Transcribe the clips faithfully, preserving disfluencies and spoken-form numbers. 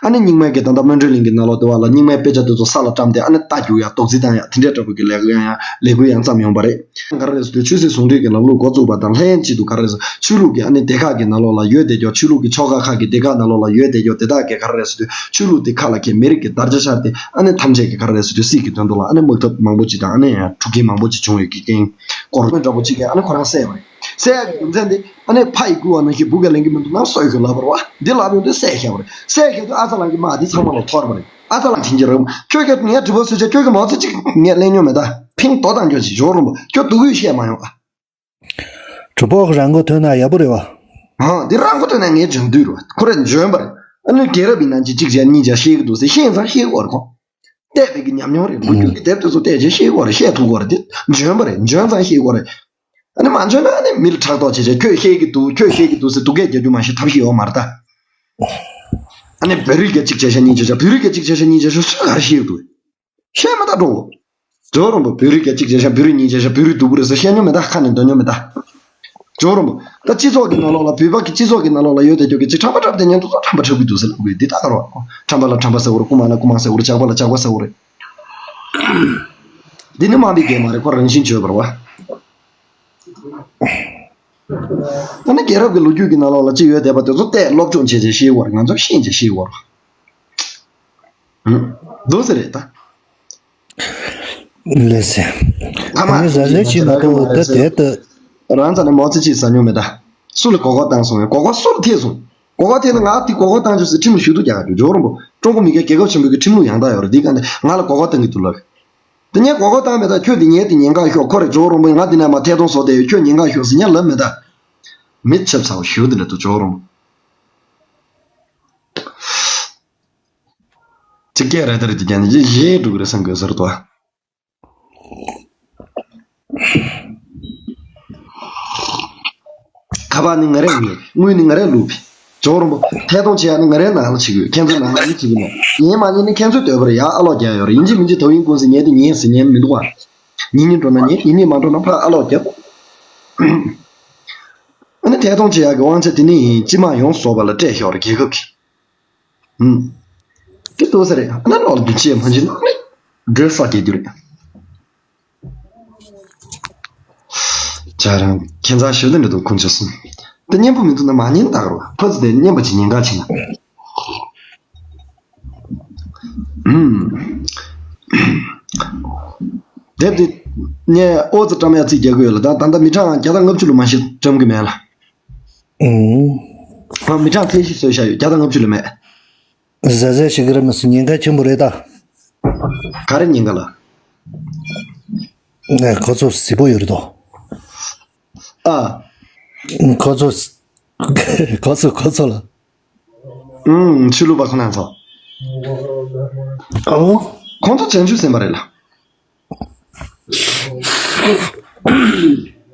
ཨ་ནི་རྙིང་མའི་གི་ད་ལྟ་སྨོན་འདུན་གླིང་གི་ནང་ལོགས་དེ་བ་ལ་རྙིང་མའི་དཔེ་ཆ་དེ་ཚོ་ས་ལ་བཀྲམ་སྟེ། ཨ་ནི་རྟ་རྒྱུག་ཡ་རྡོག་རྫིས་བཏང་ཡ་དེ་འདྲའི་འདྲ་པོ་གི་ལས་ཀ་ཡང་ཡང་ལས་འགུལ་ཡང་བརྩམས་ཡོང་པ་རེད། ག་རེ་རེད་ཟེར་དུས་ཆོས་སྲིད་ཟུང་འབྲེལ་གྱི་ལམ་ལུགས་འགོ་བཙུགས་པ་དང་ལྷན་ཅིག་ཏུ་ག་རེ་རེད་ཟེར། ཆོས་ལུགས་ཀྱི་ཨ་ནི་སྡེ་ཁག་གི་ནང་ལོགས་ལ་ཡོད་བསྡད་ཀྱོག་ཆོས་ལུགས་ཀྱི་ཆོ་ག་ཁག་གི་སྡེ་ཁག་ནང་ལོགས་ལ་ཡོད་བསྡད་ཀྱོག་དེ་དག་གིས་ག་རེ་རེད་ཟེར་དུས་ཆོས་ལུགས་དེ་ཁག་ལ་གི་མི་རིགས་ཀྱི་དར་ཆ་ཤར་ཏེ། ཨ་ནི་ཐམས་ཅད་ཀྱིས་ག་རེ་རེད་ཟེར་དུས་སྲིད་ཀྱི་དོན་དུ་ལ་ཨ་ནི་དམག་འཐབ་མང་པོ་ཅིག་དང་ཨ་ནི་འཁྲུག་རྐྱེན་མང་པོ་ཅིག་བྱུང་ཡོད་ཀྱི་རྐྱེན་སྐོར་མི་འདྲ་པོ་ཅིག་གིས་ཨ་ནི་ཁོ་རང་བསད་པ་རེད། བསད་ཡག་གི་རྒྱུ་མཚན་དེ་ཨ་ནི་ཕ་ཡི་བསྐུལ་བ་ནང་བཞིན་བུ་ག་ལེན་གྱི་མི་འདུག་ན་སོད་ཤོག་ལབ་པ་རེད་བ། འདི་ལབ་ཡོང་དུས་བསད་བཞག་པ་རེད། བསད་བཞག་དུས་ཨ་ཚ་ལང་གི་དམག་འདི་ཚང་མ་ལ་ཐོར་བ་རེད། ཨ་ཚ་ལང་དྲིན་གྱི་རེད། ཁྱོད་ཀྱིས་ངའི་དྲི་བ་བཟོས་བྱས་ཁྱོད་ཀྱིས་མའོ་ཙེ་ཅིག་ངས་གླེང་མྱོང་མེད་ད། ཕིང་རྡོ་བཏང་རྒྱུ་ཞིག་འཇོག་རུང་པོ་ཁྱོད་སྡུག་གུས་བཤད་མ་ཡོང་ཨ། གྲུབ་པོ་རང་མགོ་ཐོན་ན་ཡག་པོ་རེད་བ། ཨང་། འདི་རང་མགོ་ཐོན་ན་ངས་འཇོན་དུས་རེད་བ། ཁོ་རེ་འཇོན་པ་རེད། ཨ་ནི་རྒྱལ་རབས་ཡིན་ན་ཅི་གཅིག་བྱས་གཉིས་བྱས་ཤེས་ཀྱི་འདུག་ཟེར་ཤེས་ཙང་ཤེས་དགོས་རེད་ཁོ། བལྟས་པའི་གི་ཉམས་མྱོང་རེད། ལོ་རྒྱུས་ཀྱི་དེབ་དེ་ཚོ་བལྟས་བྱས་ཤེས་དགོས་རེད། བཤད་ཐུབ་དགོས་རེད། དེ་འཇོན་པ་རེད། འཇོན་ཙང་ཤེས་དགོས་རེད། ཨ་ནི་མ་འཇོན་ན་ཨ་ནི་མི་ལ་ཕྲག་དོག་བྱེད་བྱས་ཁྱོད་ཤེས་ཀྱི་འདུག་ཁྱོད་ཤེས་ཀྱི་འདུག་ཟེར་སྡུག་སྐད་རྒྱག་རྒྱུ་མ་གཞི་ཐབས་ཤེས་ཡོད་མ་རེད་ད། ཨ་ནི་བོད་རིགས་ཀྱི་གཅིག་བྱས་ཤག་གཉིས་བྱས་ཤག་བོད་རིགས་ཀྱི་གཅིག་བྱས་ཤག་གཉིས་བྱས་ཤག་སུས་ག་རེ་ཤེས་ཀྱི་འདུག་བཤད་མི་ད་འགྲོ། ཇོ་རོང་པོ་བོད་རིགས་ཀྱི་གཅིག་བྱས་ཤག་བོད་རིགས་གཉིས་བྱས་ཤག་བོད་རིགས་སྡུག་པོ་རེད་ཟེར་བཤད་མྱོང་མེད་ད། ཁ་ནས་འདོན་མྱོང་མེད་ད། ཇོ་རོང་པོ་ད་སྤྱི་ཚོགས་ཀྱི་ནང་ལོགས་ལ་བོད་པ་གི་སྤྱི་ཚོགས་ཀྱི་ནང་ལོགས་ལ་ཡོད་དེ་ཇོ་གི་གཅིག་ཁྲམ་པ་འཁྲབ་དེ་ཉན་དུ་ཁྲམ་པ་འཁྲབ་གི་འདུག་ཟེར་ལབ་དགོས་འདི་ད་ག་རོ། ཁྲམ་པ་ལ་ཁྲམ་པ་ཟེར་བ་རེད། རྐུ་མ་ལ་རྐུ་མ་ཟེར་བ་རེད། ཇག་པ་ལ་ཇག་པ་ཟེར་བ་རེད། འདི་ནི་དམངས་པའི་སྐད་མ་རེད། ཁོ་རང་བཞིན་བརྗོད་པ་རེད་བ། ད་ནི་རྒྱལ་རབས་ཀྱི་ལོ་རྒྱུས་ཀྱི་ནང་ལོགས་ལ་ཅི་ཡོད་བསྡད་པ་དེ་ཚོ་བལྟས་སློབ་སྦྱོང་བྱས་བྱས་ཤེས་དགོས་རེད། ང་ཚོ་ཤེས་བྱས་ཤེས་དགོས་རེད། འདུག་ཟེར་རེད་ད། ལགས་སེ། ཐ་མ་ཨ་ནི་ཟ་ཟེར་ཅིག་མ་གཏོགས་ད་དེ་ལྟ། རང་ཚ་ནས་མའོ་ཙེ་ཅིག་ཟ་མྱོང་མེད་ད། སུ་ལ་མགོ་སྐོར་བཏང་སོང་བས་མགོ་སྐོར་སུ་ལ་ཐེབས་སོང་། མགོ་སྐོར་ཐེབས་ན་ང་དེ་མགོ་སྐོར་བཏང་ཆོག་ཟེར་ཁྲིམས་ལ་ཞུ་གཏུག་རྒྱག་ག་འགྲོ། ཇོ་རོང་པོ་ཀྲུང་གོ་མི་སྒེར་རྒྱལ་ཁབ་ཆེན་པོའི་གི་ཁྲིམས་ལུགས་ཡང་དག་ཡོད་རེད། འདི་ག་ནས་ང་ལ་མགོ་སྐོར་བཏང་གི་འདུག་ལབ། དེ་ངས་མགོ་སྐོར་བཏང་མེད་ད། ཁྱོད་དེ་ངའི་དེ་ཉེན་ཁ་ཤོར་ཁོ་རེ། ཇོ་རོང་པོ་ང་དེ་ནས་མ་ཐད་གཏོང་བཟོ་བསྡད་ཡོད། ཁྱོད་ཉེན་ཁ་ཤོར་ཟེར་ཉན་ལབ་མེད་ད། མི་ཆབ་ཚ་བོ་ཞུ་དེ་འདྲ་འདུག་ཇོ་རོང་པོ། ཅིག་སྐད་རེ་ལྟར་གྱི་རྒྱན་གྱི་གཞས་འགྲོ་གི་རེད་བསམ་དགོས་ཟེར་ཏོ། ཁ་པར་ནི་ང་རས་ཉོས། དངུལ་ནི་ང་རས་བླུགས། ཇོ་རོང་པོ་ཐད་གཏོང་བྱེད་ཡ་ནི་ང་རའི་ནང་ལ་བྱེད་དགོས། ཁྱེད་ཚོའི་ནང་ལ་ནི་བྱེད་ཀྱི་མེད། ཉན་མ་ཉན་ནི་ཁྱེད་ཚོའི་འདོད་པ་རེད། ཡ་ཨ་ལོག་རྒྱག་ཡོད་རེད། ཡིན་གཅིག་མིན་གཅིག་ད་ཡིན་ཀུན་ཟེར་ཉན་དེ་ཉན་ཟེར་ཉན་མི་འདུག་བ། ཉན་ཉན་འགྲོ་ན་ཉན། ཉན་ཉན་མ་འགྲོ་ན་ཕར་ཨ་ལོག་རྒྱབ། ཨ་ནི་ཐད་གཏོང་བྱེད་ཡག་གི་དབང་ཆ་དེ་ནི་སྤྱི་དམངས་ཡོངས་རྫོགས་པ་ལ་སྤྲད་ཤོག་རེད། རྒྱལ་ཁབ་ཀྱིས། ཨུམ། དེ་ལྟོས་ས་རེད། ཨ་ནི་ལོག་ལ་རྒྱུ་ཆེ་མ་འཇིག་ནོ་ནི་འདྲེ་ས་སྐྱེ་རྒྱུ་རེད། ཇ་རང་ཁྱེད་ཚང་ཞུ་དེ་འདྲ་འདུག་ཁོང་ཚོ་གསུམ། དེ་སྙན་པོ་མི་འདུག་ན་མ་ཉན་ད་ག་རོ། ཕ་ཚོ་དེ་སྙན་པ་ཅིག་ཉན་ག་ཕྱིན་ན། ཨུམ། དེབ་དེ་ངས་ཨོ་ཙི་བཀྲམ་ཡ་རྩིས་རྒྱག་གི་ཡོད་ལ། ད་ད་ལྟ་མི་གྲངས་བརྒྱ་དང་ལྔ་བཅུ་ལ་མ་ཤི་བཀྲམ་གི་མེད་ལ། ཨུམ། ང་མི་གྲངས་ཚད་གཞི་བཟོས་བཞག་ཡོད། བརྒྱ་དང་ལྔ་བཅུ་ལ་མེད། ཟ་ཟ་ཞིག་རེད་མི་སྲིད། ཉེན་ཁ་ཆེན་པོ་རེད་ད། ག་རེ་ཉེན་ཁ་ལ། ཨ། ཁོ་ཚོ་གཟི་པོ་ཡོད་རེད་དོ། ཨ། ཁོ་ཚོ། ཁོ་ཚོ་ཁོ་ཚོ་ལ། ཨུམ། ཆོས་ལུགས་པ་ཁོ་ན་ཚོ། ཨོ། ཁོང་ཚོ་བྱང་ཆུབ་སེམས་དཔའ་རེད་ལ།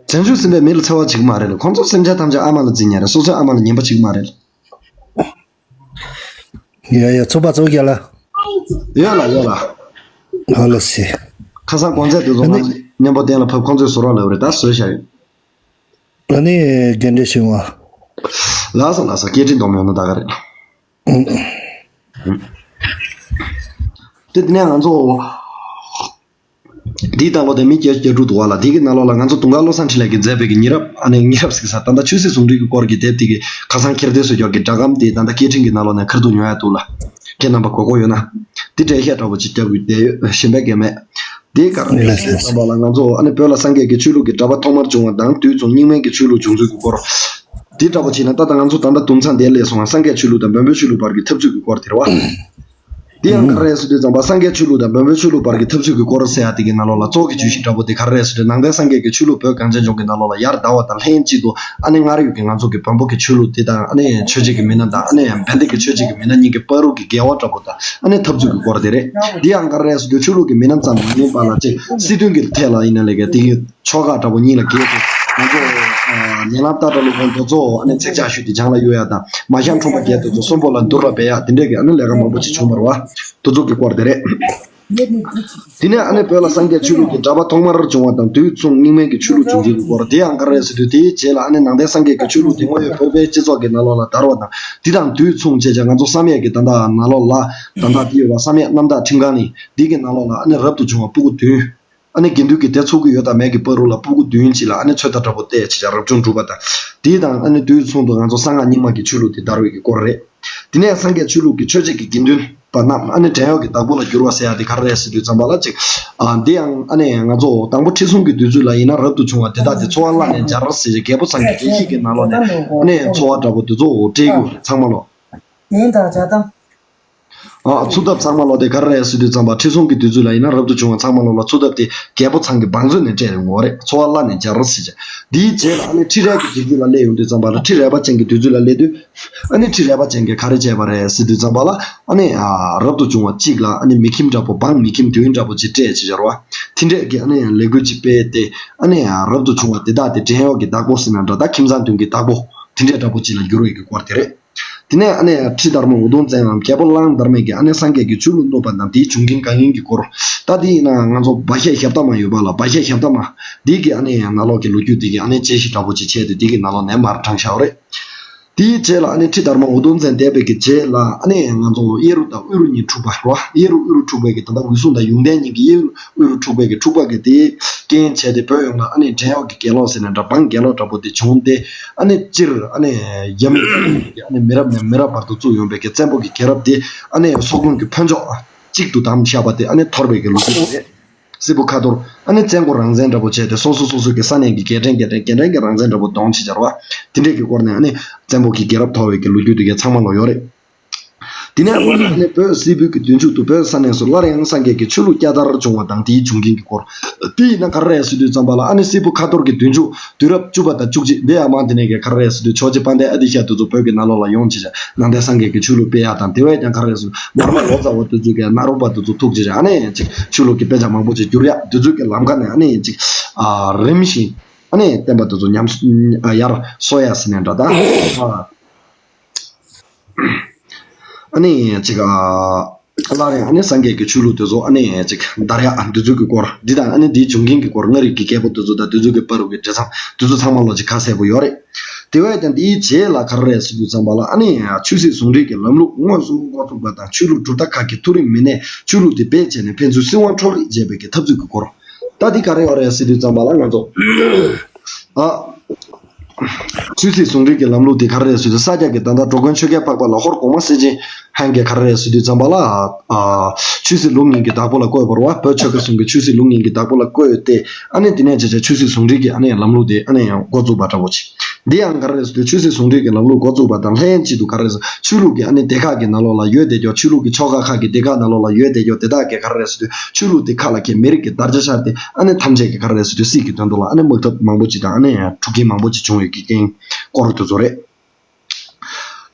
བྱང་ཆུབ་སེམས་དཔའི་མི་ལ་འཚེ་བ་བྱེད་ཀྱི་མ་རེད་ལ། ཁོང་ཚོ་སེམས་ཅན་ཐམས་ཅད་ཨ་མ་ལ་བརྩི་མཁན་རེད། སོ་སོའི་ཨ་མ་ལ་ངན་པ་བྱེད་ཀྱི་མ་རེད་ལ། ཡ་ཡ། ཚོགས་པ་ཚོགས་རྒྱ་ལ། ཡོད་ལ་ཡོད་ལ། ཧ་ལ་སི། ཁ་སང་གོང་ཚད་དེ་ཚོ་ང་ཚོ་མཉམ་པོ་གཏན་ལ་ཕབ། ཁོང་ཚོས་བཟོ་རོགས་ལབ་རེད། ད་བཟོས་བཞག་ཡོད། ཨ་ནི་རྒན་འདྲེ་ཤི་བ། ལགས་སོ་ལགས་སོ། སྐད་འཕྲིན་གཏོང་མི་ཡོང་ན་ད་ག་རེད། དེ་དེ་ནས་ང་ཚོ་འདིའི་ནང་ལོགས་དེ་མི་བརྒྱད་ཅུ་གྱ་དྲུག་འདུག་བ་ལ། འདི་གི་ནང་ལོགས་ལ་ང་ཚོ་དུང་དཀར་བློ་བཟང་འཕྲིན་ལས་ཀྱིས་མཛད་པའི་གི་ཉེ་རབས། ཨ་ནི་ཉེ་རབས་ཟེར་ས། ད་ལྟ་ཆོས་སྲིད་ཟུང་འབྲེལ་གྱི་སྐོར་གྱི་དེབ་དེ་གི་ཁ་སང་འཁྱེར་འདེད་བཟོས་ཀྱོག་གི་སྒྲ་སྒམ་དེ་ད་ལྟ་སྐད་འཕྲིན་གྱི་ནང་ལོགས་ནས་ཁ་ཐུག་ཉོ་ཡ་འདུག་ལ། ཁྱེད་རྣམ་པ་དགོས་མཁོ་ཡོད་ན། འདི་འགྲེལ་བཤད་འདྲ་པོ་ཅིག་རྒྱབ་དགོས་བསྡད་ཡོད། གཞན་པ་གལ་མེད། འདི་ག་རེ་རེད་ཟེར་ཙམ་པ་ལ་ང་ཚོ་ཨ་ནི་བོད་ལ་སངས་རྒྱས་ཀྱི་ཆོས་ལུགས་ཀྱི་གྲྭ་པ་ཐོག་མར་བྱུང་བ་དང་དུས་མཚུངས་རྙིང་མའི་གི་ཆོས་ལུགས་བྱུང་ཚུལ་གྱི་སྐོར། འདི་འདྲ་པོ་བྱས་ན་ད་ལྟ་ང་ཚོ་ད་ལྟ་དུམ་ཚང་འདིར་སླེབས་སོང་བ། སངས་རྒྱས་ཆོས་ལུགས་དང་བོན་པོའི་ཆོས་ལུགས་བར་གྱི་འཐབ་རྩོད་ཀྱི་སྐོར་དེ་རེད་བ། འདི་ཡང་ག་རེ་རེད་ཟེར་དུས་ཙམ་པ་སངས་རྒྱས་ཆོས་ལུགས་དང་བོན་པོའི་ཆོས་ལུགས་བར་གྱི་འཐབ་རྩོད་ཀྱི་སྐོར་ཟེར་ཡ་དེ་གི་ནང་ལོགས་ལ་གཙོ་བོ་གི་བརྗོད་གཞི་འདྲ་པོ་དེ་ག་རེ་རེད་ཟེར་དུས་ནང་བསྟན་སངས་རྒྱས་ཀྱི་ཆོས་ལུགས་བོད་གངས་ཅན་ལྗོངས་ཀྱི་ནང་ལོགས་ལ་ཡར་དར་བ་དང་ལྷན་ཅིག་ཏུ་ཨ་ནི་སྔར་ཡོད་ཀྱི་ང་ཚོ་གི་བོན་པོ་གི་ཆོས་ལུགས་དེ་དང་ཨ་ནི་ཆོས་བྱེད་ཀྱི་མི་སྣ་དང་ཨ་ནི་བན་དེ་གི་ཆོས་བྱེད་ཀྱི་མི་སྣ་གཉིས་ཀྱི་བར་དུ་གི་འགལ་བ་འདྲ་པོ་དང་ཨ་ནི་འཐབ་རྩོད་ཀྱི་སྐོར་དེ་རེད། འདི་ཡང་ག་རེ་རེད་ཟེར་དུས་ཆོས་ལུགས་ཀྱི་མི་སྣ་ཙམ་མ་ཡིན་པ་ལ་ཅིག་སྲིད་དོན་གྱི་ཐད་ལ་ཡིན་ན་ལས་ཀ་དེ་གི་ཆོལ་ཁ་འདྲ་པོ་གཉིས་ལ་འགལ་ཏེ་ང་ཚོ་ཨ་ཉེ་ལམ་སྟག་སྒྲ་གླུ་དཔོན་དེ་ཚོ་ཨ་ནི་ཚིག་ཇག་ཞུས་ཏེ་བྱང་ལ་གཡུག་ཡ་དང་། མ་ཤང་ཁྲོམ་པ་བརྒྱད་དེ་ཚོ་གསོན་པོ་ལ་འདུར་ར་འབད་ཡ་དེ་འདྲས་ཀྱི་ཨ་ནི་ལས་ཀ་མང་པོ་ཅིག་བྱུང་བ་རེད་བ། དེ་ཚོ་གི་སྐོར་དེ་རེད། དེ་ནས་ཨ་ནི་བོད་ལ་སངས་རྒྱས་ཆོས་ལུགས་ཀྱི་གྲྭ་པ་ཐོག་མར་བྱུང་བ་དང་དུས་མཚུངས་རྙིང་མའི་གི་ཆོས་ལུགས་བྱུང་ཚུལ་གྱི་སྐོར། དེ་ཡང་ག་རེ་རེད་ཟེར་དུས། དེའི་རྗེས་ལ་ཨ་ནི་ནང་བསྟན་སངས་རྒྱས་ཀྱི་ཆོས་ལུགས་དེ་དངོས་ཡོད་བོད་པའི་སྤྱི་ཚོགས་ཀྱི་ནང་ལོགས་ལ་དར་བ་དང་། དེ་དང་དུས་མཚུངས་བྱས་བྱས་ང་ཚོ་བསམ་ཡས་ཀྱི་ད་ལྟ་ནང་ལོགས་ལ། ད་ལྟ་དེ་ཡོད་པ་བསམ་ཡས་རྣམ་དག་ཁྲིམས་ཁང་ནི་འདི་གི་ནང་ལོགས་ལ་ཨ་ནི་རབ་ཏུ་བྱུང་བ་སྤུ་གུ་བདུན། ཨ་ནི་དགེ་འདུན་གྱི་སྡེ་ཚུགས་ཀྱི་ཡོད་དང་མེད་ཀྱི་བར་དུ་ལ་སྤུ་གུ་བདུན་ཅིག་ལ་ཨ་ནི་ཚོད་ལྟ་འདྲ་པོ་བལྟས་བྱས་བྱས་རབ་བྱུང་སྒྲུབ་པ་དང་། དེ་དང་ཨ་ནི་དུས་མཚུངས་སུ་ང་ཚོ་གསང་སྔགས་རྙིང་མ་གི་ཆོས་ལུགས་དེ་དར་བའི་གི་སྐོར་རེད། དེ་ནས་སངས་རྒྱས་ཆོས་ལུགས་ཀྱི་ཆོས་བྱེད་ཀྱི་དགེ་འདུན་པ་རྣམས་ཨ་ནི་བྲན་གཡོག་གི་བདག་པོ་ལ་བསྒྱུར་བ་ཟེར་ཡ་དེ་ག་རེ་རེད་ཟེར་དུས་ཙམ་པ་ལ་ཅིག་ཨ་འདི་ཡང་ཨ་ནི་ང་ཚོ་དང་པོ་ཁྲི་སྲོང་གི་དུས་ཚོད་ལ་ཡིན་ན་རབ་ཏུ་བྱུང་བ་དེ་དག་དེ་འཚོ་བ་བླ་ནས་འབྱར་ཟེར་བྱས་རྒྱལ་པོ་ཚང་གི་སྐད་ཡིག་གི་ནང་ལོགས་ནས་ཨ་ནི་འཚོ་བ་འདྲ་པོ་དེ་ཚོ་སྤྲད་ཡོད་རེད་ཚང་མ་ལོ། ཡིན་དང་བྱ་དང་། ཨ་འཚོ་ཐབས་ཚང་མ་ལོ་དེ་ག་རེ་རེད་ཟེར་དུས་ཙམ་པ་ཁྲི་སྲོང་གི་དུས་ཚོད་ལ་ཡིན་ན་རབ་ཏུ་བྱུང་བ་ཚང་མ་ལོ་ལ་འཚོ་ཐབས་དེ་རྒྱལ་པོ་ཚང་གི་བང་མཛོད་ནས་སྤྲད་ཡོང་གི་ཡོད་རེད། འཚོ་བ་བླ་ནས་འབྱར་ཟེར་བྱས། དེའི་རྗེས་ལ་ཨ་ནི་ཁྲི་རལ་གྱི་དུས་ཚོད་ལ་སླེབས་ཡོང་དུས་ཙམ་པ་ལ་ཁྲི་རལ་པ་ཅན་གྱི་དུས་ཚོད་ལ་སླེབས་དུས། ཨ་ནི་ཁྲི་རལ་པ་ཅན་གྱིས་ག་རེ་བྱས་པ་རེད་ཟེར་དུས་ཙམ་པ་ལ་ཨ་ནི་ཨ་རབ་ཏུ་བྱུང་བ་གཅིག་ལ་ཨ་ནི་མི་ཁྱིམ་འདྲ་པོ་བང་མི་ཁྱིམ་མདུན་འདྲ་པོ་ཅིག་སྤྲད་བྱས་བྱས་རེད་བ། དེ་འདྲས་ཀྱི་ཨ་ནི་ལས་འགུལ་ཅིག་སྤེལ་ཏེ་ཨ་ནི་ཨ་རབ་ཏུ་བྱུང་བ་དེ་དག་དེ་བྲན་གཡོག་གི་བདག་པོ་ཟེར་ན་འདྲ། ད་ཁྱིམ་ཚང་མདུན་གྱི་བདག་པོ་དེ་འདྲས་འདྲ་པོ་ཅིག་ལ་བསྒྱུར་བའི་གི་སྐོར་དེ་རེད། དེ་ནས་ཨ་ནི་ཁྲི་དར་མ་འུ་དུམ་བཙན་ནམ་རྒྱལ་པོ་གླང་དར་མས་ཀྱིས་ཨ་ནི་སངས་རྒྱས་ཀྱི་ཆོས་ལུགས་བསྣུབས་པ་དང་དེའི་བྱུང་རྐྱེན་གང་ཡིན་གྱི་སྐོར། ད་དེ་ཡིན་ན་ང་ཚོ་བ་ཤད་ཞབས་ཐ་མ་ཡོད་པ་ལ་བ་ཤད་ཞབས་ཐ་མ་འདི་གི་ཨ་ནི་ནང་ལོགས་ཀྱི་ལོ་རྒྱུས་དེ་གི་ཨ་ནི་དཔྱད་གཞི་འདྲ་པོ་ཅིག་བྱས་ཏེ་དེ་གི་ནང་ལོགས་ནས་མར་དྲངས་བཞག་པ་རེད། དེའི་རྗེས་ལ་ཨ་ནི་ཁྲི་དར་མ་འུ་དུམ་བཙན་འདས་པའི་གི་རྗེས་ལ་ཨ་ནི་ང་ཚོ་གཡས་རུ་དང་དབུས་རུ་གཉིས་འཁྲུག་པ་རེད་བ། གཡས་རུ་དབུས་རུ་འཁྲུག་པའི་གི་ད་ལྟ་འོད་སྲུང་དང་ཡོན་ཏན་གཉིས་ཀྱི་གཡས་རུ་དབུས་རུ་འཁྲུག་པའི་གི་འཁྲུག་པ་གི་དེའི་རྐྱེན་བྱས་ཏེ་བོད་ཡོངས་ལ་ཨ་ནི་བྲན་གཡོག་གི་གྱེན་ལོག་ཟེར་ནས་འདྲ་བང་གྱེན་ལོག་འདྲ་པོ་དེ་བྱུང་སྟེ། ཨ་ནི་སྤྱིར་ཨ་ནི་རྒྱ་མི་ཨ་ནི་མི་རབས་ནས་མི་རབས་བར་དུ་བཙུགས་ཡོང་པའི་གི་བཙན་པོ་གི་རྒྱལ་རབས་དེ་ཨ་ནི་སོག་རླུང་གི་ཕོན་ཆོག་གཅིག་ཏུ་བསྡམས་བཞག་པ་དེ་ཨ་ནི་འཐོར་བའི་གི་ལོ་རྒྱུས་རེད། སྲིད་པོ་ཁ་ཐོར་ཨ་ནི་བཙན་པོ་རང་བཙན་འདྲ་པོ་བྱས་ཏེ་སོ་སོ་སོ་སོ་གི་ས་གནས་ཀྱི་རྒྱལ་ཕྲན་རྒྱལ་ཕྲན་རྒྱལ་ཕྲན་གྱི་རང་བཙན་འདྲ་པོ་གདོང་ཆེ་སྦྱར་བ། དེ་འདྲས་ཀྱི་སྐོར་ནས་ཨ་ནི་བཙན་པོ་གི་རྒྱལ་རབས་འཐོར་བའི་གི་ལོ་རྒྱུས་དེ་གའི་ཚང་མ་ལོ་ཡོད་རེད། དེ་ནས་མར་ཨ་ནི་བོད་སིལ་བུའི་གི་དུས་མཇུག་ཏུ་བོད་ས་གནས་སུ་སླར་ཡང་སངས་རྒྱས་ཀྱི་ཆོས་ལུགས་བསྐྱར་དར་བྱུང་བ་དང་དེའི་བྱུང་རྐྱེན་གྱི་སྐོར། དེ་ཡིན་ན་ག་རེ་རེད་ཟེར་དུས་ཙམ་པ་ལ་ཨ་ནི་སྲིད་པོ་ཁ་ཐོར་གྱི་དུས་མཇུག་དུས་རབས་བཅུ་པ་དང་བཅུ་གཅིག་འདི་ཡང་མང་དེ་ནས་ཀྱི་ག་རེ་རེད་ཟེར་དུས་ཇོ་རྗེ་དཔལ་ལྡན་ཨ་ཏི་ཤ་དེ་ཚོ་བོད་ཀྱི་ནང་ལོགས་ལ་ཡོང་བྱས་བྱས་ནང་བསྟན་སངས་རྒྱས་ཀྱི་ཆོས་ལུགས་སྤེལ་ཡག་དང་དེ་བས་ཀྱང་ག་རེ་རེད་ཟེར་དུས་མར་མེ་ལོ་ཙཱ་བ་དེ་ཚོ་གི་ནཱ་རོ་པ་དེ་ཚོ་ཐུག་བྱས་བྱས་ཨ་ནི་ཅིག་ཆོས་ལུགས་ཀྱི་དཔེ་ཆ་མང་པོ་ཅིག་བསྒྱུར་ཡག་དེ་ཚོ་གི་ལམ་ཁ་ནས་ཨ་ནི་ཅིག་ཨ་རིམ་བཞིན་ཨ་ནི་བསྟན་པ་དེ་ཚོ་ཉམས་ཨ་ཡར་གསོ་ཡག་ཟེར་ནས་འདྲ་ད། ཨ་ནི་ཅིག་ཨ། སླར་ཡང་ཨ་ནི་སངས་རྒྱས་ཀྱི་ཆོས་ལུགས་དེ་ཚོ་ཨ་ནི་ཅིག་དར་ཡག་འདི་ཚོ་གི་སྐོར་འདི་དང་ཨ་ནི་འདིའི་བྱུང་རྐྱེན་གྱི་སྐོར་མངའ་རིས་ཀྱི་རྒྱལ་པོ་དེ་ཚོ་དང་དེ་ཚོ་གི་བར་དུ་གི་འབྲེལ་ཟམ་དེ་ཚོ་ཚང་མ་ལོ་ཅིག་ཁ་གསལ་པོ་ཡོད་རེད། དེ་བས་ཀྱང་དེའི་རྗེས་ལ་ག་རེ་རེད་ཟེར་དུས་ཙམ་པ་ལ་ཨ་ནི་ཆོས་སྲིད་ཟུང་འབྲེལ་གྱི་ལམ་ལུགས་དངོས་སུ་འགོ་ཚུགས་པ་དང་ཆོས་ལུགས་གྲུབ་མཐའ་ཁག་གི་མཐོ་རིམ་མི་སྣས་ཆོས་ལུགས་དེ་བེད་སྤྱད་ནས་ཕན་ཚུན་སྲིད་དབང་འཕྲོག་རེས་བྱས་པའི་གི་འཐབ་རྩོད་ཀྱི་སྐོར། ད་འདི་ག་རེ་ཡོད་རེད་ཟེར་དུས་ཙམ་པ་ལ་ང་ཚོ་ཨ། ཆོས་སྲིད་ཟུང་འབྲེལ་གྱི་ལམ་ལུགས་དེ་ག་རེ་རེད་ཟེར་དུས་ས་སྐྱ་གི་ད་ལྟ་འགྲོ་མགོན་ཆོས་རྒྱལ་འཕགས་པ་ལ་ཧོར་གོང་མ་སེ་ཆེན་ཧན་གྱིས་ག་རེ་རེད་ཟེར་དུས་ཙམ་པ་ལ་ཨ། ཆོས་སྲིད་ལུགས་གཉིས་ཀྱི་བདག་པོ་ལ་བསྐོས་པ་རེད་བ། བོད་ཆོལ་ཁ་གསུམ་གྱི་ཆོས་སྲིད་ལུགས་གཉིས་ཀྱི་བདག་པོ་ལ་བསྐོས་ཏེ་ཨ་ནི་དེ་ནས་བྱས་བྱས་ཆོས་སྲིད་ཟུང་འབྲེལ་གྱི་ཨ་ནི་ལམ་ལུགས་དེ་ཨ་ནི་ཡང་འགོ་བཙུགས་པ་འདྲ་པོ་ཅིག་འདི་ཡང་ག་རེ་རེད་ཟེར་དུས་ཆོས་སྲིད་ཟུང་འབྲེལ་གྱི་ལམ་ལུགས་འགོ་བཙུགས་པ་དང་ལྷན་ཅིག་ཏུ་ག་རེ་རེད་ཟེར་ཆོས་ལུགས་ཀྱི་ཨ་ནི་སྡེ་ཁག་གི་ནང་ལོགས་ལ་ཡོད་བསྡད་ཀྱོག་ཆོས་ལུགས་ཀྱི་ཆོ་ག་ཁག་གི་སྡེ་ཁག་ནང་ལོགས་ལ་ཡོད་བསྡད་ཀྱོག་དེ་དག་གིས་ག་རེ་རེད་ཟེར་དུས་ཆོས་ལུགས་དེ་ཁག་ལ་ཁྱེད་མི་རིགས་ཀྱི་དར་ཆ་བཞག་སྟེ་ཨ་ནི་ཐམས་ཅད་ཀྱིས་ག་རེ་རེད་ཟེར་དུས་སྲིད་ཀྱི་དོན་དུ་ལ་ཨ་ནི་དམག་འཐབ་མང་པོ་ཅིག་དང་ཨ་ནི་འཁྲུག་རྐྱེན་མང་པོ་ཅིག་བྱུང་ཡོད་ཀྱི་རྐྱེན་སྐོར་དེ་ཚོ་རེད།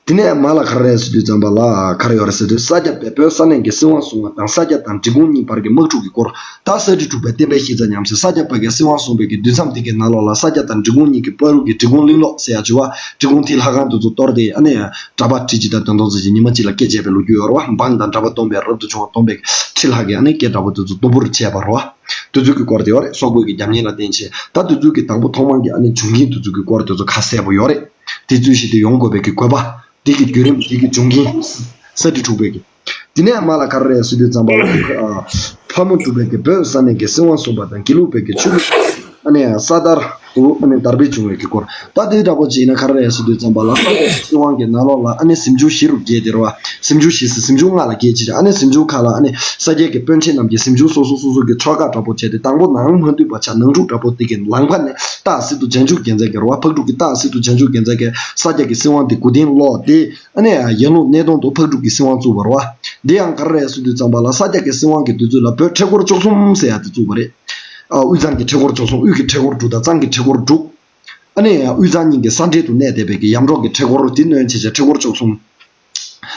དེ་ནས་མ་ལ་ག་རེ་རེད་ཟེར་དུས་ཙམ་པ་ལ་ག་རེ་ཡོད་རེད་ཟེར་དུས་ས་སྐྱ་པས་བོད་ས་གནས་ཀྱི་སྲིད་དབང་བཟུང་བ་དང་ས་སྐྱ་དང་འབྲི་གུང་གཉིས་བར་གྱི་དམག་འཁྲུག་གི་སྐོར། ད་ས་ཁྲི་དྲུག་པའི་བསྟན་པའི་གཞི་རྩ་ཉམས་ཟེར་ས་སྐྱ་པ་གིས་སྲིད་དབང་བཟུང་བའི་གི་དུས་མཚམས་དེ་གའི་ནང་ལོགས་ལ་ས་སྐྱ་དང་འབྲི་གུང་གཉིས་ཀྱི་བར་དུ་གི་འབྲི་གུང་གླིང་ལོག་ཟེར་ཡ་བྱུང་བ། འབྲི་གུང་མཐིལ་ལྷ་ཁང་དེ་ཚོ་གཏོར་ཏེ་ཨ་ནི་གྲྭ་པ་ཁྲི་གཅིག་དང་དོན་དུ་ཚེ་གཅིག་ཉི་མ་གཅིག་ལ་སྐད་བྱས་པའི་ལོ་རྒྱུས་ཡོད་རེད་བ། འབངས་དང་གྲྭ་པ་སྟོན་པའི་རབ་ཏུ་བྱུང་བ་སྟོན་པའི་ཁྲི་ལྷག་གིས་ཨ་ནི་སྐད་འདྲ་པོ་དེ་ཚོ་དུམ་བུར་བྱས་པ་རེད་བ། དེ་ཚོའི་གི་སྐོར་དེ་ཡོད་རེད། སོག་པོའི་གི་རྒྱབ་གཉེར་ལ་བརྟེན་བྱས་ད་དེ་ཚོའི་གི་དང་པོ་ཐོག་མར་གྱི་ཨ་ནི་བྱུང་རྐྱེན་དེ་ཚོའི་གི་སྐོར་དེ་ཚོ་ཁ་གསལ་པོ་ཡོད་རེད། དེ་ཚོའི་གཞི་དེ་ཡོང་དགོས་པའི་གི་དགོས་པ། དེ་གི་བརྒྱུད་རིམ་དེ་གི་བྱུང་རྐྱེན། ས་ཁྲི་དྲུག་པའི་གི། དེ་ནས་མ་ལ་ག་རེ་རེད་ཟེར་དུས་ཙམ་པ་ལ་ཨ། ཕག་མོ་གྲུ་པའི་གི་བོད་ས་གནས་ཀྱི་སྲིད་དབང་བཟུང་བ་དང་དགེ་ལུགས་པའི་གི་ཆོས་ལུགས་ཨ་ནི་ས་དར་དུ་ཨ་ནི་དར་སྤེལ་བྱུང་བའི་གི་སྐོར། ད་དེ་འདྲ་པོ་ཅིག་ཡིན་ན་ག་རེ་རེད་ཟེར་དུས་ཙམ་པ་ལ་ས་སྐྱ་སྲིད་དབང་གི་ནང་ལོགས་ལ་ཨ་ནི་གཟིམ་ཆུང་བཞི་རུ་གྱེས་ཏེ་རེད་བ། གཟིམ་ཆུང་བཞི་ཟེར་གཟིམ་ཆུང་ལྔ་ལ་གྱེས་ཅིག་ཨ་ནི་གཟིམ་ཆུང་ཁག་ལ་ཨ་ནི་ས་སྐྱའི་གི་དཔོན་ཆེན་རྣམས་ཀྱིས་གཟིམ་ཆུང་སོ་སོ་སོ་སོ་གི་ཆོ་ག་འདྲ་པོ་བྱས་ཏེ་དང་པོ་ནང་མ་འདུས་པ་ཆ་ནང་འཁྲུག་འདྲ་པོ་དེ་གི་ལམ་ཁ་ནས་སྟག་སི་ཏུ་བྱང་ཆུབ་རྒྱལ་མཚན་གྱི་རེད་བ། ཕག་གྲུ་གི་སྟག་སི་ཏུ་བྱང་ཆུབ་རྒྱལ་མཚན་གྱིས་ས་སྐྱ་གི་སྲིད་དབང་དེ་མགོ་རྟིང་སློག་སྟེ། ཨ་ནི་ཡང་ལུང་གནས་སྟོང་དུ་ཕག་གྲུ་གི་སྲིད་དབང་བཙུགས་པ་རེད་བ། འདི་ཡང་ག་རེ་རེད་ཟེར་དུས་ཙམ་པ་ལ་ས་སྐྱ་གི་སྲིད་དབང་གི་དུས་ཚོད་ལ་བོད་ཁྲི་སྐོར་བཅུ་གསུམ་ཟེར་ཡ་དེ་བཙུགས་པ་རེད། ཨ་དབུས་གཙང་གི་ཁྲི་སྐོར་བཅུ་གསུམ། དབུས་ཀྱི་ཁྲི་སྐོར་དྲུག་དང་གཙང་གི་ཁྲི་སྐོར་དྲུག་ཨ་ནི་ཡང་དབུས་གཙང་གཉིས་ཀྱི་ས་འབྲེལ་དུ་གནས་བསྡད་པའི་གི་ཡམ་འབྲོག་གི་ཁྲི་སྐོར་དེ་སྣོན་བྱས་བྱས་ཁྲི་སྐོར་བཅུ་གསུམ།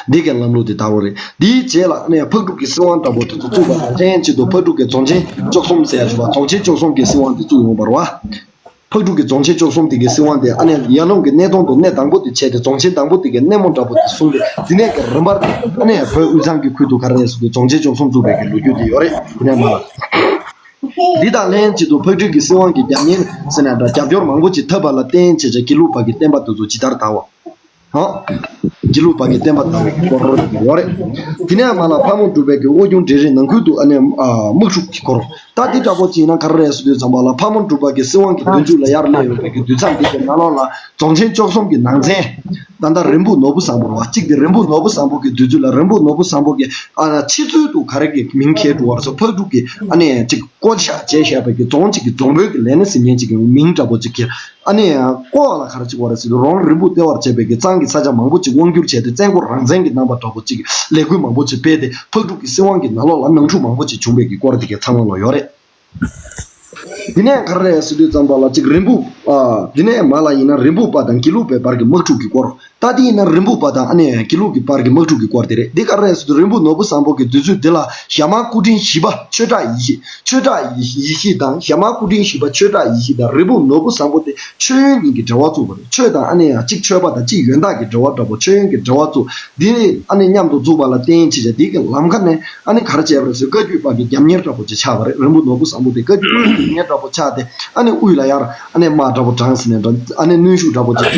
འདི་གའི་ལམ་ལུགས་དེ་དར་བ་རེད། འདིའི་རྗེས་ལ་ཨ་ནི་ཕག་གྲུ་གི་སྲིད་དབང་འདྲ་པོ་དེ་ཚོ་བཙུགས་པ་དང་ལྷན་ཅིག་ཏུ་ཕག་གྲུ་གི་རྫོང་ཆེན་བཅུ་གསུམ་ཟེར་ཡ་བྱུང་བ། རྫོང་ཆེན་བཅུ་གསུམ་གྱི་སྲིད་དབང་དེ་བཙུགས་ཡོང་བ་རེད་བ། ཕག་གྲུ་གི་རྫོང་ཆེན་བཅུ་གསུམ་དེ་གའི་སྲིད་དབང་དེ་ཨ་ནི་ཡར་ཀླུང་གི་གནས་སྟངས་དང་གནས་དང་པོ་དེ་བྱས་ཏེ་རྫོང་ཆེན་དང་པོ་དེ་གའི་གནས་མོ་འདྲ་པོ་དེ་གསུངས་ཏེ། དེ་ནས་ཀྱི་རིམ་པར་ཨ་ནི་བོད་དབུས་གཙང་གི་ཁུལ་དུ་ག་རེ་རེད་ཟེར་དུས་རྫོང་ཆེན་བཅུ་གསུམ་བཙུགས་པའི་གི་ལོ་རྒྱུས་དེ་ཡོད་རེད། དེ་ནས་མ་འདི་དང་ལྷན་ཅིག་ཏུ་ཕག་གྲུ་གི་སྲིད་དབང་གི་རྒྱབ་གཉེར་ཟེར་ནས་འདྲ་རྒྱབ་སྐྱོར་མང་པོ་ཅིག་ཐོབ་པ་ལ་བརྟེན་བྱས་བྱས་དགེ་ལུགས་པ་གི་བསྟན་པ་དེ་ཚོ་ཇི་ལྟར་དར་བ། ཧོ། དགེ་ལུགས་པ་གི་བསྟན་པ་དར་བའི་སྐོར་ཡོད་རེད། དེ་ནས་མ་ལ་ཕག་མོ་གྲུ་པའི་གི་དབུ་སྐྱོང་འབྲིང་རིམ་ནང་ཁུལ་དུ་ཨ་ནི་ཨ་དམག་འཁྲུག་གི་སྐོར། ད་འདི་འདྲ་པོ་ཅིག་ཡིན་ན་ག་རེ་རེད་ཟེར་དུས་ཙམ་པ་ལ་ཕག་མོ་གྲུ་པ་གི་སྲིད་དབང་གི་བདུན་ཅུ་ལ་ཡར་སླེབས་ཡོད་པའི་གི་དུས་མཚམས་འདི་གི་ནང་ལོགས་ལ་རྫོང་ཆེན་བཅུ་གསུམ་གི་ནང་ཚན། ད་ལྟ་རིན་སྤུངས་ནོར་བུ་བཟང་པོ་རེད་བ། གཅིག་དེ་རིན་སྤུངས་ནོར་བུ་བཟང་པོ་གི་དུས་ཚོད་ལ་རིན་སྤུངས་ནོར་བུ་བཟང་པོ་གི་ཨ་ཕྱི་ཚུལ་དུ་ག་རེ་གི་མིང་ཁྱེར་འགྲོ་བ་རེད་ཟེར། ཕག་གྲུ་གི་ཨ་ནི་གཅིག་བསྐོ་བཞག་བྱས་བཞག་པའི་གི་རྫོང་གཅིག་གི་རྫོང་དཔོན་གྱི་ལས་སྣེ་ཟེར་མཁན་གཅིག་གི་མིང་འདྲ་པོ་གཅིག་གི་ཨ་ནི་བསྐོ་བ་ལ་ག་རེ་གཅིག་བ་རེད་ཟེར་དུས་རོང་རིན་སྤུངས་ལྟེ་བར་བྱས་པའི་གི་གཙང་གི་ས་ཆ་མང་པོ་གཅིག་དབང་བསྒྱུར་བྱས་ཏེ་བཙན་རྒོལ་རང་བཙན་གྱི་རྣམ་པ་འདྲ་པོ་གཅིག་ལས་འགུལ་མང་པོ་གཅིག་སྤེལ་ཏེ་ཕག་གྲུ་གི་སྲིད་དབང་གི་ནང་ལོགས་ལ་ནང་འཁྲུག་མང་པོ་གཅིག་བྱུང་བའི་གི་སྐོར་དེ་གའི་ཚང་མ་ལོ་ཡོད་རེད། དེ་ནས་ག་རེ་རེད་ཟེར་དུས་ཙམ་པ་ལ་གཅིག་རིན་སྤུངས་ཨ་དེ་ནས་མ་ལ་ཡིན་ན་རིན་སྤུངས་པ་དང་དགེ་ལུགས་པའི་བར་གྱི་དམག་འཁྲུག་གི་སྐོར། ད་དེ་ཡིན་ན་རིན་སྤུངས་པ་དང་ཨ་ནི་དགེ་ལུགས་ཀྱི་བར་གྱི་དམག་འཁྲུག་གི་སྐོར་དེ་རེད། འདི་ག་རེ་རེད་ཟེར་དུས་རིན་སྤུངས་ནོར་བུ་བཟང་པོ་གི་དུས་ཚོད་འདི་ལ་ཞྭ་དམར་སྐུ་ཕྲེང་བཞི་པ་ཆོས་གྲགས་ཡེ་ཤེས། ཆོས་གྲགས་ཡེ་ཤེས་དང་ཞྭ་དམར་སྐུ་ཕྲེང་བཞི་པ་ཆོས་གྲགས་ཡེ་ཤེས་དང་རིན་སྤུངས་ནོར་བུ་བཟང་པོ་དེ་ཆོས་ཡོན་གཉིས་ཀྱི་འབྲེལ་བ་བཙུགས་པ་རེད། ཆོས་དང་ཨ་ནི་ཡང་གཅིག་ཆོས་པ་དང་གཅིག་ཡོན་བདག་གི་འབྲེལ་བ་འདྲ་པོ། ཆོས་ཡོན་གྱི་འབྲེལ་བ་བཙུགས། འདི་ནི་ཨ་ནི་མཉམ་དུ་བཙུགས་པ་ལ་བརྟེན་བྱས་བྱས་འདི་གི་ལམ་ཁ་ནས་ཨ་ནི་ག་རེ་བྱས་པ་རེད་ཟེར་བཀའ་བརྒྱུད་པ་གི་རྒྱབ་གཉེར་འདྲ་པོ་ཅིག་ཆགས་པ་རེད། རིན་སྤུངས་ནོར་བུ་བཟང་པོ་དེ་བཀའ་བརྒྱུད་པ་གི་རྒྱབ་གཉེར་འདྲ་པོ་ཆགས་ཏེ་ཨ་ནི་དབུས་ལ་ཡར་ཨ་ནི་དམག་འདྲ་པོ་དྲངས་ཟིན་ནས་འདྲ་ཨ་ནི་གནོན་ཤུགས་འདྲ་པོ་ཅིག་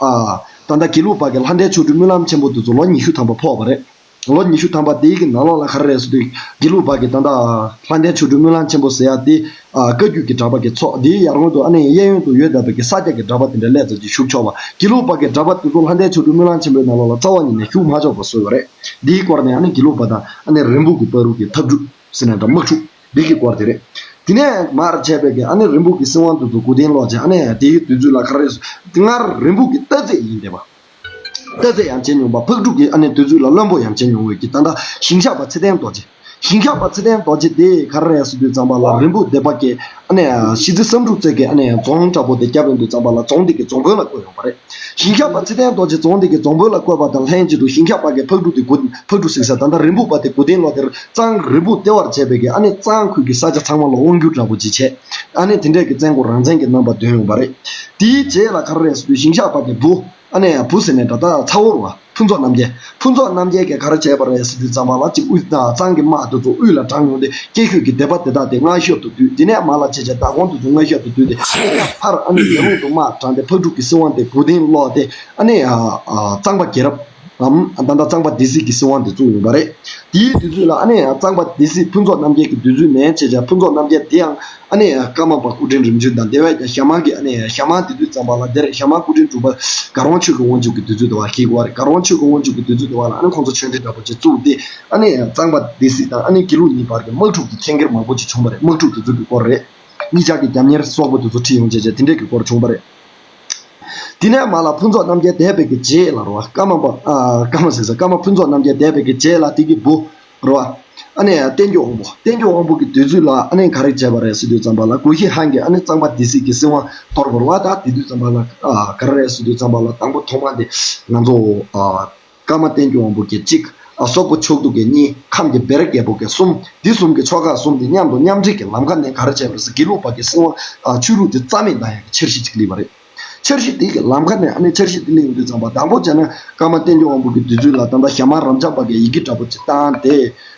ཨ་ད་ལྟ་དགེ་ལུགས་པ་གི་ལྷ་ལྡན་ཆོ་འཕྲུལ་སྨོན་ལམ་ཆེན་པོ་དེ་ཚོ་ལོ་ཉི་ཤུ་ཐམ་པ་ཕོག་པ་རེད། ལོ་ཉི་ཤུ་ཐམ་པ་དེའི་གི་ནང་ལོགས་ལ་ག་རེ་རེད་ཟེར་དུས་དགེ་ལུགས་པ་གི་ད་ལྟ་ལྷ་ལྡན་ཆོ་འཕྲུལ་སྨོན་ལམ་ཆེན་པོ་ཟེར་ཡ་དེ་ཨ་བཀའ་བརྒྱུད་ཀྱི་གྲྭ་པ་གི་ཚོགས་དེའི་ཡར་སྔོན་དུ་ཨ་ནི་གཡས་གཡོན་དུ་ཡོད་བསྡད་པའི་གི་ས་སྐྱ་གི་གྲྭ་པ་དེ་འདྲ་སླེབས་ཙམ་ཅིག་ཞུགས་ཆོག་པ། དགེ་ལུགས་པ་གི་གྲྭ་པ་དེ་ཚོ་ལྷ་ལྡན་ཆོ་འཕྲུལ་སྨོན་ལམ་ཆེན་པོའི་ནང་ལོགས་ལ་རྩ་བ་ཉིད་ནས་ཞུགས་མ་ཆོག་པ་བཟོས་ཡོད་རེད། འདིའི་སྐོར་ནས་ཨ་ནི་དགེ་ལུགས་པ་དང་ཨ་ནི་རིན་སྤུངས་ཀྱི་བར་དུ་གི་འཐབ་འཁྲུག་ཟེར་ནས་འདྲ་དམག་འཁྲུག་འདི་གི་སྐོར་དེ་རེད། དེ་ནས་མར་བྱས་པའི་གི་ཨ་ནི་རིན་སྤུངས་ཀྱི་སྲིད་དབང་དེ་ཚོ་མགོ་རྟིང་སློག་བྱས། ཨ་ནི་དེའི་དུས་ཚོད་ལ་ག་རེ་རེད་ཟེར་དུས་སྔར་རིན་སྤུངས་ཀྱི་རྟ་རྫས་ཡིན་བསྡད་པ། རྟ་རྫས་ཡང་བྱེད་མྱོང་བ། ཕག་གྲུ་གི་ཨ་ནི་དུས་ཚོད་ལ་བློན་པོ་ཡང་བྱེད་མྱོང་བའི་གི་ད་ལྟ་ཞིང་གཤེགས་པ་ཚེ་བརྟན་རྡོ་རྗེ། ཞིང་གཤེགས་པ་ཚེ་བརྟན་རྡོ་རྗེ་དེ་ག་རེ་རེད་ཟེར་དུས་ཙམ་པ་ལ་རིན་སྤུངས་སྡེ་པ་གི་ཨ་ནི་གཞིས་རྩེ་བསམ་འགྲུབ་རྩེ་གི་ཨ་ནི་རྫོང་འདྲ་པོ་དེ་བརྒྱབ་ཡོང་དུས་ཙམ་པ་ལ་རྫོང་དེ་གི་རྫོང་དཔོན་ལ་བསྐོས་ཡོང་བ་རེད། ཞིང་གཤེགས་པ་ཚེ་བརྟན་རྡོ་རྗེ་རྫོང་དེ་གི་རྫོང་དཔོན་ལ་བསྐོས་པ་དང་ལྷན་ཅིག་ཏུ་ཞིང་གཤེགས་པ་གི་ཕག་གྲུ་དེ་མགོ་ཕག་གྲུ་ཟེར་ས་ད་ལྟ་རིན་སྤུངས་པ་དེ་མགོ་རྟིང་སློག་དེར་གཙང་རིན་སྤུངས་ལྟེ་བར་བྱས་པའི་གི་ཨ་ནི་གཙང་ཁུལ་གྱི་ས་ཆ་ཚང་མ་ལ་དབང་བསྒྱུར་འདྲ་པོ་ཅིག་བྱས། ཨ་ནི་དེ་འདྲས་ཀྱི་བཙན་རྒོལ་རང་བཙན་གྱི་རྣམ་པ་འདོན་ཡོང་བ་རེད། དེའི་རྗེས་ལ་ག་རེ་རེད་ཟེར་དུས་ཞིང་གཤེགས་པ་གི་བུ། ཨ་ནི་བུ་ཟེར་ནས་འདྲ་ད་ཚ་བོ་རེད་བ། ཕུན་ཚོགས་རྣམ་རྒྱལ། ཕུན་ཚོགས་རྣམ་རྒྱལ་གྱིས་ག་རེ་བྱས་པ་རེད་ཟེར་དུས་ཙམ་པ་ལ་གཅིག་དབུས་ད་གཙང་གི་དམག་དེ་ཚོ་དབུས་ལ་དྲངས་ཡོང་སྟེ་སྐྱེས་ཤོས་ཀྱི་སྡེ་པ་དེ་དག་དེ་མངའ་ཤོར་དུ་བསྡུས། དེ་ནས་མར་ལ་བྱས་བྱས་མདའ་གོང་དེ་ཚོ་མངའ་ཤོར་དུ་བསྡུས་ཏེ་མཐར་ཨ་ནི་རྒྱལ་རོང་དུ་དམག་དྲངས་ཏེ་ཕག་གྲུ་གི་སྲིད་དབང་དེ་མགོ་རྟིང་སློག་སྟེ་ཨ་ནི་གཙང་པ་རྒྱལ་རབས་འམ་ད་ལྟ་གཙང་པ་སྡེ་སྲིད་ཀྱི་སྲིད་དབང་དེ་བཙུགས་ཡོང་བ་རེད། དེའི་དུས་ཚོད་ལ་ཨ་ནི་གཙང་པ་སྡེ་སྲིད་ཕུན་ཚོགས་རྣམ་རྒྱལ་གྱི་དུས་ཚོད་ནས་བྱས་བྱས་ཕུན་ཚོགས་རྣམ་རྒྱལ་དེ་ཡང་ཨ་ནི་ཀརྨ་པ་སྐུ་ཕྲེང་རིམ་བྱོན་དང་དེ་བས་ཀྱང་ཞྭ་དམར་གྱི་ཨ་ནི་ཞྭ་དམར་དེ་དུས་ཙམ་པ་ལ་དེར་ཞྭ་དམར་སྐུ་ཕྲེང་དྲུག་པ་དགའ་རོང་ཆོས་ཀྱི་དབང་ཕྱུག་གི་དུས་ཚོད་དེ་བ་ཞིག་བར་དགའ་རོང་ཆོས་ཀྱི་དབང་ཕྱུག་གི་དུས་ཚོད་དེ་བ་ལ་ཨ་ནི་ཁོང་ཚོ་ཆོས་འབྲེལ་འདྲ་པོ་ཅིག་བཙུགས་ཏེ་ཨ་ནི་གཙང་པ་སྡེ་སྲིད་དང་ཨ་ནི་དགེ་ལུགས་གཉིས་བར་གྱི་དམག་འཁྲུག་གི་རྐྱེན་ངན་མང་པོ་ཅིག་བྱུང་བ་རེད། དམག་འཁྲུག་དེ་ཚོ་གི་སྐོར་རེད། གཉིས་ཆར་གྱི་རྒྱབ་གཉེར་སོགས་པ་དེ་ཚོ་ཁྲིད་ཡོང་བྱས་བྱས་དེ་འདྲས་ཀྱི་སྐོར་བྱུང་བ་རེད། དེ་ནས་མར་ལ་ཕུན་ཚོགས་རྣམ་རྒྱལ་འདས་པའི་གི་རྗེས་ལ་རེད་བ། ཀརྨ་པ་ཨ་ཀརྨ་ཟེར་ས་ཀརྨ་ཕུན་ཚོགས་རྣམ་རྒྱལ་འདས་པའི་གི་རྗེས་ལ་དེ་གི་བུ་རེད་བ། ཨ་ནི་བསྟན་སྐྱོགས་དབང་པོ། བསྟན་སྐྱོགས་དབང་པོ་གི་དུས་ཚོད་ལ་ཨ་ནི་ག་རེ་བྱས་པ་རེད་ཟེར་དུས་ཙམ་པ་ལ་གུ་ཤྲི་ཧན་གྱིས་ཨ་ནི་གཙང་པ་སྡེ་སྲིད་ཀྱི་སྲིད་དབང་དོར་བ་རེད་བ། ད་དེ་དུས་ཙམ་པ་ལ་ཨ་ག་རེ་རེད་ཟེར་དུས་ཙམ་པ་ལ་དང་པོ་ཐོག་མ་དེ་ང་ཚོ་ཨ། ཀརྨ་བསྟན་སྐྱོགས་དབང་པོ་གིས་གཅིག་ཨ་སོག་པོ་ཕྱོགས་གཏོགས་ཀྱིས་གཉིས། ཁམས་ཀྱི་བེར་རྒྱལ་པོ་གིས་གསུམ། འདི་གསུམ་གྱི་ཕྱོགས་ཁག་གསུམ་དེ་མཉམ་དུ་མཉམ་འབྲེལ་གྱི་ལམ་ཁ་ནས་ག་རེ་བྱས་པ་རེད་ཟེར་དགེ་ལུགས་པ་གི་སྲིད་དབང་ཨ་ཆོས་ལུགས་དེ་རྩ་མེད་བཏང་ཡག་གི་འཆར་གཞི་གཅིག་སླེབས་པ་རེད། འཆར་གཞི་དེ་གི་ལམ་ཁ་ནས་ཨ་ནི་འཆར་གཞི་དེ་སླེབས་ཡོང་དུས་ཙམ་པ་དང་པོ་བྱས་ན་ཀརྨ་བསྟན་སྐྱོགས་དབང་པོ་གི་དུས་ཚོད་ལ་ད་ལྟ་ཞྭ་དམར་རབ་འབྱམས་པ་གིས་ཡི་གེ་འདྲ་པོ་ཅིག་བཏང་སྟེ་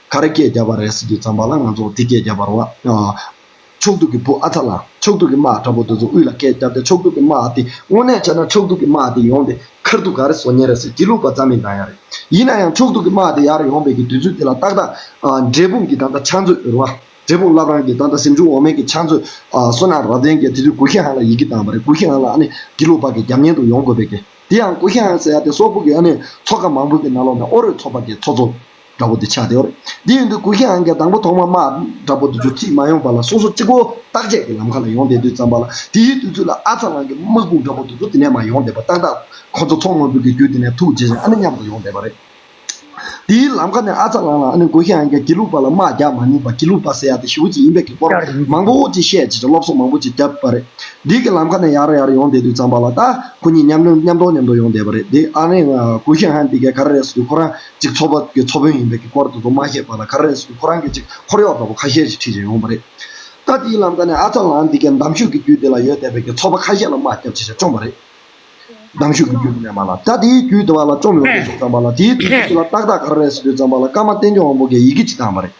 ག་རེ་སྐད་བརྒྱབ་པ་རེད་ཟེར་དུས་ཙམ་པ་ལ་ང་ཚོ་དེ་སྐད་བརྒྱབ་པ་རེད་བ། ཨ། ཕྱོགས་གཏོགས་ཀྱི་བུ་ཨ་ཚ་ལ་ཕྱོགས་གཏོགས་ཀྱི་དམག་དྲག་པོ་དེ་ཚོ་དབུས་ལ་སྐད་བརྒྱབ་སྟེ་ཕྱོགས་གཏོགས་ཀྱི་དམག་དེ་དངོས་གནས་བྱས་ན་ཕྱོགས་གཏོགས་ཀྱི་དམག་དེ་ཡོང་སྟེ་མཁར་དུ་ག་རེ་བཟོ་མཁན་རེད་ཟེར་དགེ་ལུགས་པ་རྩ་མེད་བཏང་ཡ་རེད། ཡིན་ན་ཡང་ཕྱོགས་གཏོགས་ཀྱི་དམག་དེ་ཡར་ཡོང་པའི་གི་དུས་ཚོད་དེ་ལ་ཏག་ཏག་ཨ་འབྲས་སྤུངས་ཀྱི་ད་ལྟ་ཕྱག་མཛོད་རེད་བ། འབྲས་སྤུངས་བླ་བྲང་གི་ད་ལྟ་གཟིམ་ཆུང་འོག་མའི་གི་ཕྱག་མཛོད་ཨ་བསོད་ནམས་རབ་བརྟན་གྱིས་དེ་དུས་གུ་ཤྲི་ཧན་ལ་ཡི་གེ་བཏང་བ་རེད། གུ་ཤྲི་ཧན་ལ་ཨ་ནི་དགེ་ལུགས་པ་གི་རྒྱབ་གཉེར་དུ་ཡོང་དགོས་པའི་གི་དེ་ཡང་གུ་ཤྲི་ཧན་ཟེར་ཡ་དེ་སོག་པོ་གི་ཨ་ནི་ཚོགས་ཁག་མང་པོ་གི་ནང་ལོགས་ནས་ཨོ་རོད་ཚོགས་པ་གི་ཚོགས་གཙོ་འདྲ་པོ་དེ་ཆགས་བསྡད་ཡོད་རེད། དེ་ཡིན་དུས་གུ་ཤྲི་ཧན་གྱིས་དང་པོ་ཐོག་མ་དམག་འདྲ་པོ་དེ་ཚོ་ཁྲིད་མ་ཡོང་བ་ལ་སོ་སོ་གཅིག་པོ་བརྟག་དཔྱད་ཀྱི་ལམ་ཁ་ལ་ཡོང་བསྡད་དུས་ཙམ་པ་ལ་དེའི་དུས་ཚོད་ལ་ཨ་ཚ་ལང་གི་དམག་དཔུང་འདྲ་པོ་དེ་ཚོ་དེ་ནས་མར་ཡོང་བསྡད་པ་ཏག་ཏག་ཁོ་ཚོ་མཚོ་སྔོན་པོ་གི་རྒྱུད་དེ་ནས་ཐུག་རྗེས་ཨ་ནི་མཉམ་དུ་ཡོང་བསྡད་པ་རེད། དེའི་ལམ་ཁ་ནས་ཨ་ཚ་ལང་ལ་ཨ་ནི་གུ་ཤྲི་ཧན་གྱིས་དགེ་ལུགས་པ་ལ་དམག་རྒྱག་མ་ཉན་པ་དགེ་ལུགས་པ་ཟེར་ཡ་དེ་ཞེ་པོ་ཅིག་ཡིན་པའི་གི་སྐོར་མང་པོ་ཅིག་བཤད་བྱས་ཀྱི་སློབ་གསོ་མང་པོ་ཅིག་བརྒྱབ་པ་རེད། འདི་གི་ལམ་ཁ་ནས་ཡར་ཡར་ཡོང་བསྡད་དུས་ཙམ་པ་ལ་ད་ཁོ་གཉིས་མཉམ་མཉམ་མཉམ་དུ་མཉམ་དུ་ཡོང་བསྡད་པ་རེད། དེ་ཨ་ནི་གུ་ཤྲི་ཧན་འདི་གས་ག་རེ་རེད་ཟེར་དུས་ཁོ་རང་གཅིག་ཚོགས་པ་གི་ཚོགས་དཔོན་ཡིན་པའི་གི་སྐོར་དེ་ཚོ་མ་བཤད་པ་ལ་ག་རེ་རེད་ཟེར་དུས་ཁོ་རང་གིས་གཅིག་འཁོར་གཡོག་འདྲ་པོ་ཁ་ཤས་ཅིག་ཁྲིད་བྱས་ཡོང་བ་རེད། ད་དེའི་ལམ་ཀ་ནས་ཨ་ཚ་ལང་འདི་གའི་འདམ་ཤོད་ཀྱི་རྒྱུད་དེ་ལ་ཡོད་བསྡད་པའི་གི་ཚོ་པ་ཁ་ཤས་ལ་དམག་བརྒྱབ་བྱས་བྱས་བཅོམ་པ་རེད། འདམ་ཤོད་ཀྱི་རྒྱུད་ནས་མ་ལ་ད་དེའི་རྒྱུད་དེ་བ་ལ་བཅོམ་ཡོང་དུས་ཙམ་པ་ལ་དེའི་དུས་ཚོད་དེ་ལ་ཏག་ཏག་ག་རེ་རེད་ཟེར་དུས་ཙམ་པ་ལ་ཀརྨ་བསྟན་སྐྱོང་དབང་པོ་གིས་ཡི་གེ་གཅིག་བཏང་བ་རེད།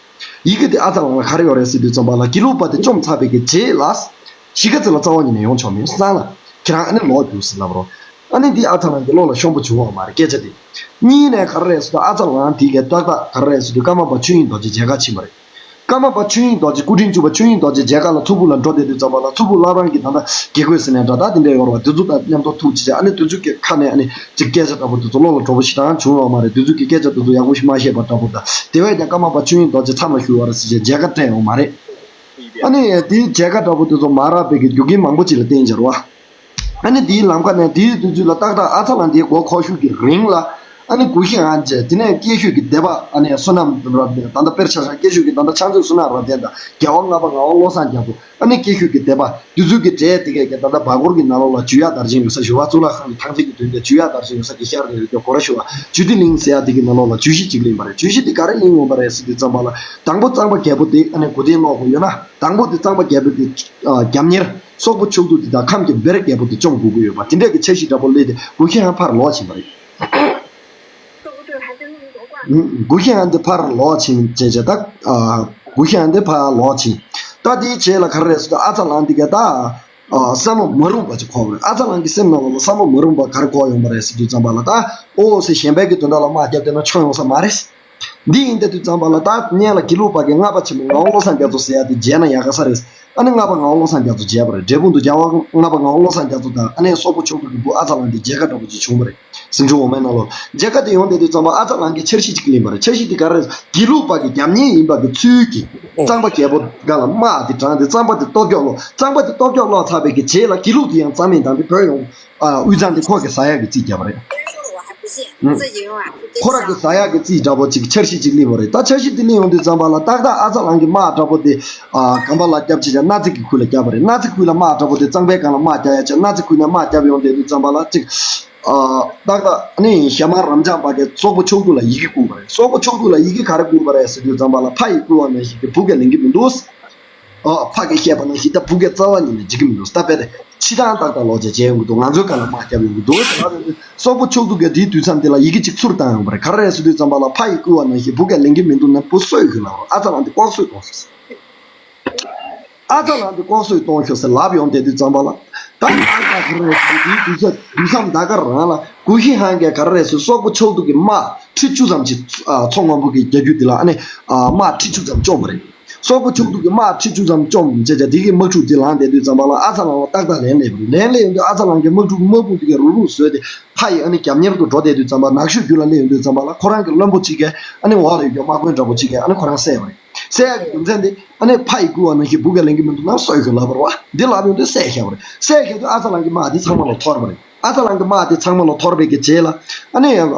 ཡི་གེ་དེ་ཨ་ཚ་ལང་ལ་ག་རེ་ཡོད་རེད་ཟེར་དུས་ཙམ་པ་ལ་དགེ་ལུགས་པ་དེ་བཅོམ་ཚར་བའི་གི་རྗེས་ལ། གཞིས་ཀ་རྩེ་ལ་རྩ་བ་ཉིད་ནས་ཡོང་ཆོག་མིན་སང་ལ། ཁྱེད་རང་ཨ་ནི་ལོག་རྒྱུགས་ཟེར་ལབ་རོགས། ཨ་ནི་འདི་ཨ་ཚ་ལང་གི་བློ་ལ་ཤོང་པོ་བྱུང་བ་མ་རེད་སྐད་ཆ་དེ། གཉིས་ནས་ག་རེ་རེད་ཟེར་དུས་ཨ་ཚ་ལང་དེ་གའི་ཏག་ཏག་ག་རེ་རེད་ཟེར་དུས་ཀརྨ་པ་ཆོས་དབྱིངས་རྡོ་རྗེ་མཇལ་ཁ་ཕྱིན་པ་རེད། ཀརྨ་པ་ཆོས་དབྱིངས་རྡོ་རྗེ་སྐུ་ཕྲེང་བཅུ་པ་ཆོས་དབྱིངས་རྡོ་རྗེ་མཇལ་ཁ་ལ་མཚུར་ཕུག་ལ་འགྲོ་བསྡད་དུས་ཙམ་པ་ལ་མཚུར་ཕུག་བླ་བྲང་གི་ད་ལྟ་དགེ་བསྐོས་ཟེར་ནས་འདྲ་ད་དེ་འདྲ་ཡོད་རེད་བ། དེ་ཚོ་དང་མཉམ་དུ་ཐུག་བྱས་བྱས་ཨ་ནི་དེ་ཚོ་གི་ཁ་ནས་ཨ་ནི་ཅིག་སྐད་ཆ་འདྲ་པོ་དེ་ཚོ་བློ་ལ་འགྲོ་པོ་ཞེ་དྲག་བྱུང་ཡོད་མ་རེད། དེ་ཚོ་གི་སྐད་ཆ་དེ་ཚོ་ཡག་པོ་ཞིག་མ་ཤེས་པ་འདྲ་པོ་དང་དེ་བས་ཀྱང་ཀརྨ་པ་ཆོས་དབྱིངས་རྡོ་རྗེ་མཚམས་ལ་བཞུགས་པ་རེད་ཟེར་བྱས་མཇལ་ཁ་སྤྲད་ཡོད་མ་རེད། ཨ་ནི་དེའི་མཇལ་ཁ་འདྲ་པོ་དེ་ཚོ་མ་རག་པའི་གི་རྒྱུ་རྐྱེན་མང་པོ་ཅིག་ལ་བརྟེན་བྱས་རེད་བ། ཨ་ནི་དེའི་ལམ་ཁ་ནས་དེའི་དུས་ཚོད་ལ་ཏག་ཏག་ཨ་ཚ་ལང་དེའི་མགོ་འཁོར་ཤུགས་ཀྱི་རིང་ལ། ཨ་ནི་གུ་ཤྲི་ཧན་ཅེས་དེ་ནས་སྐྱེས་ཤོས་ཀྱི་སྡེ་པ་ཨ་ནི་བསོད་ནམས་རབ་བརྟན་ད་ལྟ་དཔེར་ཆ་བཞག་སྐྱེས་ཤོས་ཀྱི་ད་ལྟ་ཕྱག་མཛོད་བསོད་ནམས་རབ་བརྟན་དང་རྒྱལ་བ་ལྔ་པ་ངག་དབང་བློ་བཟང་རྒྱ་མཚོ་ཨ་ནི་སྐྱེས་ཤོས་ཀྱི་སྡེ་པ་དེ་ཚོ་གི་གྲས་དེ་གས་ཀྱི་ད་ལྟ་བར་སྐོར་གྱི་ནང་ལོགས་ལ་ཇུས་ཡག་དར་ཆེན་ཡོད་ས་ཞུ་བ་གཙུག་ལག་ཁང་གི་ཐང་ཆེན་གྱི་མདུན་དེ་ཇུས་ཡག་དར་ཆེན་ཡོད་ས་གི་ཤར་ནས་ཡོད་ཀྱི་སྒོ་ར་ཞུ་བ་ཇུ་ཏི་གླིང་ཟེར་ཡག་དེ་གི་ནང་ལོགས་ལ་ཇུས་གཞི་གཅིག་གླེང་པ་རེད། ཇུས་གཞི་དེ་ག་རེ་གླེང་ཡོང་པ་རེད་ཟེར་དུས་ཙམ་པ་ལ་དང་པོ་གཙང་པ་རྒྱལ་པོ་དེ་ཨ་ནི་གོ་དན་སློག་དགོས་ཡོད་ན་དང་པོ་དེ་གཙང་པ་རྒྱལ་པོ་དེ་རྒྱབ་གཉེར། སོག་པོ་ཕྱོགས་གཏོགས་དེ་དང་ཁམས་ཀྱི་བེ་རི་རྒྱལ་པོ་དེ་བཅོམ་དགོས་ཀྱི་ཡོད་པ་དེ་འདྲས་ཀྱི་འཆར་གཞི་འདྲ་པོ་སླེབས་ཏེ་གུ་ཤྲི་ཧན་ཕར་ལོག་ཕྱིན་པ་རེད། གུ་ཤྲི་ཧན་དེ་ཕར་ལོག་ཕྱིན་བྱས་བྱས་ད། གུ་ཤྲི་ཧན་དེ་ཕར་ལོག་ཕྱིན། ད་དེའི་རྗེས་ལ་ག་རེ་རེད་ཟེར་དུས་ཨ་ཚ་ལང་དེ་ག་ད། བསམ་བློ་མ་རུངས་པ་ཅིག་འཁོར་བ་རེད། ཨ་ཚ་ལང་གི་སེམས་ནང་ལ་བསམ་བློ་མ་རུངས་པ་ག་རེ་འཁོར་ཡོང་པ་རེད་ཟེར་དུས་ཙམ་པ་ལ་ད། ཨོ་ཟེར་གཞན་པའི་གི་དོན་དག་ལ་དམག་བརྒྱབ་བསྡད་ན་ཆོ་ཡོང་ས་མ་རེད། འདི་ཡིན་བསྡད་དུས་ཙམ་པ་ལ་ད་སྔོན་ལ་དགེ་ལུགས་པ་གི་ལྔ་པ་ཆེན་པོ་ངག་དབང་བློ་བཟང་རྒྱ་མཚོ་ཟེར་ཡ་དེ་མཇལ་ན་ཡག་ག་ས་རེད། ཨ་ནི་ལྔ་པ་ངག་དབང་བློ་བཟང་རྒྱ་མཚོ་མཇལ་བ་རེད། འབྲས་སྤུངས་དུ་རྒྱལ་བ་ལྔ་པ་ངག་དབང་བློ་བཟང་རྒྱ་མཚོ་དང་ཨ་ནི་སོག་པོ་ཕྱོགས་གཏོགས་ཀྱི་བུ་ཨ་ཚ་ལང་དེ་མཇལ་ཁ་འདྲ་པོ་ཅིག་བྱུང་བ་རེད། གཟིམ་ཆུང་འོ་མའི་ནང་ལོགས་མཇལ་ཁ་དེ་ཡོང་བསྡད་དུས་ཙམ་པ་ཨ་ཚ་ལང་གིས་འཆར་གཞི་ཅིག་གླེང་བ་རེད། འཆར་གཞི་དེ་ག་རེ་རེད། དགེ་ལུགས་པ་གི་རྒྱབ་གཉེར་ཡིན་པ་གི་ཚུལ་གྱིས་གཙང་པ་རྒྱལ་པོ་སྒང་ལ་དམག་དེ་དྲངས་ཏེ་གཙང་པ་དེ་སྟོབས་སྐྱོ་སློག་གཙང་པ་དེ་སྟོབས་སྐྱོ་སློག་ཚར་བའི་གི་རྗེས་ལ་དགེ་ལུགས་དེ་ཡང་རྩ་མེད་བཏང་སྟེ་བོད་ཡོང་། ཨ། དབུས་གཙང་དེ་ཁོ་གིས་ཟ་ཡག་གི་རྩིས་བརྒྱབ་པ་རེད། ཁོ་རང་གིས་ཟ་ཡག་གི་རྩིས་འདྲ་པོ་ཅིག་འཆར་གཞི་ཅིག་གླེང་བ་རེད། ད་འཆར་གཞི་དེ་གླེང་ཡོང་དུས་ཙམ་པ་ལ་ཏག་ཏག་ཨ་ཚ་ལང་གི་དམག་འདྲ་པོ་དེ། ཨ། གམ་པ་ལ་བརྒྱབ་བྱས་ཀྱང་གནའ་རྫི་གི་ཁུལ་ལ་བརྒྱབ་པ་རེད། གནའ་རྫི་ཁུལ་ལ་དམག་བརྒྱབ་ཡ་བྱས་གནའ་རྫི་ཁུལ་ནས་དམག་བརྒྱབ་ཡོང་བསྡད་དུས་ཙམ་པ་ལ་ཅིག་ཨ། ཏག་ཏག་ནི་ཞྭ་དམར་རབ་འབྱམས་པ་གིས་སོག་པོ་ཕྱོགས་གཏོགས་ལ་ཡི་གེ་བསྐུར་བ་རེད། སོག་པོ་ཕྱོགས་གཏོགས་ལ་ཡི་གེ་ག་རེ་བསྐུར་བ་རེད་ཟེར་དུས་ཙམ་པ་ལ་ཕ་ཡིས་བསྐུར་བ་ནང་བཞིན་གྱི་བུ་གིས་ལེན་གྱི་མི་འདུག་ཨ། ཕ་གིས་བཤད་པ་ནང་བཞིན་ད་བུ་གས་རྩ་བ་ཉིད་ནས་འཇིག་གི་མི་འདུག་ད་དཔེ་དེ་ཕྱི་ཐང་ཏག་ཏག་ལོག་བྱས་བྱས་ཡོང་གི་འདུག་ང་ཚོའི་སྒང་ལ་དམག་བརྒྱབ་ཡོང་གི་འདུག་ཟེར་ལབ་ཡོང་དུས་སོག་པོ་ཕྱོགས་གཏོགས་ཀྱིས་དེའི་དུས་མཚམས་དེ་ལ་ཡི་གེ་གཅིག་ཚུར་བཏང་ཡོང་བ་རེད། ག་རེ་རེད་ཟེར་དུས་ཙམ་པ་ལ་ཕ་ཡིས་བསྐུར་བ་ནང་བཞིན་བུ་གས་ལེན་གྱི་མི་འདུག་ན་བུ་གསོད་ཤོག་ལབ་རོགས། ཨ་ཚ་ལང་དེ་ལྐོག་གསོད་གཏོང་ཤོག་ཟེར། ཨ་ཚ་ལང་དེ་ལྐོག་གསོད་གཏོང་ཤོག་ཟེར་ལབ་ཡོང་བསྡད་དུས་ཙམ་པ་ལ། ད་ཨ་ཚ་ག་རེ་རེད་ཟེར་དུས་དུས་ཚོད་དུས་མཚམས་ད་ག་རང་ལ་གུ་ཤྲི་ཧན་གྱིས་ག་རེ་རེད་ཟེར་སོག་པོ་ཕྱོགས་གཏོགས་ཀྱི་དམག་ཁྲི་བཅུ་ཙམ་ཅིག་མཚོ་སྔོན་པོ་གི་རྒྱལ་རྒྱུད་དེ་ལ་ཨ་ནི་དམག་ཁྲི་བཅུ་ཙམ་བཅོམ་པ་རེད། སོག་པོ་ཕྱོགས་གཏོགས་ཀྱི་དམག་ཁྲི་བཅུ་ཙམ་བཅོམ་བྱས་བྱས་དེ་གི་དམག་འཁྲུག་དེ་ལངས་བསྡད་དུས་ཙམ་པ་ལ་ཨ་ཚ་ལང་ལ་ཏག་ཏག་ལན་སླེབས་པ་རེད། ལན་སླེབས་ཡོང་དུས་ཨ་ཚ་ལང་གི་དམག་འཁྲུག་དམག་དཔུང་དེ་གས་རུག་རུག་བཟོས་ཏེ་ཕ་ཡིས་ཨ་ནི་རྒྱབ་གཉེར་དུ་འགྲོ་བསྡད་དུས་ཙམ་པ་ནག་ཤོད་རྒྱུད་ལ་སླེབས་ཡོང་དུས་ཙམ་པ་ལ་ཁོ་རང་གི་བློན་པོ་གཅིག་གིས་ཨ་ནི་འོག་ལ་ཡོད་རྒྱུ་དམག་དཔོན་འདྲ་པོ་གཅིག་གིས་ཨ་ནི་ཁོ་རང་བསད་པ་རེད། བསད་ཡག་གི་རྒྱུ་མཚན་དེ་ཨ་ནི་ཕ་ཡིས་བསྐུར་བ་ནང་བཞིན་བུ་གས་ལེན་གྱི་མི་འདུག་ན་གསོད་ཤོག་ལབ་པ་རེད་བ། འདི་ལབ་ཡོང་དུས་བསད་བཞག་པ་རེད། བསད་བཞག་དུས་ཨ་ཚ་ལང་གི་དམག་དེ་ཚང་མ་ལ་འཐོར་བ་རེད། ཨ་ཚ་ལང་གི་དམག་དེ་ཚང་མ་ལ་འཐོར་བའི་གི་རྗེས་ལ་ཨ་ནི་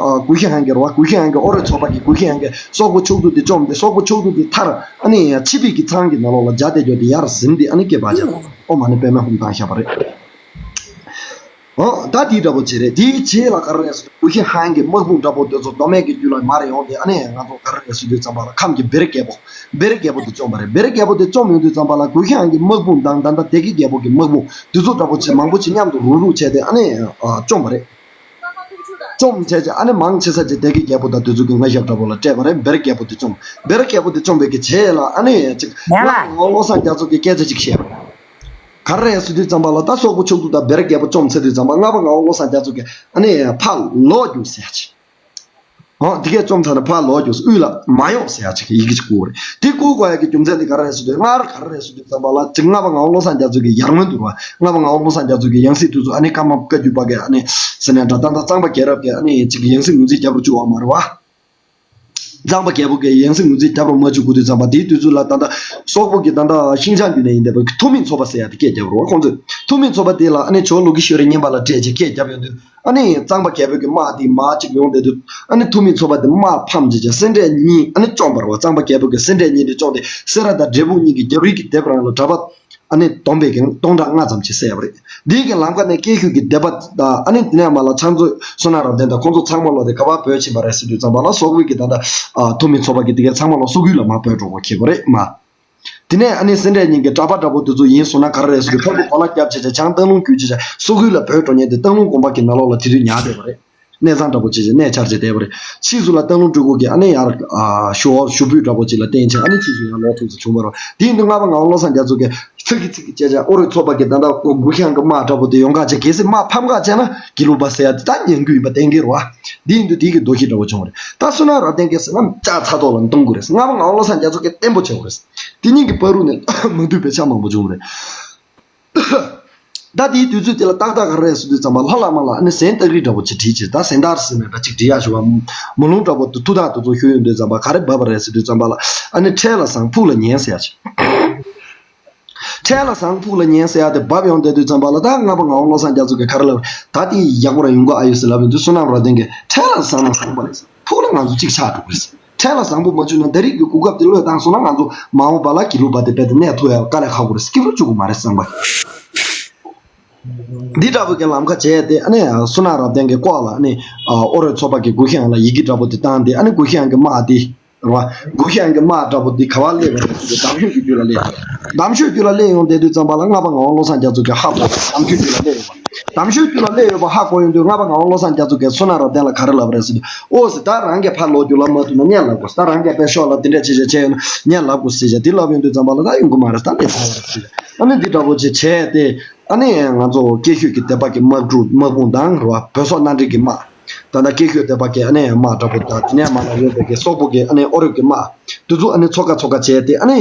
གུ་ཤྲི་ཧན་གྱིས་རེད་བ། གུ་ཤྲི་ཧན་གྱིས་ཨོ་རོད་ཚོ་པ་གིས་གུ་ཤྲི་ཧན་གྱིས་སོག་པོ་ཕྱོགས་གཏོགས་དེ་བཅོམ་སྟེ་སོག་པོ་ཕྱོགས་གཏོགས་དེ་མཐར་ཨ་ནི་ཆིབས་པའི་གི་ཚང་གི་ནང་ལོགས་ལ་འཇགས་བསྡད་རྒྱུ་དེ་ཡར་ཟིན་ཏེ་ཨ་ནི་སྐེད་པ་བཅག་ཨོ་མ་ནི་པད་མའི་ཧཱུྃ་བཏང་བཞག་པ་རེད། ཨོ། ད་དེའི་འདྲ་པོ་ཅིག་རེད། དེའི་རྗེས་ལ་ག་རེ་རེད་ཟེར་གུ་ཤྲི་ཧན་གྱི་དམག་དཔུང་འདྲ་པོ་དེ་ཚོ་མདོ་སྨད་ཀྱི་རྒྱུད་ལ་མར་ཡོང་སྟེ་ཨ་ནི་ང་ཚོ་ག་རེ་རེད་ཟེར་དུས་ཙམ་པ་ལ་ཁམས་ཀྱི་བེ་རི་རྒྱལ་པོ། བེ་རི་རྒྱལ་པོ་དེ་བཅོམ་པ་རེད། བེ་རི་རྒྱལ་པོ་དེ་བཅོམ་ཡོང་དུས་ཙམ་པ་ལ་གུ་ཤྲི་ཧན་གྱི་དམག་དཔུང་དང་ད་ལྟ་སྡེ་དགེ་རྒྱལ་པོ་གི་དམག་དཔུང་དེ་ཚོ་འདྲ་པོ་ཅིག་མང་པོ་ཅིག་མཉམ་དུ་རུག་རུག་བྱས་ཏེ་ཨ་ནི་བཅོམ་པ་རེད། བཅོམ་བྱས་རྗེས་ཨ་ནི་མང་ཆེ་ས་ཅིག་སྡེ་དགེ་རྒྱལ་པོ་དང་དེ་ཚོ་གི་མངའ་ཞབས་འདྲ་པོ་ལ་སྤྲད་པ་རེད། བེ་རི་རྒྱལ་པོ་དེ་བཅོམ། བེ་རི་རྒྱལ་པོ་དེ་བཅོམ་པའི་གི་རྗེས་ལ་ཨ་ནི་ཅིག་ལྷ་དབང་བློ་བཟང་རྒྱ་མཚོ་གིས་སྐད་ཆ་ཅིག་བཤད་པ་རེད། ག་རེ་རེད་ཟེར་དུས་ཙམ་པ་ལ་ད་སོག་པོ་ཕྱོགས་གཏོགས་དང་བེ་རི་རྒྱལ་པོ་བཅོམ་ཚར་དུས་ཙམ་པ་ལྔ་པ་ངག་དབང་བློ་བཟང་རྒྱ་མཚོ་གིས་ཨ་ནི་ཕར་ལོག་རྒྱུགས་ཟེར་ཡ་ཅིག་ཨོ་དེ་གས་བཅོམ་ཚར་ནས་ཕར་ལོག་རྒྱུགས་དབུས་ལ་མ་ཡོང་ཟེར་ཡ་ཅིག་ཡི་གེ་ཅིག་བསྐུར་བ་རེད། དེ་བསྐུར་དགོས་ཡ་གི་རྒྱུ་མཚན་དེ་ག་རེ་རེད་ཟེར་དུས་སྔར་ག་རེ་རེད་ཟེར་དུས་ཙམ་པ་ལ་ཅིག་ལྔ་པ་ངག་དབང་བློ་བཟང་རྒྱ་མཚོ་གི་ཡར་སྔོན་དུ་རེད་བ། ལྔ་པ་ངག་དབང་བློ་བཟང་རྒྱ་མཚོ་གི་ཡང་སྲིད་དེ་ཚོ་ཨ་ནི་ཀརྨ་བཀའ་བརྒྱུད་པ་གི་ཨ་ནི་ཟེར་ནས་འདྲ་ད་ལྟ་གཙང་པ་རྒྱལ་རབས་ཀྱི་ཨ་ནི་ཅིག་ཡང་སྲིད་ངོས་འཛིན་རྒྱབ་རུ་བཅུག་པ་མ་རེད་བ། གཙང་པ་རྒྱལ་པོ་གིས་ཡང་སྲིད་ངོས་འཛིན་རྒྱབ་རུ་མ་བཅུག་གོ་དུས་ཙམ་པ་དེའི་དུས་ཚོད་ལ་ད་ལྟ་སོག་པོ་གི་ད་ལྟ་ཤིན་ཅང་རྒྱུད་ནས་ཡིན་བསྡད་པའི་ཐུ་མི་ཚོ་པ་ཟེར་ཡ་དེ་སྐད་རྒྱབ་རུ་བ། ཁོང་ཚོས་ཐུ་མི་ཚོ་པ་དེ་ལ་ཨ་ནི་ཇོ་ལུ་ཀི་ཤོ་རི་བསྙེན་པ་ལ་སྤྲད་བྱས་སྐད་རྒྱབ་ཡོང་དུས་ཨ་ནི་གཙང་པ་རྒྱལ་པོ་གི་དམག་དེ་མར་ཅིག་ཡོང་བསྡད་དུས་ཨ་ནི་ཐུ་མི་ཚོ་པ་དེ་དམག་ཕམ་བྱས་བྱས་སེ་འབྲས་གཉིས་ཨ་ནི་བཅོམ་པ་རེད་བ། གཙང་པ་རྒྱལ་པོ་གི་སེ་འབྲས་གཉིས་དེ་བཅོམ་སྟེ་སེ་ར་དང་འབྲས་སྤུངས་གཉིས་ཀྱི་རྒྱབ་རི་གི་ལྡེབས་རང་ལ་གྲྭ་པ་ཨ་ནི་བསྡོམས་པས་ཀྱང་སྟོང་ཕྲག་ལྔ་ཙམ་ཅིག་བསད་པ་རེད། འདིའི་གི་ལམ་ཁ་ནས་སྐྱེས་ཤོས་ཀྱི་སྡེ་པ་དང་ཨ་ནི་དེ་ནས་མར་ལ་ཕྱག་མཛོད་བསོད་ནམས་རབ་བརྟན་དང་ཁོང་ཚོ་ཚང་མ་ལོག་སྟེ་ག་པར་བྲོས་ཕྱིན་པ་རེད་ཟེར་དུས་ཙམ་པ་ལ་སོག་པོའི་གི་ད་ལྟ་ཐུ་མི་ཚོ་པ་གི་དེ་གའི་ཚང་མ་ལོག་སོག་ཡུལ་ལ་མར་བྲོས་འགྲོ་དགོས་ཁེལ་བ་རེད་མ། དེ་ནས་ཨ་ནི་སེ་འབྲས་གཉིས་ཀྱི་གྲྭ་པ་འདྲ་པོ་དེ་ཚོ་ཡིན་སོང་ན་ག་རེ་རེད་ཟེར་དུས་ཕར་ཕུ་གོ་ལ་རྒྱབ་བྱས་བྱས་བྱང་སྟག་ལུང་བརྒྱུད་བྱས་བྱས་སོ་ཁུལ་ལ་བྲོས་འགྲོ་མཁན་དེ་སྟག་ལུང་དགོན་པ་གི་ནང་ལོགས་ལ་དེ་དུས་ཉར་བསྡད་པ་རེད། གནས་ཚང་འདྲ་པོ་བྱས་བྱས་གནས་འཆར་བྱས་བསྡད་པ་རེད། ཕྱིས་སུ་ལ་སྟག་ལུང་སྤྲུལ་སྐུ་གིས་ཨ་ནི་ཡར་ཞུ་ཞུ་འབོད་འདྲ་པོ་ཅིག་ལ་བརྟེན་བྱས་ཨ་ནི་ཕྱིས་སུ་ཡར་ལོག་ཐུབ་ས་བྱུང་བ་རེད། དེ་ཡིན་དུས་སྔགས་པ་ངག་དབང་བློ་བཟང་རྒྱ་མཚོ་གིས་ཚིག་གི་ཚིག་གི་བྱས་བྱས་ཨོ་རོད་ཚོགས་པ་གི་ད་ལྟ་གུ་ཤང་གི་དམག་འདྲ་པོ་དེ་ཡོང་ག་བྱས་གལ་སྲིད་དམག་ཕམ་ག་བྱས་ན་དགེ་ལུགས་པ་ཟེར་ཡ་དེ་ད་ཉན་རྒྱུ་ཡིན་པ་གཏན་འཁེལ་རེད་བ། འདི་ཡིན་དུས་དེ་གི་འདུ་ཤེས་འདྲ་པོ་བྱུང་བ་རེད། ད་བསོད་ནམས་རབ་བརྟན་གྱིས་ཟེར་ན་ལྕགས་ཚ་ཐོག་ལ་མདུང་དགོས་རེད། སྔགས་པ་ངག་དབང་བློ་བཟང་རྒྱ་མཚོ་གིས་བརྟན་པོ་བྱེད་དགོས་རེད། དེ་གཉིས་ཀྱི་བར་རུ་ནས་མ་འདུས་པའི་ཆ་མང་པོ་བྱུང་བ་རེད། ད་དེའི་དུས་ཚོད་དེ་ལ་ཏག་ཏག་ག་རེ་རེད་ཟེར་དུས་ཙམ་པ་ལྷ་བླ་མ་ལ་ཨ་ནི་ཟན་སྟག་རིལ་འདྲ་པོ་ཅིག་བྲིས་བྱས། ད་ཟན་སྟག་རིལ་ཟེར་ན་འདྲ་ཅིག་བྲིས་ཡག་ཞུ་བ་མ་ལུང་འདྲ་པོ་དུ་ཐུགས་ཐག་དུ་ཚོ་ཞུ་ཡོང་དུས་ཙམ་པ་ག་རེ་བབས་པ་རེད་ཟེར་དུས་ཙམ་པ་ལ་ཨ་ནི་འཕྲལ་ལ་བཟང་ཕུགས་ལ་ཉན་ཟེར་ཡག་ཅིག་འཕྲལ་ལ་བཟང་ཕུགས་ལ་ཉན་ཟེར་ཡག་དེ་བབས་ཡོང་བསྡད་དུས་ཙམ་པ་ལ་ད་སྔགས་པ་ངག་དབང་བློ་བཟང་རྒྱ་མཚོ་གིས་ག་རེ་ལབ། ད་དེ་ཡག་པོ་རང་ཡོང་གི་ཨ་ཡོད་ཟེར་ལབ་ཡོང་དུས་བསོད་ནམས་རབ་བརྟན་གྱིས་འཕྲལ་ལ་བཟང་ན་བཟང་པ་རེད། ཕུགས་ལ་ང་ཚོ་གཅིག་ཆགས་འགྲོ་གི་རེད། འཕྲལ་ལ་བཟང་པོ་མ་བྱུང་ན་ད་རེས་ཀྱི་གོ་སྐབས་དེ་བློས་བཏང་སོང་ན་ང་ཚོ་མ་འོངས་པ་ལ་དགེ་ལུགས་པ་དེ་སྦད་དེ་གནས་ཐུབ་ཡག་དཀའ་ལས་ཁག་པོ་རེད། སྐྱིད་པོ་བཅུག་གི་མ་རེད་བསམ་པ། འདི་འདྲ་པོ་གི་ལམ་ཁ་བྱས་ཏེ་ཨ་ནི་བསོད་ནམས་རབ་བརྟན་གྱི་ལྐོག་ལ་ཨ་ནི་ཨོ་རོད་ཚོགས་པ་གི་གུ་ཤང་ལ་ཡི་གེ་འདྲ་པོ་དེ་བཏང་སྟེ་ཨ་ནི་གུ་ཤང་གི་དམག་དེ། རེད་བ། གུ་ཤང་གི་དམག་འདྲ་པོ་འདི་ག་པར་སླེབས་པ་རེད་ཟེར་དུས་འདམ་ཤོད་ཀྱི་རྒྱུད་ལ་སླེབས་ཡོང་། འདམ་ཤོད་རྒྱུད་ལ་སླེབས་ཡོང་བསྡད་དུས་ཙམ་པ་ལ་སྔགས་པ་ངག་དབང་བློ་བཟང་རྒྱ་མཚོ་གིས་ཧ་གོ། འདམ་ཤོད་རྒྱུད་ལ་སླེབས་ཡོང་བ། འདམ་ཤོད་རྒྱུད་ལ་སླེབས་ཡོད་པ་ཧ་གོ་ཡོང་དུས་སྔགས་པ་ངག་དབང་བློ་བཟང་རྒྱ་མཚོ་གིས་བསོད་ནམས་རབ་བརྟན་ལ་ག་རེ་ལབ་པ་རེད་ཟེར་དུས། ཨོ་ཟེར། ད་རང་གིས་ཕར་ལོག་རྒྱུ་ལ་མ་ཐུབ་ན་ངས་ལབ་དགོས། ད་རང་གིས་དཔེ་ཤོག་ལ་དེ་འདྲ་བྱས་བྱས་བྱས་ཡོད་ན་ངས་ལབ་དགོས་ཟེར་བྱས་དེ་ལབ་ཡོང་དུས་ཙམ་པ་ལ་ད་ཡོང་གི་མ་རེད། ད་ལས་ཚར་བ་རེད་ཟེར། ཨ་ནི་འདི་འདྲ་པོ་ཅིག་བྱས་ཏེ། ཨ་ནི་ང་ཚོ་སྐྱེ་ཤོད་ཀྱི་སྡེ་པ་གི་དམག་འཁྲུག་དམག་དཔུང་དང་རེད་བ། བོད་སོག་མནའ་འབྲེལ་གྱི་དམག་ད་ལྟ་སྐྱེ་ཤོད་སྡེ་པ་གི་ཨ་ནི་དམག་འདྲ་པོ་དང་དེ་ནས་མར་ལ་ཡོད་པའི་གི་སོག་པོ་གི་ཨ་ནི་ཨོ་རོད་ཀྱི་དམག་དེ་ཚོ་ཨ་ནི་ཚོགས་ཁག་ཚོགས་ཁག་བྱས་ཏེ་ཨ་ནི་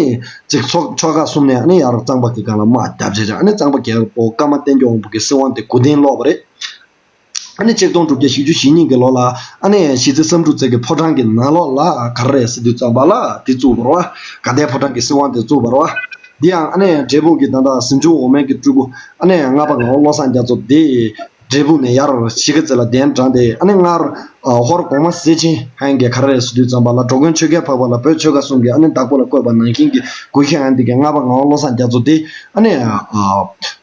ཅིག་ཚོགས་ཆོལ་ཁ་གསུམ་ནས་ཨ་ནི་ཡར་གཙང་པ་གི་སྒང་ལ་དམག་བརྒྱབ་བྱས་ཀྱང་ཨ་ནི་གཙང་པ་རྒྱལ་པོ་ཀརྨ་བསྟན་སྐྱོང་དབང་པོ་གི་སྲིད་དབང་དེ་མགོ་རྟིང་སློག་པ་རེད། ཨ་ནི་ཆིག་སྟོང་དྲུག་བརྒྱ་བཞི་བཅུ་ཞེ་གཉིས་ཀྱི་ལོ་ལ་ཨ་ནི་གཞིས་རྩེ་བསམ་འགྲུབ་རྩེ་གི་ཕོ་བྲང་གི་ནང་ལོགས་ལ་ག་རེ་རེད་ཟེར་དུས་ཙམ་པ་ལ་དེ་བཙུགས་པ་རེད་བ། དགའ་ལྡན་ཕོ་བྲང་གི་སྲིད་དབང་དེ་བཙུགས་པ་རེད་བ། འདི་ཡང་ཨ་ནི་འབྲས་སྤུངས་ཀྱི་ད་ལྟ་གཟིམ་ཆུང་འོག་མའི་གི་སྤྲུལ་སྐུ་ཨ་ནི་སྔགས་པ་ངག་དབང་བློ་བཟང་རྒྱ་མཚོ་དེ་འབྲས་སྤུངས་ནས་ཡར་གཞིས་ཀ་རྩེ་ལ་གདན་དྲངས་ཏེ་ཨ་ནི་སྔར་ཨ་ཧོར་གོང་མ་གསེར་ཆེན་ཧན་གྱིས་ག་རེ་རེད་ཟེར་དུས་ཙམ་པ་ལ་འགྲོ་མགོན་ཆོས་རྒྱལ་འཕགས་པ་ལ་བོད་ཆོལ་ཁ་གསུམ་གྱི་ཨ་ནི་བདག་པོ་ལ་བསྐོས་པ་ནང་བཞིན་གྱི་གུ་ཤང་འདི་གའི་སྔགས་པ་ངག་དབང་བློ་བཟང་རྒྱ་མཚོ་དེ་ཨ་ནི་ཨ་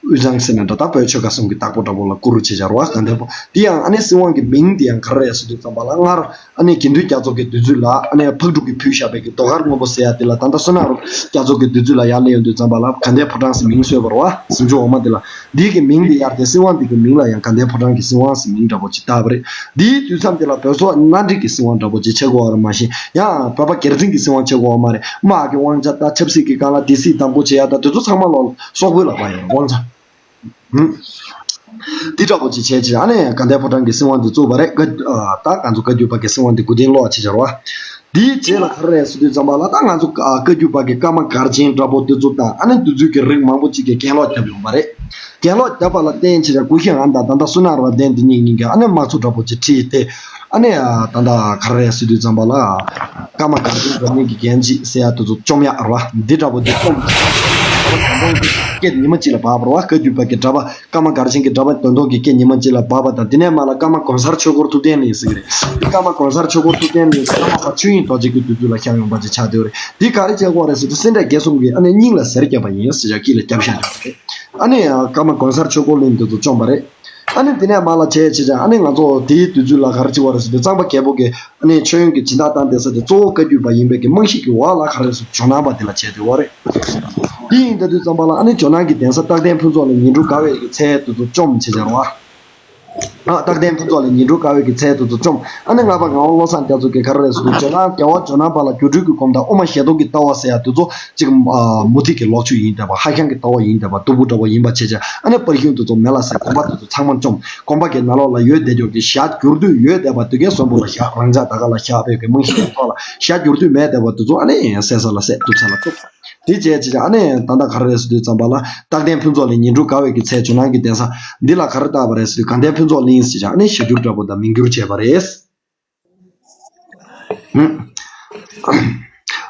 དབུས་གཙང་ཟེར་ན་འདྲ་ད་བོད་ཆོལ་ཁ་གསུམ་གྱི་བདག་པོ་འདྲ་པོ་ལ་བཀུར་འོས་བྱེད་བྱ་རོགས་ག་འདྲ་པོ་དེ་ཡང་ཨ་ནི་སྲིད་དབང་གི་མིང་དེ་ཡང་ག་རེ་རེད་ཟེར་དུས་ཙམ་པ་ལ་སྔར་ཨ་ནི་དགེ་འདུན་རྒྱ་མཚོ་གི་དུས་ཚོད་ལ་ཨ་ནི་ཕག་གྲུ་གིས་ཕུལ་བཞག་པའི་གི་ཟློས་གར་སྔོན་པོ་ཟེར་ཡ་དེ་ལ་ད་ལྟ་བསོད་ནམས་རྒྱ་མཚོ་གི་དུས་ཚོད་ལ་ཡར་སླེབས་ཡོང་དུས་ཙམ་པ་ལ་དགའ་ལྡན་ཕོ་བྲང་ཟེར་མིང་བཟོས་པ་རེད་བ། གཟིམ་ཆུང་འོག་མ་དེ་ལ། འདི་གི་མིང་དེ་ཡར་དེ་སྲིད་དབང་འདི་གི་མིང་ལ་ཡང་དགའ་ལྡན་ཕོ་བྲང་གི་སྲིད་དབང་ཟེར་མིང་འདྲ་པོ་ཅིག་བཏགས་པ་རེད། འདིའི་དུས་མཚམས་དེ་ལ་བོད་སོག་མནའ་འབྲེལ་གྱི་སྲིད་དབང་འདྲ་པོ་ཅིག་ཆགས་ཀྱི་ཡོད་རེད། མ་གཞི་ཡང་བོད་པ་སྒེར་འཛིན་གྱི་སྲིད་དབང་ཆགས་ཀྱི་ཡོད་མ་རེད། དམག་གི་དབང་ཆ་དང་ཆབ་སྲིད་ཀྱི་སྒང་ལ་སྡེ་སྲིད་བདམས་བསྐོ་བྱེད་ཡ་དང་དེ་ཚོ་ཚང་མ་ལོག་སོག་པོའི་ལག་པ་ཡིན་དབང་ཆ། ཧུམ། འདི་འདྲ་པོ་ཅིག་བྱས་ཅིག་ཨ་ནི་དགའ་ལྡན་ཕོ་བྲང་གི་སྲིད་དབང་འདི་བཙུགས་པ་རེད། བཀའ་ཨ་ད་ང་ཚོ་བཀའ་བརྒྱུད་པ་གི་སྲིད་དབང་འདི་མགོ་རྟིང་སློག་བྱེད་བྱ་རོགས། འདིའི་རྗེས་ལ་ག་རེ་རེད་ཟེར་དུས་ཙམ་པ་ལ་ད་ང་ཚོ་ཨ་བཀའ་བརྒྱུད་པ་གི་བཀའ་མ་གར་ཆེན་འདྲ་པོ་དེ་ཚོ་དང་ཨ་ནི་འདི་ཚོའི་གི་རིགས་མང་པོ་ཅིག་གིས་གྱེན་ལོག་བརྒྱབ་ཡོང་པ་རེད། གྱེན་ལོག་བརྒྱབ་པ་ལ་བརྟེན་བྱས་ཀྱང་གུ་ཤྲི་ཨན་དང་ད་ལྟ་བསོད་ནམས་རབ་བརྟན་འདི་གཉིས་གཉིས་ཀྱིས་ཨ་ནི་དམག་འཁྲུག་འདྲ་པོ་ཅིག་ཁྲིད་དེ། ཨ་ནི་ཨ་ད་ལྟ་ག་རེ་རེད་ཟེར་དུས་ཙམ་པ་ལ། བཀའ་མ་གར་ཆེན་འཛམ་གླིང་གི་རྒྱན་ཅིག་ཟེར་ཡ་དེ་ཚོ་བཅོམ་ཡག་རེད་བ། འདི་འདྲ་པོ་འདི་བཅོམ། སྐད་ཉི་མ་གཅིག་ལ་བབས་པ་རེད་བ། བཀའ་བརྒྱུད་པ་གི་གྲྭ་པ་བཀའ་མ་གར་ཆེན་གྱི་གྲྭ་པ་དོན་ཐོག་གི་སྐད་ཉི་མ་གཅིག་ལ་བབས་པ་དང་དེ་ནས་མར་ལ་བཀའ་མ་གོང་གསར་ཆོས་འཁོར་ཐུབ་བསྟན་གླིང་ཟེར་གི་རེད། བཀའ་མ་གོང་གསར་ཆོས་འཁོར་ཐུབ་བསྟན་གླིང་ཟེར་བཀའ་མ་པ་ཆོས་དབྱིངས་རྡོ་རྗེ་གི་དུས་ཚོད་ལ་ཤར་ཡོང་པ་ཅིག་ཆགས་བསྡད་ཡོད་རེད། འདི་ག་རེ་བྱས་ཀྱི་ཡོད་རེད་ཟེར་དུས་སེ་འབྲས་དགེ་གསུམ་གྱིས་ཨ་ནི་སྙིང་ལ་ཟེར་བརྒྱབ་པ་ཡིན་ཟེར་ཡག་དཀྱིལ་ལ་བརྒྱབ་བཞག་ཡོད་རེད། ཨ་ནི་བཀའ་མ་གོང་གསར་ཆོས་འཁོར་གླིང་དེ་ཚོ་བཅོམ་པ་རེད། ཨ་ནི་དེ་ནས་མར་ལ་བྱས་བྱས་བྱས་ཨ་ནི་ང་ཚོ་དེའི་དུས་ཚོད་ལ་ག་རེ་བྱས་པ་རེད་ཟེར་དུས་གཙང་པ་རྒྱལ་པོ་གིས་ཨ་ནི་མཆོད་ཡོན་གྱི་སྦྱིན་བདག་བཏང་བསྡད་ས་དེ་གཙོ་བོ་བཀའ་བརྒྱུད་པ་ཡིན་པའི་གི་རྨང་གཞི་གི་འོག་ལ་ག་རེ་ཟེར་ཇོ་ནང་པ་དེ་ལ་བྱས་བསྡད་ཡོད་རེད། དེ་ཡིན་ད་དུས་ཙམ་པ་ལ་ཨ་ནི་ཇོ་ནང་གི་གདན་ས་རྟག་བརྟན་ཕུན་ཚོགས་ལ་ཉིན་དྲུག་དགའ་བའི་གི་ཚལ་དེ་ཚོ་བཅོམ་བྱས་བྱས་རེད་བ། ཨ་རྟག་བརྟན་ཕུན་ཚོགས་ལ་ཉིན་དྲུག་དགའ་བའི་གི་ཚལ་དེ་ཚོ་བཅོམ། ཨ་ནི་སྔགས་པ་ངག་དབང་བློ་བཟང་རྒྱ་མཚོ་གིས་ག་རེ་རེད་ཟེར་དུས་ཇོ་ནང་རྒྱལ་བ་ཇོ་ནང་པ་ལ་སྒྱུ་འཕྲུལ་གྱི་སྒོམ་དང་དབུ་མ་ཞལ་མདོག་གི་ལྟ་བ་ཟེར་ཡ་དེ་ཚོ་གཅིག་ཨ་མུ་སྟེགས་ཀྱི་ལོག་སྤྱོད་ཡིན་བསྡད་པ། ཧ་ཤང་གི་ལྟ་བ་ཡིན་བསྡད་པ། སྟུག་པོ་འདྲ་བོ་ཡིན་པ་བྱས་བྱས་ཨ་ནི་པར་ཤིང་དེ་ཚོ་མེ་ལ་བསྲེགས། དགོན་པ་དེ་ཚོ་ཚང་མ་བཅོམ། དགོན་པ་གི་ནང་ལོགས་ལ་ཡོད་བསྡད་ཀྱོག་གི་ཞྭ་བསྒྱུར་དུས་ཡོད་བསྡད་པ་དེ་གའི་གསོན་པོ་ལ་བཞག་རང་ཅག་ད་ག་ལ་བཞག་པའི་གི་རྨང་གཞི་གི་ཐོག་ལ་ཞྭ་བསྒྱུར་དུས་མེད་བསྡད་པ་དེ་ཚོ་ཨ་ནི་བསད་ས་ལ་བསད། གཏུབ་ས་ལ་གཏུབ། དེ་བྱས་བྱས་ཨ་ནི་ད་ལྟ་ག་རེ་རེད་ཟེར་དུས་ཙམ་པ་ལ་རྟག་བརྟན་ཕུན་ཚོགས་ལ་ཉིན་དྲུག་དགའ་བའི་གི་ཚལ་ཇོ་ནང་གི་གདན་ས་འདི་ལ་ག་རེ་བཏགས་པ་རེད་ཟེར་དུས་དགའ་ལྡན་ཕུན་ཚོགས་གླིང་ཟེར་བྱས་ཨ་ནི་ཞྭ་བསྒྱུར་འདྲ་པོ་དང་མིང་བསྒྱུར་བྱས་པ་རེད།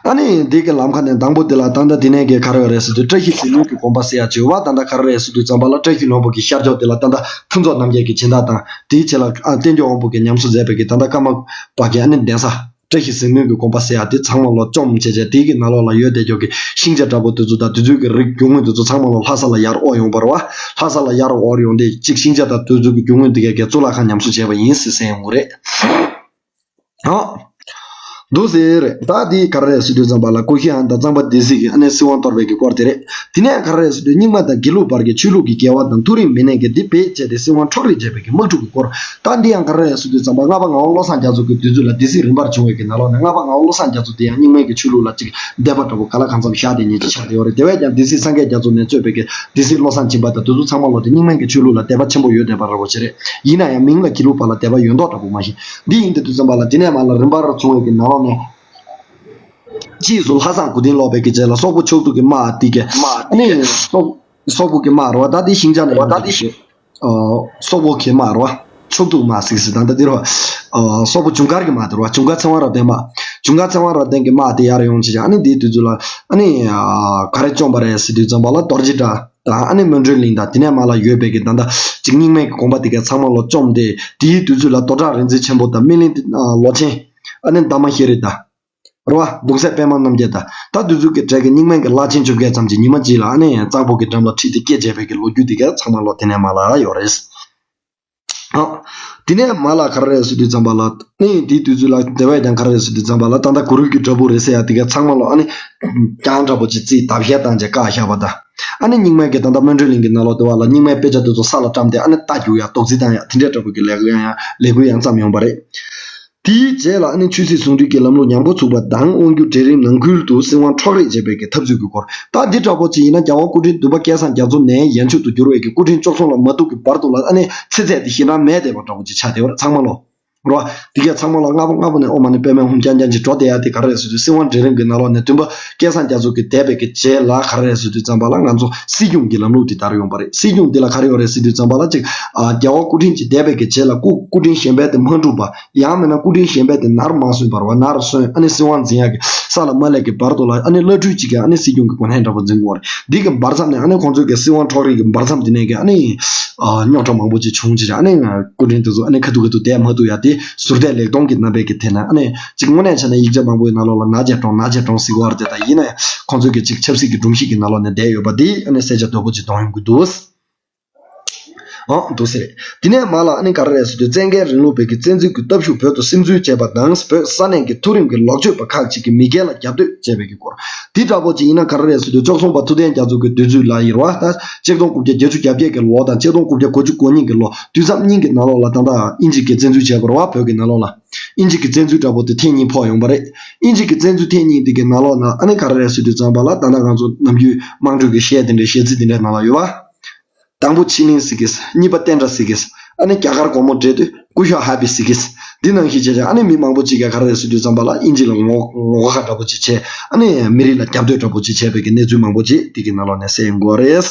ཨ་ནི་འདི་གི་ལམ་ཁ་ནས་དང་པོ་འདི་ལ་ད་ལྟ་འདི་ནས་གི་ག་རེ་རེད་ཟེར་དུས་བཀྲ་ཤིས་ཟིལ་གནོན་གྱི་དགོན་པ་ཟེར་ཡ་ཅིག་ཡོད་པ། ད་ལྟ་ག་རེ་རེད་ཟེར་དུས་ཙམ་པ་ལ་བཀྲ་ཤིས་ལྷུན་པོ་གི་ཤར་ཕྱོགས་འདི་ལ་ད་ལྟ་ཕུན་ཚོགས་རྣམ་རྒྱལ་གྱི་སྦྱིན་བདག་དང་དེའི་རྗེས་ལ་ཨ་བསྟན་སྐྱོང་དབང་པོ་གིས་ཉམས་གསོ་མཛད་པའི་གི་ད་ལྟ་ཀརྨ་པ་གི་ཨ་ནི་གདན་ས་བཀྲ་ཤིས་ཟིལ་གནོན་གྱི་དགོན་པ་ཟེར་ཡ་དེ་ཚང་མ་ལོག་བཅོམ་བྱས་བྱས་དེའི་གི་ནང་ལོགས་ལ་ཡོད་བསྡད་ཀྱོག་གི་ཤིང་བྱ་འདྲ་པོ་དེ་ཚོ་དང་དེ་ཚོའི་གི་རིགས་རྒྱུ་དངོས་དེ་ཚོ་ཚང་མ་ལོག་ལྷ་ས་ལ་ཡར་དབོར་ཡོང་བ་རེད་བ། ལྷ་ས་ལ་ཡར་དབོར་ཡོང་དེ་གཅིག་ཤིང་བྱ་དང་དེ་ཚོའི་གི་རྒྱུ་དངོས་དེ་གའི་གི་གཙུག་ལག་ཁང་ཉམས་གསོ་བྱས་པ་ཡིན་ཟེར་གསན་ཡོང་གི་རེད། ཨོ། འདུག་ཟེར་རེད། ད་འདི་ག་རེ་རེད་ཟེར་དུས་ཙམ་པ་ལ་ཀུ་ཤུ་ཨན་དང་གཙང་པ་སྡེ་སྲིད་ཀྱིས་ཨ་ནི་སྲིད་དབང་གཏོར་བའི་གི་སྐོར་དེ་རེད། དེ་ནས་ག་རེ་རེད་ཟེར་དུས་རྙིང་མ་དང་དགེ་ལུགས་བར་གྱི་ཆོས་ལུགས་ཀྱི་འགལ་བ་དང་མཐོ་རིམ་མི་སྣས་ཀྱིས་འདི་བེད་སྤྱད་དེ་སྲིད་དབང་འཕྲོག་རེས་བྱས་པའི་གི་དམག་འཁྲུག་གི་སྐོར། ད་འདི་ཡང་ག་རེ་རེད་ཟེར་དུས་ཙམ་པ་ལྔ་པ་ངག་དབང་བློ་བཟང་རྒྱ་མཚོ་གི་དུས་ཚོད་ལ་སྡེ་སྲིད་རིམ་པར་བྱུང་བའི་གི་ནང་ལོགས་ནས་ལྔ་པ་ངག་དབང་བློ་བཟང་རྒྱ་མཚོ་དེ་ཡང་རྙིང་མའི་གི་ཆོས་ལུགས་ལ་ཅིག་དད་པ་འདྲ་པོ་ག་ལ་གང་འཚམ་བཞག་དེ་ཉིད་ཀྱི་ཆགས་བསྡད་ཡོད་རེད། དེ་བས་ཀྱང་སྡེ་སྲིད་སངས་རྒྱས་རྒྱ་མཚོ་ནས་གཙོས་པའི་གི་སྡེ་སྲིད་བློ་བཟང་སྦྱིན་པ་དང་དེ་ཚོ་ཚང་མ་ལོ་དེ་རྙིང་མའི་གི་ཆོས་ལུགས་ལ་དད་པ་ཆེན་པོ་ཡོད་བསྡད་པ་འདྲ་པོ་ཞིག་རེད། ཡིན་ན་ཡང་མིང་ལ་དགེ་ལུགས་པ་ལ་དད་པ་ཡོད་མདོག་འདྲ་པོ་མ་ཤེས། འདི་ཡིན་དུས་དུས་ཙམ་པ་ལ་དེ་ནས་མར་ལ་རིམ་པར་བྱུང་བའི་གི་ནང་ལོགས་ནས། ཕྱིས་སུ་ལྷ་བཟང་གོ་བདེ་ལོག་པའི་གི་རྗེས་ལ་སོག་པོ་ཕྱོགས་གཏུག་གི་དམག་དེ་གི་ཨ་ནི་སོག་སོག་པོ་གི་དམག་རེད་བ། ད་དེ་ཤིང་ཅང་ནས་ཡོང་གི་རེད། སོག་པོ་གི་དམག་རེད་བ། ཕྱོགས་གཏུག་དམག་ཟེར་ཟེར་ད་ལྟ་འདི་རེད་བ། སོག་པོ་ཇུན་གར་གི་དམག་དེ་རེད་བ། ཇུན་གར་ཚེ་དབང་རབ་བརྟན་དམག་ཇུན་གར་ཚེ་དབང་རབ་བརྟན་གི་དམག་དེ་ཡར་ཡོང་བྱས་ཀྱང་ཨ་ནི་དེའི་དུས་ཚོད་ལ་ཨ་ནི་ག་རེ་བཅོམ་པ་རེད་ཟེར་དུས་ཙམ་པ་ལ་རྡོ་རྗེ་བྲག་དང་ཨ་ནི་མོན་གྲོའི་གླིང་དང་དེ་ནས་མར་ལ་ཡོད་པའི་གི་ད་ལྟ་ཅིག་རྙིང་མའི་གི་དགོན་པ་དེ་ག་ཚང་མ་ལོ་བཅོམ་སྟེ། དེའི་དུས་ཚོད་ལ་རྡོ་བྲག་རིག་འཛིན་ཆེན་པོ་དང་སྨིན་གླིང་ལོ་ཆེན། ཨ་ནི་འདབ་མ་ཤེས་རིག་དང་། རེད་བ། གདུང་སྲས་པད་མ་རྣམ་རྒྱལ་དང་། ད་དུས་ཚོད་ཀྱི་གྲས་ཀྱི་རྙིང་མའི་གི་བླ་ཆེན་བཅོ་བརྒྱད་ཙམ་གྱིས་ཉི་མ་གཅིག་ལ་ཨ་ནི་གཙང་པོ་གི་འགྲམ་ལ་ཁྲིད་དེ་སྐྱེས་བྱས་པའི་གི་ལོ་རྒྱུས་དེ་ག་ཚང་མ་ལོ་དེ་ནས་མར་ལ་ཡོད་རེད། ཨ། དེ་ནས་མར་ལ་ག་རེ་རེད་ཟེར་དུས་ཙམ་པ་ལ་ཨ་ནི་དེའི་དུས་ཚོད་ལ་དེ་བས་ཀྱང་ག་རེ་རེད་ཟེར་དུས་ཙམ་པ་ལ་ད་ལྟ་གུ་རུ་གི་བྲག་ཕུག་རེད་ཟེར་ཡ་དེ་ག་ཚང་མ་ལོ་ཨ་ནི་རྐྱང་འདྲ་པོ་ཅིག་རྩིས་བརྡབ་གཞས་བཏང་བྱས་བཀག་བཞག་པ་དང་། ཨ་ནི་རྙིང་མའི་གི་ད་ལྟ་སྨོན་གྲོལ་གླིང་གི་ནང་ལོགས་དེ་བ་ལ་རྙིང་མའི་དཔེ་ཆ་དེ་ཚོ་ས་ལ་བཀྲམ་སྟེ་ཨ་ནི་རྟ་རྒྱུག་ཡ་རྡོག་རྫིས་བཏང་ཡ་དེ་འདྲའི་འདྲ་པོ་གི་ལས་ཀ་ཡང་ཡང་ལས་འགུལ་ཡང་བརྩམས་ཡོང་པ་རེད། དེའི་རྗེས་ལ་ཨ་ནི་ཆོས་སྲིད་ཟུང་འབྲེལ་གྱི་ལམ་ལུགས་ཉམས་འགོ་ཚུགས་པ་དང་དབང་སྒྱུར་གྲལ་རིམ་ནང་ཁུལ་དུ་སྲིད་དབང་འཕྲོག་རེས་བྱས་པའི་གི་འཐབ་རྩོད་ཀྱི་སྐོར། ད་འདི་འདྲ་པོ་ཅིག་ཡིན་ན་རྒྱལ་བ་སྐུ་ཕྲེང་བདུན་པ་སྐལ་བཟང་རྒྱ་མཚོ་ནས་ཡན་ཆོད་དུ་གྱུར་བའི་གི་སྐུ་ཕྲེང་བཅུ་གསུམ་ལ་མ་ཐུག་གི་བར་དུ་ལ་ཨ་ནི་ཚེ་ཚད་དེ་ཞེ་དྲག་མེད་བསྡད་པ་འདྲ་པོ་ཅིག་ཆགས་བསྡད་པ་རེད་ཚང་མ་ལོ། རོ། འདི་གས་ཚང་མ་ལ་སྔ་པོ་སྔ་པོ་ནས་ཨོཾ་མ་ཎི་པདྨེ་ཧཱུྃ་རྐྱང་རྐྱང་ཅིག་འགྲོ་བསྡད་ཡ་དེ་ག་རེ་རེད་ཟེར་དུས་སྲིད་དབང་གྲལ་རིམ་གྱི་ནང་ལོགས་ནས་བདུན་པ་སྐལ་བཟང་རྒྱ་མཚོ་གིས་འདས་པའི་གི་རྗེས་ལ་ག་རེ་རེད་ཟེར་དུས་ཙམ་པ་ལ་ང་ཚོ་སྲིད་སྐྱོང་གི་ལམ་ལུགས་དེ་དར་ཡོང་པ་རེད། སྲིད་སྐྱོང་འདི་ལ་ག་རེ་ཡོད་རེད་ཟེར་དུས་ཙམ་པ་ལ་ཅིག་ཨ་རྒྱལ་བ་སྐུ་ཕྲེང་གཅིག་འདས་པའི་གི་རྗེས་ལ་སྐུ་སྐུ་ཕྲེང་གཞན་པ་དེ་མ་འཁྲུགས་པ། ཡང་མིན་ན་སྐུ་ཕྲེང་གཞན་པ་དེ་ནར་མ་སོན་པར་བ་ནར་སོན་ཨ་ནི་སྲིད་དབང་འཛིན་ཡག་གི་ས་ལ་མ་སླེབས་ཀྱི་བར་དུ་ལ་ཨ་ནི་བླ་སྤྲུལ་གཅིག་གིས་ཨ་ནི་སྲིད་སྐྱོང་གི་གོ་གནས་འདྲ་པོ་འཛིན་དགོས་རེད། འདི་གི་འབར་མཚམས་ནས་ཨ་ནི་ཁོང་ཚོས་ཀྱི་སྲིད་དབང་འཕྲོག་རེས་ཀྱི་འབར་མཚམས་འདི་ནས་ཀྱི་ཨ་ནི་རྙོག་དྲ་མང་པོ་ཅིག་བྱུང་ཅིག་ཨ་ནི་སྐུ་ཕྲེང་དེ་ཚོ་ཨ་ནི་ཁ་ཐུག་ཁ་ཐུག་བསྡད་མ་ཐུབ་ཡ་དེ་ཟུར་བལྟས་ལེགས་གཏོང་གི་རྣམ་པའི་གི་ཐད་ནས་ཨ་ནི་ཅིག་དངོས་གནས་བྱས་ན་ཡིག་ཆ་མང་པོའི་ནང་ལོགས་ལ་ན་ཆེ་གྲོང་ན་ཆེ་གྲོང་ཟེར་གི་ཡོད་རེད་དེ། ད་ཡིན་ན་ཡང་ཁོང་ཚོས་ཀྱི་ཅིག་ཆབ་སྲིད་ཀྱི་སྒྲོམ་གཞི་གི་ནང་ལོགས་ནས་བསྡད་ཡོད་པ་འདི་ཨ་ནི་གསལ་ཆ་དོད་པོ་ཅིག་མཐོང་ཡོང་གི་འདུག་ཨང་འདུག་ཟེར། དེ་ནས་མར་ལ་ཨ་ནི་ག་རེ་རེད་ཟེར་དུས་བཙན་རྒྱལ་རིང་ལུགས་པའི་གི་བཙན་འཛུལ་གྱི་སྟོབས་ཤུགས་བོད་དུ་སིམ་འཛུལ་བྱས་པ་དང་བོད་ས་གནས་ཀྱི་མཐོ་རིམ་གྱི་ལོག་སྤྱོད་པ་ཁག་ཅིག་གིས་མི་སྒེར་ལ་རྒྱབ་གཏོད་བྱས་པའི་གི་སྐོར། དེ་འདྲ་པོ་ཅིག་ཡིན་ན་ག་རེ་རེད་ཟེར་དུས་བཅུ་གསུམ་པ་ཐུབ་བསྟན་རྒྱ་མཚོ་གི་དུས་ཚོད་ལ་ཡིན་རེད་བ། ད་ཆིག་སྟོང་དགུ་བརྒྱ་བརྒྱད་ཅུ་གྱ་བརྒྱད་ཀྱི་ལོ་དང་ཆིག་སྟོང་དགུ་བརྒྱ་གོ་དགུ་གོ་གཉིས་ཀྱི་ལོ་དུས་མཚམས་གཉིས་ཀྱི་ནང་ལོགས་ལ་ད་ལྟ་དབྱིན་ཇི་གིས་བཙན་འཛུལ་བྱས་པ་རེད་བ། བོད་ཀྱི་ནང་ལོགས་ལ་དབྱིན་ཇི་གི་བཙན་འཛུལ་འདྲ་པོ་དེ་ཐེངས་གཉིས་ཕོག་ཡོང་པ་རེད། དབྱིན་ཇི་གི་བཙན་འཛུལ་ཐེངས་གཉིས་དེ་གི་ནང་ལོགས་ན་ཨ་ནི་ག་རེ་རེད་ཟེར་དུས་ཙམ་པ་ལ་ད་ལྟ་ང་ཚོ་ནམ་རྒྱུན་དམངས་ཁྲོད་ཀྱི་གཞས་དེ་འདྲའི་གཞས་ཚིག་དེ་འདྲའི་ནང་ལ་ཡོད་བ། དང་པོ་ཕྱི་གླིང་ཟེར་གི། གཉིས་པ་བསྟན་དགྲ་ཟེར་གི། ཨ་ནི་རྒྱ་གར་སྒོར་མོ་སྤྲད་དུས་སྐུ་ཞབས་ཧ་པི་ཟེར་གི། འདི་ནང་བཞིན་བྱས་བྱས་ཨ་ནི་མི་མང་པོ་ཅིག་གིས་ག་རེ་རེད་ཟེར་དུས་ཙམ་པ་ལ་དབྱིན་ཇི་ལ་ངོ་ངོ་ཁ་འདྲ་པོ་ཅིག་བྱས། ཨ་ནི་མི་རིགས་ལ་རྒྱབ་གཏོད་འདྲ་པོ་ཅིག་བྱས་པའི་གི་གནས་ཚུལ་མང་པོ་ཅིག་འདི་གི་ནང་ལོགས་ནས་གསལ་ཡོང་གི་ཡོད་རེད།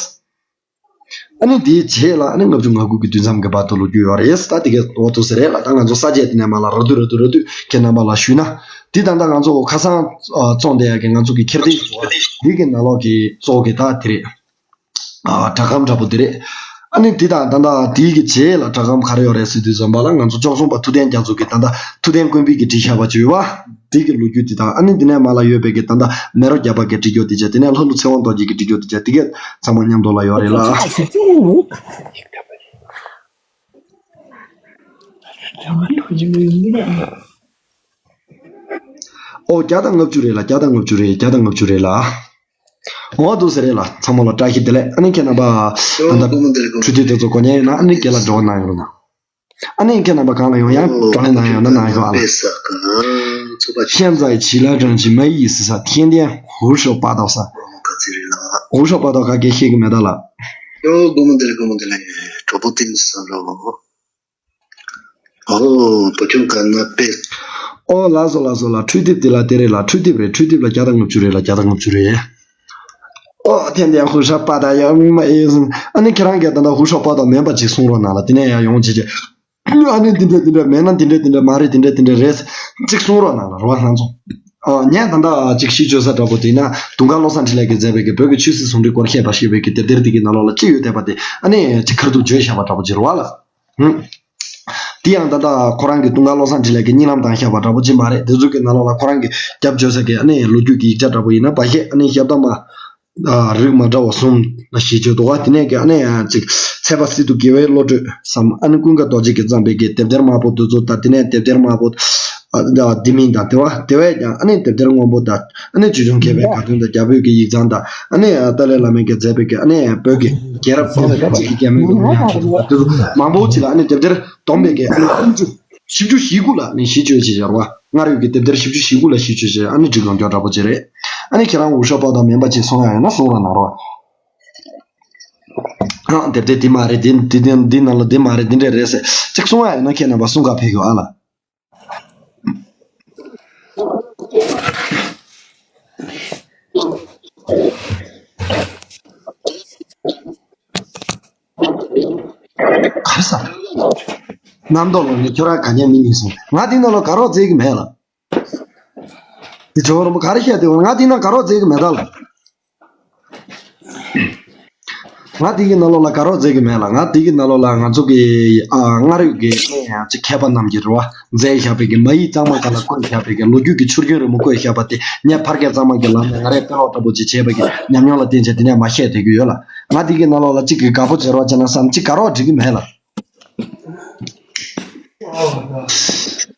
ཨ་ནི་དེའི་རྗེས་ལ་ཨ་ནི་ལྔ་བཅུ་ང་དགུ་གི་དུས་མཚམས་ཀྱི་བར་དུ་ལོ་རྒྱུས་ཡོད་རེད། ད་དེ་གའི་འོག་ཏུ་ཟེར་རེད་ལ། ད་ང་ཚོ་ས་བཅད་དེ་ནས་མར་ལ་ར་དུ་ར་དུ་ར་དུ་ཁྱེད་རྣམ་པ་ལ་ཞུས་ན། འདི་ད་ལྟ་ང་ཚོ་ཁ་སང་བཙོང་བསྡད་ཡ་གི་ང་ཚོ་གི་འཁྱེར་སྟེགས་འདི་གི་ནང་ལོགས་ཀྱི་གཙོ་བོ་གི་ད་དེ་རེད། ཨ་སྒྲ་སྒམ་འདྲ་པོ་དེ་རེད། ཨ་ནི་འདི་དང་ད་ལྟ་དེའི་གི་རྗེས་ལ་སྒྲ་སྒམ་ག་རེ་ཡོད་རེད་ཟེར་དུས་ཙམ་པ་ལ་ང་ཚོ་བཅུ་གསུམ་པ་ཐུབ་བསྟན་རྒྱ་མཚོ་གི་ད་ལྟ་ཐུབ་བསྟན་ཀུན་སྤེལ་གྱིས་བྲིས་བཞག་པ་ཅིག་ཡོད་པ། དེ་གི་ལོ་རྒྱུས་དེ་དང་ཨ་ནི་དེ་ནས་མར་ལ་ཡོད་པའི་གི་ད་ལྟ་མེ་རོ་བརྒྱ་པ་གིས་བྲིས་རྒྱུ་དེ་བྱས། དེ་ནས་ལྷ་ཀླུ་ཚེ་དབང་རྡོ་རྗེ་གིས་བྲིས་རྒྱུ་དེ་བྱས། དེ་གས་ཚང་མ་མཉམ་དུ་ལ་ཡོད་རེད་ལ། ཨོ་བརྒྱ་དང་ལྔ་བཅུ་རེད་ལ། བརྒྱ་དང་ལྔ་བཅུ་རེད། བརྒྱ་དང་ལྔ་བཅུ་རེད་ལ། འོ་འདུག་ཟེར་རེད་ལ། ཚང་མ་ལ་བཀྲ་ཤིས་བདེ་ལེགས། ཨ་ནི་ཁྱེད་རྣམ་པ་ད་ལྟ་འཕྲོད་བསྟེན་དེ་ཚོ་གོ་མཁན་ཡོད་ན་ཨ་ནི་རྒན་ལ་འབྲེལ་བ་གནང་ཡོང་རོགས་གནང་། ཨ་ནི་ཁྱེད་རྣམ་པ་གང་ལ་ཡོང་ཡང་བགྲོ་གླེང་གནང་ཡོང་ན་གནང་ཤོག་ཨ་ལ།现在起来正是没意思噻，天天胡说八道噻。胡说八道ག་གེ་ཤེས་ཀྱི་མེད་ད་ལ། ཡོ་སྒོ་མོ་འདི་ལ་སྒོ་མོ་འདི་ལ་གྲོགས་པོ་ཏིན་སང་རོ། ཨོ་བུ་ཆུང་ག་ན་པེ། ཨོ་ལགས་སོ་ལགས་སོ་ལ། འཕྲུལ་དེབ་དེ་ལ་དེ་རེད་ལ། འཕྲུལ་དེབ་རེད། འཕྲུལ་དེབ་ལ་བརྒྱ་དང་ལྔ་བཅུ་རེད་ལ། བརྒྱ་དང་ལྔ་བཅུ་རེད། ཨོ་天天胡说八道ཡ་མ་ཨེ་སོང་། ཨ་ནི་ཁྱེད་རང་གིས་ད་ལྟ་胡说八道མིན་པ་ཅིག་གསུང་རོགས་གནང་ལ། དེ་ནས་ཡར་ཡོང་བྱེད་ཀྱི། ཨ་ནི་འདི་འདྲ་འདི་འདྲ་མེད་ན་འདི་འདྲ་འདི་འདྲ་མ་རེད། འདི་འདྲ་འདི་འདྲ་རེད་ཅིག་གསུང་རོགས་གནང་ལ་རོགས་གནང་ཚོ། ཨ་ངས་ད་ལྟ་ཅིག་ཤིས་བརྗོད་ས་འདྲ་པོ་དེ་ཡིན་ན་དུང་དཀར་བློ་བཟང་འཕྲིན་ལས་ཀྱིས་མཛད་པའི་གི་བོད་ཀྱི་ཆོས་སྲིད་ཟུང་འབྲེལ་སྐོར་བཤད་པ་ཞེས་པའི་གི་དེབ་ཐེར་དེ་གི་ནང་ལོགས་ལ་ཅི་ཡོད་བསྡད་པ་དེ་ཨ་ནི་ཅིག་ཁ་ཐུག་བརྗོད་བཞག་པ་འདྲ་པོ་ཅིག་རེད་བ་ལ། ཧུམ། དེ་ཡང་ད་ལྟ་ཁོ་རང་གི་དུང་དཀར་བློ་བཟང་འཕྲིན་ལས་ཀྱིས་གཉིད་ལམ་བཏང་བཞག་པ་འདྲ་པོ་ཅིག་མ་རེད། དེ་ཚོ་གི་ནང་ལོགས་ལ་ཁོ་རང་གི་རྒྱབ་བཅོལ་ས་གི་ཨ་ནི་ལོ་རྒྱུས་ཀྱི་ཡིག་ཆ་འདྲ་པོ་ཡིན་ན་བ་ཞེས་ཨ་ནི་ཞབས་ཏ་མ། ཨ་རིགས་མ་འདྲ་བ་གསུམ་ལ་ཞེས་བརྗོད་འདུག་བ། དེ་ནས་ཀྱི་ཨ་ནི་ཡང་ཅིག་ཚེ་དཔག་སི་ཏུ་དགེ་བའི་བློ་གྲོས་སམ། ཨ་ནི་ཀུན་དགའ་རྡོ་རྗེ་གིས་བརྩམས་པའི་གི་དེབ་ཐེར་དམར་པོ་འདི་ཚོ་དང་། དེ་ནས་དེབ་ཐེར་དམར་པོ་ཨ་འདི་མིན་དང་། དེ་བ་དེ་བས་ཀྱང་ཨ་ནི་དེབ་ཐེར་སྔོན་པོ་དང་། ཨ་ནི་ཆོས་འབྱུང་མཁས་པའི་དགའ་སྟོན་དང་། རྒྱ་བོད་ཀྱི་ཡིག་ཚང་དང་། ཨ་ནི་ཏཱ་ལའི་བླ་མས་ཀྱིས་མཛད་པའི་གི་ཨ་ནི་བོད་ཀྱི་རྒྱལ་རབས་གསུམ་ལ་ཅིག་གི་རྒྱ་མོའི་གི་ཉམས་ཞིབ་དང་། དེ་ཚོ་མང་པོ་ཅིག་ལ་ཨ་ནི་དེབ་ཐེར་བསྡོམས་པའི་གི་ཨ་ནི་སུམ་ཅུ། བཞི་བཅུ་ཞེ་དགུ་ལ་ནི་གཞི་བཅོལ་བྱས་བཞག་ར་བ། སྔར་ཡོད་ཀྱི་དེབ་ཐེར་བཞི་བཅུ་ཞེ་དགུ་ལ་གཞི་བཅོལ་བྱས། ཨ་ནི་འབྲི་གང་མགྱོགས་འདྲ་པོ་ཅིག་རེད། ཨ་ནི་ཁྱེད་རང་འུ་ཤོག་པ་དང་མེམ་པ་ཅིག་གསུང་ཡ་ཡོད་ན་གསུང་རོགས་གནང་རོགས། ཨ་དེབ་ཐེར་འདི་མ་རེད། འདི་འདི་འདི་འདི་ནང་ལ་འདི་མ་རེད། འདི་འདྲས་རེད་ཟེར་ཅིག་གསུང་ཡ་ཡོད་ན་ཁྱེད་རྣམ་པ་གསུང་ག་ཕེབས་ཤོག་ཨ་ལ། ག་རེ་ཟ། རྣམ་རྟོག་ལོག་ནི་ཁྱོད་རང་ག་ཉན་མི་ཉན་སོང་། ང་འདི་ནང་ལ་དགའ་རོགས་བཙལ་གི་མེད་ལ། འདི་ཇོ་བོ་རིན་པོ་ག་རེ་བཤད་དེ། ང་འདི་ནང་དགའ་རོགས་བཙལ་གི་མེད་ད་ལ། ང་འདི་གི་ནང་ལོགས་ལ་དགའ་རོགས་བཙལ་གི་མེད་ལ། ང་འདི་གི་ནང་ལོགས་ལ་ང་ཚོ་གི་ཨ་སྔར་ཡོད་ཀྱི་ཨ་ཡང་ཅིག་མཁས་པ་རྣམས་ཀྱིས་རེད་བ། མཛད་བཞག་པའི་གི་མ་ཡིག་གཙང་མ་ག་ལ་བཀོད་བཞག་པའི་གི་ལོ་རྒྱུས་ཀྱི་ཆུ་རྒྱུན་རིང་མོ་བཀོད་བཞག་པ་དེ་ངས་ཕར་སྐད་གཙང་མ་གི་ལམ་ནས་ང་རས་དཔེ་ཀློག་འདྲ་པོ་ཅིག་བྱས་པ་གི་ཉམས་མྱོང་ལ་བརྟེན་བྱས་དེ་ནས་མར་བཤད་བསྡད་ཀྱི་ཡོད་ལ། ང་འདི་གི་ནང་ལོགས་ལ་གཅིག་གི་དགའ་པོ་བྱེད་རོགས་བྱས་ན་བསམ། གཅིག་དགའ་རོགས་འགྲིག་གི་མེད་ལ།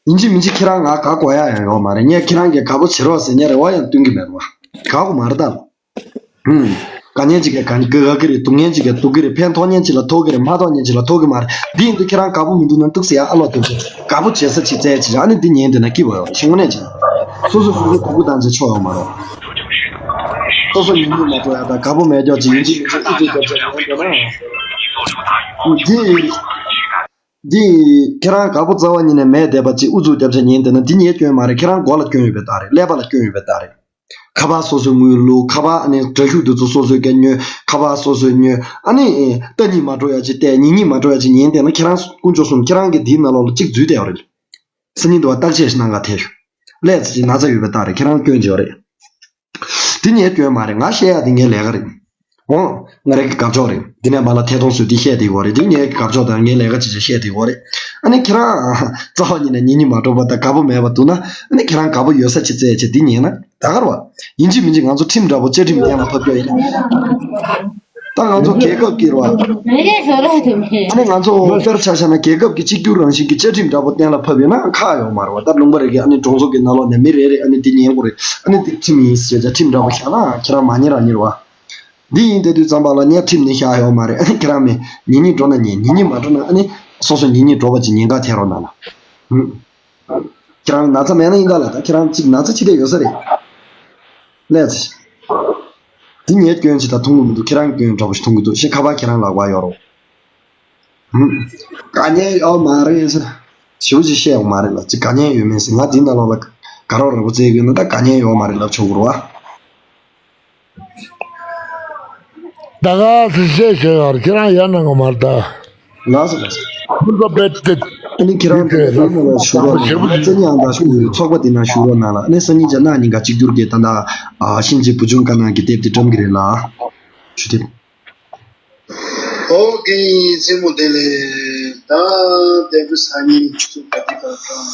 ཡིན་གཅིག་མིན་གཅིག་ཁྱེད་རང་ང་དགའ་དགོས་ཡ་ཡང་ཡོད་མ་རེད། ངས་ཁྱེད་རང་གི་དགའ་པོ་བྱེད་རོགས་ཟེར་ངས་རེ་བ་ཡང་བཏོན་གི་མེད་རེད་བ། དགའ་དགོས་མ་རེད་ད། ཧུམ། དགའ་མཁན་གཅིག་གིས་དགའ་དགའ་གི་རེད། སྡུག་མཁན་གཅིག་གིས་སྡུག་གི་རེད། ཕན་ཐོགས་མཁན་གཅིག་ལ་ཐོགས་ཀྱི་རེད། མ་ཐོགས་མཁན་གཅིག་ལ་ཐོགས་ཀྱི་མ་རེད། འདི་ཡིན་དུས་ཁྱེད་རང་དགའ་པོ་མི་འདུག་ན་འདུག་ཟེར་ཡ་ཨ་ལོག་དེ་ཚོ་དགའ་པོ་བྱེད་ས་ཅིག་བཙལ་བྱེད་བྱ། ཨ་ནི་འདི་ཉན་བསྡད་ན་སྐྱིད་པ་ཡོད་རེད། ཤེས་ངོ་ནས་བྱེད། སོ་སོ་སོ་སོ་གུ་གུ་བཏང་བྱས་ཆོག་ཡོད་མ་རེད། སོ་སོ་ཉིན་ཉིན་མ་འགྲོ་ཡ་དང་དགའ་པོ་མེད་ཀྱོག་ཅིག་ཡིན་གཅིག་མིན་གཅིག་ཨུ་ཚུགས་རྒྱབ་བྱས་ཉན་བསྡད་ན། འདི། འདི། ཁྱེད་རང་དགའ་པོ་རྩ་བ་ཉིད་ནས་མེད་བསྡད་པ་ཅིག་ཨུ་ཚུགས་རྒྱབ་བྱས་ཉན་བསྡད་ན་འདི་ངའི་སྐྱོན་མ་རེད། ཁྱེད་རང་མགོ་ལ་སྐྱོན་ཡོད་པའི་རྟགས་རེད། ཀླད་པ་ལ་སྐྱོན་ཡོད་པའི་རྟགས་རེད། ཁ་པར་སོ་སོའི་ངོས་བླུགས། ཁ་པར་ཨ་ནི་འདྲ་ཤུགས་འདི་ཚོ་སོ་སོས་ཀྱང་ཉོས། ཁ་པར་སོ་སོས་ཉོས། ཨ་ནི་ཨེ་ལྟ་ཉིན་མ་འགྲོ་ཡ་ཅིག་བལྟས། ཉིན་གཉིས་མ་འགྲོ་ཡ་ཅིག་ཉན་བསྡད་ན་ཁྱེད་རང་དཀོན་མཆོག་གསུམ་ཁྱེད་རང་གི་འདིའི་ནང་ལོགས་ལ་གཅིག་འཛུལ་བསྡད་ཡོད་རེད། སང་ཉིན་དུ་བ་བརྟག་དཔྱད་ཞིག་གནང་ག་ཐལ་ཤོག་ལས་ཚེ་ཅིག་ན་ཚ་ཡོད་པའི་རྟགས་རེད། ཁྱེད་རང་སྐྱོན་ཅིག་ཡོད་རེད། འདི་ངའི་སྐྱོན་མ་རེད། ང་བཤད་ཡ་འདི་ངའི་ལས་ཀ་རེད། འོང་། ང་རང་གི་དགའ་ཕྱོགས་རེད། འདི་ནས་མར་ལ་ཐད་གཏོང་བཟོས་ཏེ་བཤད་བསྡད་ཀྱི་ཡོད་རེད། འདི་ངའི་དགའ་ཕྱོགས་དང་ངའི་ལས་ཀ་བྱེད་བྱེད་བཤད་བསྡད་ཀྱི་ཡོད་རེད། ཨ་ནི་ཁྱེད་རང་རྩ་བ་ཉིད་ནས་ཉིན་གཉིས་མ་འགྲོ་བ་དང་དགའ་པོ་མེད་པ་འདུག་ན། ཨ་ནི་ཁྱེད་རང་དགའ་པོ་ཡོད་ས་ཅིག་བཙལ་བྱས་འདི་ཉན་ན་ད་ག་རེད་བ། ཡིན་གཅིག་མིན་གཅིག་ང་ཚོ་ཁྲིམས་འདྲ་པོ་བཅའ་ཁྲིམས་གཏན་ལ་ཕབ་རྒྱུ་ཡིན་ན། ད་ང་ཚོ་རྒྱལ་ཁབ་ཀྱི་རེད་བ། ཨ་ནི་ང་ཚོ་དཔེར་ཆ་བཞག་ན་རྒྱལ་ཁབ་ཀྱི་གཅིག་གྱུར་རང་བཞིན་གྱི་བཅའ་ཁྲིམས་འདྲ་པོ་གཏན་ལ་ཕབ་ཡོད་ན་ཁག་ཡོད་མ་རེད་བ། ད་ལུང་པ་རེ་གི་ཨ་ནི་གྲོང་ཚོ་གི་ནང་ལོགས་ནས་མི་རེ་རེ་ཨ་ནི་འདི་ཉན་དགོས་རེད། ཨ་ནི་འདི་ཁྲིམས་ཡིན་ཟེར་བྱས་ཁྲིམས་འདྲ་པོ་བཞག་ན་ཁྱེད་རང་མ་ཉན་རང་ཉན་རེད་བ། འདི་ཡིན་དེ་དུས་ཙམ་པ་ལ་ངས་ཁྲིམས་ནི་བཞག་ཡོད་མ་རེད། ཨ་ནི་ཁྱེད་རང་མི་ཉིན་གཉིས་འགྲོ་ན་ཉན། ཉིན་གཉིས་མ་འགྲོ་ན་ཨ་ནི་སོ་སོ་ཉིན་གཉིས་འགྲོ་བ་ཅིག་ཉེན་ཁ་ཐེབས་རོགས་གནང་ལ། ཧུམ། ཁྱེད་རང་ན་ཚ་མེད་ན་ཡིན་ད་ལ། ད་ཁྱེད་རང་གཅིག་ན་ཚ་ཅི་འདྲ་ཡོད་ས་རེད། ལས་ཚེ། འདི་ངའི་སྐྱོན་ཅིག་ད་མཐོང་གི་མི་འདུག་ཁྱེད་རང་གི་སྐྱོན་འདྲ་པོ་ཞིག་མཐོང་གི་འདུག་ཤེས། ཁ་པར་ཁྱེད་རང་ལག་པར་ཡོད་རོགས། ཧུམ། དཀའ་ངལ་ཡོད་མ་རེད་ཟེར། ཞེ་པོ་ཅིག་བཤད་ཡོང་མ་རེད་ལ། ཅིག་དཀའ་ངལ་ཡོད་མེད་ཟེར། ང་འདི་ནང་ལོགས་ལ་དགའ་རོགས་རོགས་པོ་བཙལ་གི་ཡོད་ན་ད་དཀའ་ངལ་ཡོད་མ་རེད་ལབ་ཆོག་གི་རེད་བ། ད་ག་སེ་བཤད་བཤད་ཡོད་རེད། ཁྱེད་རང་ཡར་གནང་གི་མ་རེད་ད། ལགས་སོ་ལགས་སོ། ཁོང་ཚོ་རྦད་དེ། ཨ་ནི་ཁྱེད་རང་གི་དེ་ནང་ལ་ཞུ་རོགས་གནང་། ཨ་ནི་རྩེ་གཉིས་ཨང་རྟགས་ཞུ་གི་ཡོད། ཚོགས་པ་དེ་ནང་ཞུ་རོགས་གནང་ལ། ཨ་ནི་སང་ཉིན་ཅིག་གནངས་ཉིན་ཀ་གཅིག་གྱུར་གྱི་ད་ལྟ་ཨ་གཤིན་རྗེ་བུ་ཆུང་དཀར་ནག་གི་དེབ་དེ་བཀྲམ་གི་རེད་ལ། ཞུ་དེབ། ཨོ་རྒན་ཡིན་མཚན་མོ་བདེ་ལེགས། ད་འདས་པའི་སང་ཉིན་ཆུ་ཚོད་ག་དུས་ག་ལ་བཀྲམ།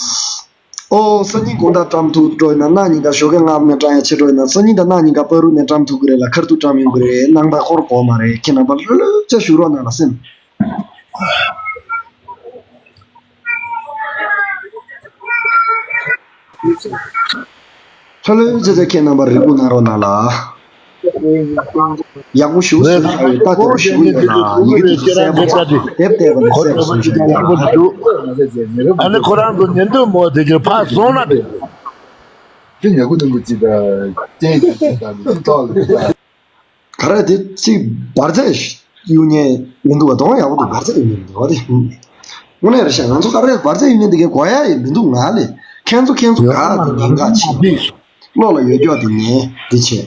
ཨོ་སང་ཉིན་དགོང་དག་བཀྲམ་ཐུབ་འགྲོ་ཡིན་ན། གནངས་ཉིན་ཀ་ཞོགས་ཀས་སྔ་མོ་ནས་བཀྲམ་ཡ་ཆེ་འགྲོ་ཡིན་ན། སང་ཉིན་དང་གནངས་ཉིན་ཀ་བར་དུ་ནས་བཀྲམ་ཐུབ་ཀྱི་རེད་ལ། ཁ་ཐུག་བཀྲམ་ཡོང་གི་རེད། གནང་སྟངས་ཁོ་རང་གོ་མ་རེད། ཁྱེད་རྣམ་པ་ལྷོད་ལྷོད་ཅིག་བཞུགས་རོགས་གནང་ལ་སེམས། ལྷོད་ལྷོད་བྱས་བྱས་ཁྱེད་རྣམ་པ་རེ་སྒུག་གནང་རོགས་གནང་ལ། ཡག་པོ་ཞུ་ཟེར་ཡག་པོ་ཞུ་ཡོད་ལ། ཡི་གེ་དེ་ཚོ་གསལ་པོ་བྱས། དེབ་བལྟས་པ་ནས་གསལ་པོ་བཟོ་ཤེས་ཡོད་ལ། ཨ་ནི་ཁོ་རང་ཚོ་ཉན་འདོད་མོ་དེ་ཀྱི་ཕར་སོང་ན་དེ། དེ་ཉག་གུ་ནང་གི་ཅི་ད་ཅན་ཅན་ཅན་ད་ནི་ཏོག་ལ། ག་རེ་དེ་ཅིག་འབར་རྫས་གཡུག་མཁན་མི་འདུག་བ། དོང་ཡག་པོ་འདུག་འབར་རྫས་གཡུག་མཁན་མི་འདུག་བ་དེ། དངོས་གནས་རེད་ཤག་ང་ཚོ་ག་རེ་འབར་རྫས་གཡུག་མཁན་དེ་གའི་གོ་ཡ་ཡི་མི་འདུག་ང་ལས་ཁྱེད་ཚོ་ཁྱེད་ཚོ་ག་གི་ཉེན་ཁ་ཆེ། བློ་ལ་ཡོད་ཀྱོག་དེ་ཉན་དེ་བྱས།